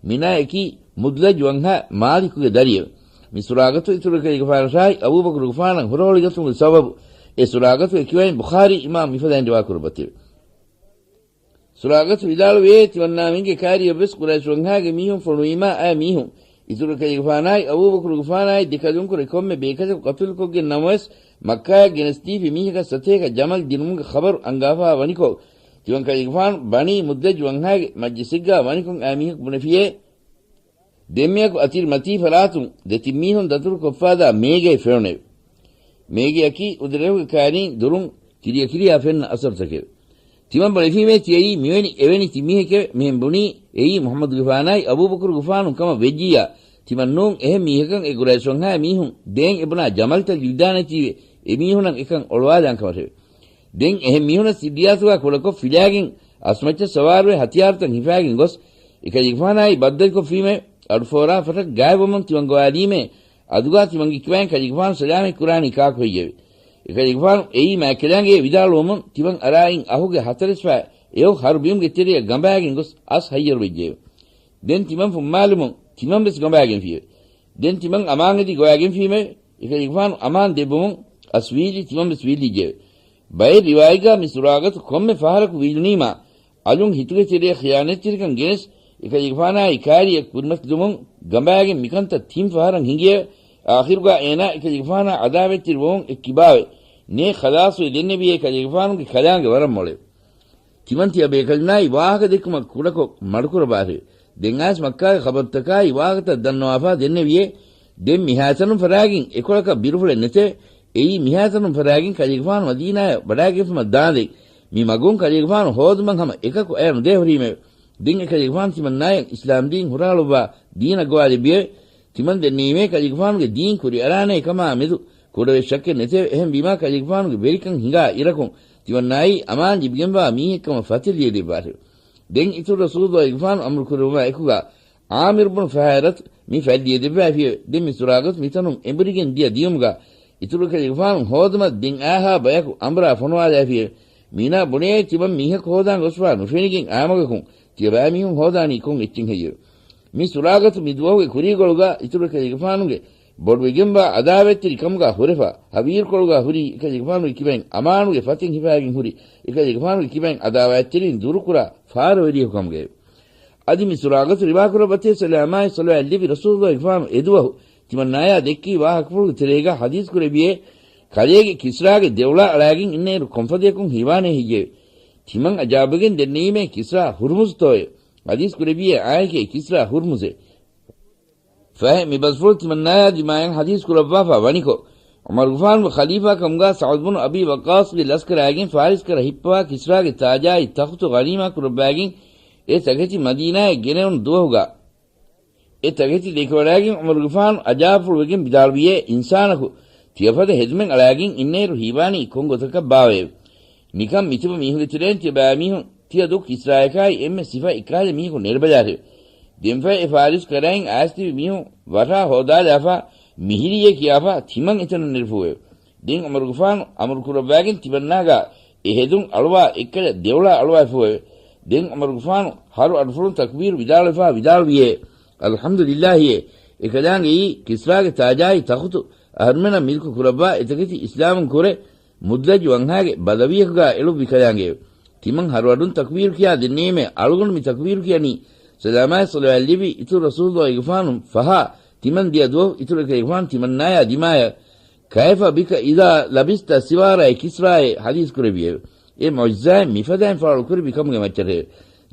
މިނާޔަކީ މުދްލަޖް ވަންހާ މާލިކުގެ ދަރިއެވެ. މި ސުރާގަތު އިތުރު ކަލޭގެފާނަށާއި އަބޫބަކުރުގެފާނަށް ހުރަހޮޅިގަތުމުގެ ސަބަބު، އެ ސުރާގަތުގެ ކިބައިން ބުޚާރީ އިމާމް މިފަދައިން ރިވާކުރައްވަތެވެ. ސުރާގަތު ވިދާޅުވޭ، ތިމަންނާމެންގެ ކާރިއަށްވެސް ޤުރައިޝް ވަންހާގެ މީހުން ފޮނުވީމާ އައި މީހުން އިތުރު ކަލޭގެފާނާއި އަބޫބަކުރުގެފާނާއި ދެކަލުންކުރެ ކޮންމެ ބޭކަލަކު ޤަތުލުކޮށްގެން ނަމަވެސް، މައްކާޔަށް ގެނެސްދީފި މީހަކަށް ސަތޭކަ ޖަމަލް ދިނުމުގެ ޚަބަރު އަންގާފާ ވަނިކޮށް، ތިމަން ކަލޭގެފާނު ބަނީ މުދްލަޖް ވަންހާގެ މަޖްލިސެއްގާ ވަނިކޮށް އައި މީހަކު ބުނެފިޔޭ، ދެންމެއަކު އަތިރި މަތީ ފަރާތުން ދެތިން މީހުން ދަތުރު ކޮށްފާދާ މޭގައެއް ފެނުނެވެ. މޭގެއަކީ އުދުރެހުގެ ކާރީން ދުރުން ކިރިޔަކިރިޔާ ފެންނަ އަސަރުތަކެވެ. ތިމަން ބުނެފީމޭ ތިޔައީ މިވެނި އެވެނި ތިން މީހެކެވެ. މިހެން ބުނީ އެއީ މުޙައްމަދުގެފާނާއި އަބޫބަކުރުގެފާނު ކަމަށް ވެއްޖިއްޔާ، ތިމަން ނޫން އެހެން މީހަކަށް އެ ޤުރައިޝް ވަންހާ މީހުން ދޭން އެބުނާ ޖަމަލްތައް ލިބިދާނެތީވެ، އެމީހުނަށް އެކަން އޮޅުވާލާން ކަމަށެވެ. ދެން އެހެން މީހުނަށް ސިއްރިއްޔާތުގާ ކުޑަކޮށް ފިލާގެން އަސްމައްޗަށް ސަވާރުވެ ހަތިޔާރުތައް ހިފާގެން ގޮސް، އެކަލޭގެފާނާއި ބައްދަލުކޮށްފީމެވެ. އަޑު ފޯރާ ފަށަށް ގާތްވަމުން ތިމަން ގޮވާލީމޭ، އަދުގާ ތިމަންގެ ކިބައިން ކަލޭގެފާނު ސަލާމަތް ކުރާނީ ކާކު ހެއްޔެވެ؟ އެކަލޭގެފާނު އެއީ މާތްކަލާނގެ ވިދާޅުވުމުން، ތިމަން އަރާއިން އަހުގެ ހަތަރެސްފަ އެއޮށް ހަރު ބިމުގެ ތެރެއަށް ގަނބާގެން ގޮސް އަސް ހައްޔަރުވެއްޖެއެވެ. ދެން ތިމަން ފުއްމާލުމުން ތިމަންވެސް ގަނބާގެންފިއެވެ. ދެން ތިމަން އަމާންއެދި ގޮވާގެންފީމެވެ. އެކަލޭގެފާނު އަމާން ދެއްވުމުން އަސް ވީއްލި ތިމަންވެސް ވީއްލިއްޖެއެވެ. ބައެއް ރިވާޔަތްގާ މި ސުރާގަތު ކޮންމެ ފަހަރަކު ވީއްލުނީމާ، އަލުން ހިތުގެ ތެރެއަށް ޚިޔާނަތްތެރިކަން ގެނެސް، އެކަލޭގެފާނާއި ކާރިއަށް ކުރިމަތިލުމުން ގަނބާގެން މިކަންތައް ތިން ފަހަރަށް ހިނގިއެވެ. އާޚިރުގާ އޭނާ އެކަލޭގެފާނާ ޢަދާވަތްތެރިވުމުން އެއްކިބާވެ، ނޭ ޚަލާޞުވެ ދެންނެވިއޭ ކަލޭގެފާނުގެ ކަލާނގެ ވަރަށް މޮޅެވެ. ތިމަން ތިޔަ ބޭކަލުންނާއި ވާހަކަ ދެއްކުމަށް ކުޑަކޮށް މަޑުކުރައްވާށެވެ. ދެން އައިސް މައްކާގެ ޚަބަރުތަކާއި ވާހަކަތައް ދަންނަވާފާ ދެންނެވިއޭ. ދެން މިހާތަނުން ފަރާގެން އެކޮޅަކަށް ބިރުފުޅެއް ނެތެވެ. އެއީ މިހާތަނުން ފަރާގެން ކަލޭގެފާނު މަދީނާޔަށް ވަޑާގެންފުމަށް ދާނދެން މި މަގުން ކަލޭގެފާނު ހޯދުމަށް ހަމަ އެކަކު އަޔަނުދޭ ހުރީމެވެ. ދެން އެކަލޭގެފާނު ތިމަންނާޔަށް އިސްލާމްދީން ހުރާލުއްވާ ދީނަށް ގޮވާލެއްވިއެވެ. ތިމަން ދެންނެވީމޭ ކަލޭގެފާނުގެ ދީން ކުރިއަރާނޭ ކަމާ މެދު ކުޑަވެސް ޝައްކެއް ނެތެވެ. އެހެންވީމާ ކަލޭގެފާނުގެ ވެރިކަން ހިނގާ އިރަކުން ތިމަންނާއީ އަމާން ލިބިގެންވާ މީހެއްކަމަށް ފަތިލިއެލިއްވާށެވެ. ދެން އިތުރު ރަސޫލުއްލާހިގެފާނު އަމުރު ކުރެއްވުމާ އެކުގާ ޢާމިރު ބުނު ފުހައިރަތު މި ފަތިލިއެލިއްވައިފިއެވެ. ދެން މި ސުރާގަތު މިތަނުން އެނބުރިގެން ދިޔަ ދިޔުމުގާ އިތުރު ކަލޭގެފާނު ހޯދުމަށް ދެން އާހާ ބަޔަކު އަނބުރާ ފޮނުވާލައިފިއެވެ. މީނާ ބުނޭ ތިމަން މީހަކު ހޯދާން ގޮސްފާ ނުފެނިގެން އާމަގަކުން ތިޔަބައިމީހުން ހޯދާނީ ކޮން އެއްޗެއް ހެއްޔެވެ؟ މި ސުރާގަތު މި ދުވަހުގެ ކުރީގޮޅުގާ އިތުރު ކަލޭގެފާނުގެ ބޮޑުވެގެންވާ އަދާވަތްތެރި ކަމުގާ ހުރެފާ، ހަވީރުކޮޅުގާ ހުރީ އެކަލޭގެފާނުގެ ކިބައިން އަމާނުގެ ފަތެއް ހިފައިގެން ހުރި އެކަލޭގެފާނުގެ ކިބައިން އަދާވަތްތެރިން ދުރުކުރާ ފާރަވެރިޔަކު ކަމުގައެވެ. އަދި މި ސުރާގަތު ރިވާކުރައްވަތޭ ސަލާމާއި ޞަލަވާތް ލިބި ރަސޫލުއްލާހިގެފާނު އެދުވަހު ތިމަންނާޔާ ދެއްކި ވާހަކަފުޅުގެ ތެރޭގާ ޙަދީޘް ކުރެއްވިއޭ، ކަލޭގެ ކިސްރާގެ ދެއުޅާ އަޅާގެން އިންނައިރު ކޮންފަދަޔަކުން ހީވާނޭ ހެއްޔެވެ؟ ތިމަން އަޖާބުވެގެން ދެންނެވީމޭ ކިސްރާ ހުރްމުޒުތޯއެވެ؟ ޙަދީޘް ކުރެއްވިއޭ އާއެކޭ ކިސްރާ ހުރްމުޒޭ. ފަހެ މި ބަސްފުޅު ތިމަންނާޔާ ދިމާޔަށް ޙަދީޘް ކުރައްވާފާ ވަނިކޮށް، ޢުމަރުގެފާނުގެ ޚަލީފާ ކަމުގާ ސަޢުދު ބުނު އަބީ ވައްޤާޞްގެ ލަސްކަރާގެން ފާރިސް ކަރަ ހިއްޕަވާ ކިސްރާގެ ތާޖާއި ތަޚުތު ޣަނީމާ ކުރައްވާގެން އެ ތަކެތި މަދީނާޔަށް ގެނެވުނު ދުވަހުގާ، އެ ތަކެތި ދެކެވަޑާގެން ޢުމަރުގެފާނު އަޖާބުފުޅުވެގެން ވިދާޅުވިއޭ، އިންސާނަކު ތިޔަފަދަ ހެދުމެއް އަޅާގެން އިންނައިރު ހީވާނީ ކޮން ގޮތަކަށް ބާވައެވެ؟ ނިކަން މިތިބު މީހުންގެ ތެރެއިން ތިޔަބައިމީހުން ތިޔަ ދުށް ކިސްރާޔަކާއި އެންމެ ސިފަ އެއްކަހަލަ މީހަކު ނެރެބަލާށެވެ. ދެންފަހެ އެ ފާރިސް ކަރައިން އައިސްތިބި މީހުން ވަށާ ހޯދާލާފާ މިހިރީއޭ ކިޔާފާ ތިމަން އެތަނަށް ނެރެފޫއެވެ. ދެން ޢުމަރުގެފާނު އަމުރު ކުރައްވާގެން ތިމަންނާގާ އެ ހެދުން އަޅުވާ އެއްކަލަ ދެއުޅާ އަޅުވާފޫއެވެ. ދެން ޢުމަރުގެފާނު ހަރު އަޑުފުޅުން ތަކުބީރު ވިދާޅުވެފާ ވިދާޅުވިއޭ، އަލްޙަމްދުލިއްލާހިއޭ، އެކަލާނގެއީ ކިސްރާގެ ތާޖާއި ތަޚުތު އަހަރުމެނަށް މިލްކު ކުރައްވާ އެތަކެތި އިސްލާމުން ކުރެ މުދްލަޖު ވަންހާގެ ބަލަވިޔަކުގާ އެޅުއްވި ކަލާނގެއެވެ. ތިމަން ހަރުއަޑުން ތަކުބީރު ކިޔާ ދެންނެވީމޭ އަޅުގަނޑު މި ތަކުބީރު ކިޔަނީ ސަލާމާއި ޞަލަވާތް ލިބި އިތުރު ރަސޫލުއްލާހިގެފާނު ފަހާ ތިމަން ދިޔަ ދުވަހު އިތުރު އެކަލޭގެފާނު ތިމަންނާޔާ ދިމާޔަށް ކައިފަ ބިކަ އިދާ ލަބިސްތަ ސިވާރާއި ކިސްރާއޭ ޙަދީޘް ކުރެއްވިއެވެ. އެ މުޢުޖިޒާއެއް މިފަދައިން ފާޅު ކުރެއްވި ކަމުގެ މައްޗަށެވެ.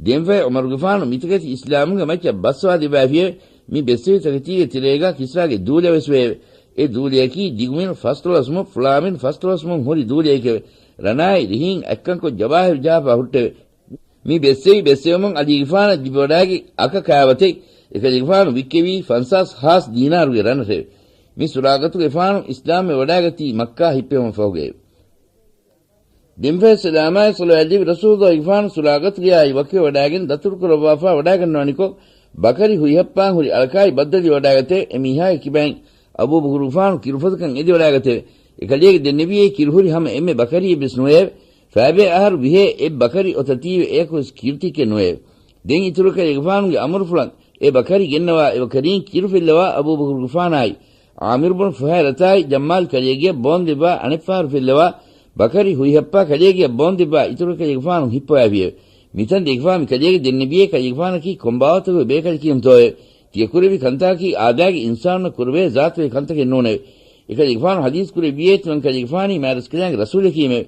ދެންފަހެ ޢުމަރުގެފާނު މިތަކެތި އިސްލާމުގެ މައްޗަށް ބައްސަވާ ދެއްވައިފިއެވެ. މި ބެއްސެވި ތަކެތީގެ ތެރޭގާ ކިސްރާގެ ދޫލަވެސް ވެއެވެ. އެ ދޫލަޔަކީ ދިގުމިނު ފަސްދޮޅަސް މު ފުޅާމިނު ފަސްދޮޅަސް މު ހުރި ދޫލައެކެވެ. ރަނާއި ރިހީން އަތްކަންކޮށް ޖަވާހިރު ޖަހާފާ ހުއްޓެވެ. މި ބެއްސެވި ބެއްސެވުމުން ޢަލީގެފާނަށް ލިބިވަޑާގެ އަކަ ކާވަތެއް އެކަލޭގެފާނު ވިއްކެވީ ފަންސާސް ހާސް ދީނާރުގެ ރަނަށެވެ. މި ސުރާގަތުގެފާނު އިސްލާމްވެ ވަޑާގަތީ މައްކާ ހިއްޕެވުމަށް ފަހުގައެވެ. ދެންފަހެ ސަލާމާއި ޞަލަވާތް ލިބި ރަސޫލުއްލާހިގެފާނު ސުރާގަތުގެއާއި ވަކިވެވަޑާގެން ދަތުރުކުރައްވާފާ ވަޑާގަންނަވަނިކޮށް، ބަކަރި ހުއިހައްޕާން ހުރި އަޅަކާއި ބައްދަލިވަޑާގަތެވެ. އެ މީހާގެ ކިބައިން އަބޫބަކުރުގެފާނު ކިރުފޮތަކަށް އެދިވަޑާގަތެވެ. އެކަލޭގެ ދެންނެވިއޭ ކިރުހުރި ހަމަ އެންމެ ބަކަރިއެއްވެސް ނުވެއެވެ. ފައިބޭ އަހަރު ވިހޭ އެއް ބަކަރި އޮތަތީވެ އެޔަކުވެސް ކިރުތިއްކެއް ނުވެއެވެ. ދެން އިތުރު އެކަލޭގެފާނުގެ އަމުރުފުޅަށް އެ ބަކަރި ގެންނަވާ އެބަކަރީން ކިރު ފެއްލަވާ އަބޫބަކުރުގެފާނާއި ޢާމިރު ބުނު ފުހައިރަތާއި ޖައްމާލް ކަލޭގެޔަށް ބޯންދެއްވާ އަނެއްފަހަރު ފެއްލަވާ ބަކަރި ހުއިހައްޕާ ކަލޭގެޔަށް ބޯންދެއްވާ އިތުރު އެކަލޭގެފާނު ހިއްޕަވައިފިއެވެ. މިތަން ދެކިފާ މި ކަލޭގެ ދެންނެވިއޭ ކަލޭގެފާނަކީ ކޮންބާވަތަކުގެ ބޭކަލަކީންތޯއެވެ؟ ތިޔަ ކުރެއްވި ކަންތަކަކީ އާދައިގެ އިންސާނުންނަށް ކުރެވޭ ޒާތުގެ ކަންތަކެއް ނޫނެވެ. އެކަލޭގެފާނު ޙަދީޘް ކުރެއްވިއޭ ތިމަން ކަލޭގެފާނީ މާތްރަސްކަލާނގެ ރަސޫލަކީމެވެ.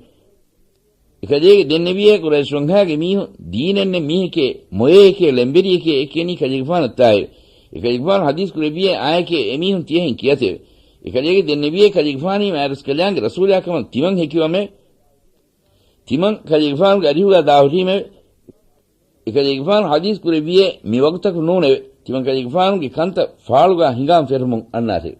އެކަލޭގެ ދެންނެވިއޭ ޤުރައިޝް ވަންހާގެ މީހުން ދީނެއް ނެތް މީހެކޭ، މޮޔައެކޭ، ޅެންވެރިއެކޭ އެ ކިޔަނީ ކަލޭގެފާނަށްތާއެވެ. އެކަލޭގެފާނު ޙަދީޘް ކުރެއްވިއޭ އާއެކޭ އެމީހުން ތިޔަހެން ކިޔަތެވެ. އެކަލޭގެ ދެންނެވިއޭ ކަލޭގެފާނީ މާތްރަސްކަލާނގެ ރަސޫލާ ކަމަށް ތިމަން ހެކިވަމެވެ. ތިމަން ކަލޭގެފާނުގެ އަރިހުގާ ދާހުރީމެވެ. އެކަލޭގެފާނު ޙަދީޘް ކުރެއްވިއޭ މި ވަގުތަކު ނޫނެވެ. ތިމަން ކަލޭގެފާނުގެ ކަންތައް ފާޅުގާ ހިނގާން ފެށުމުން އަންނާށެވެ.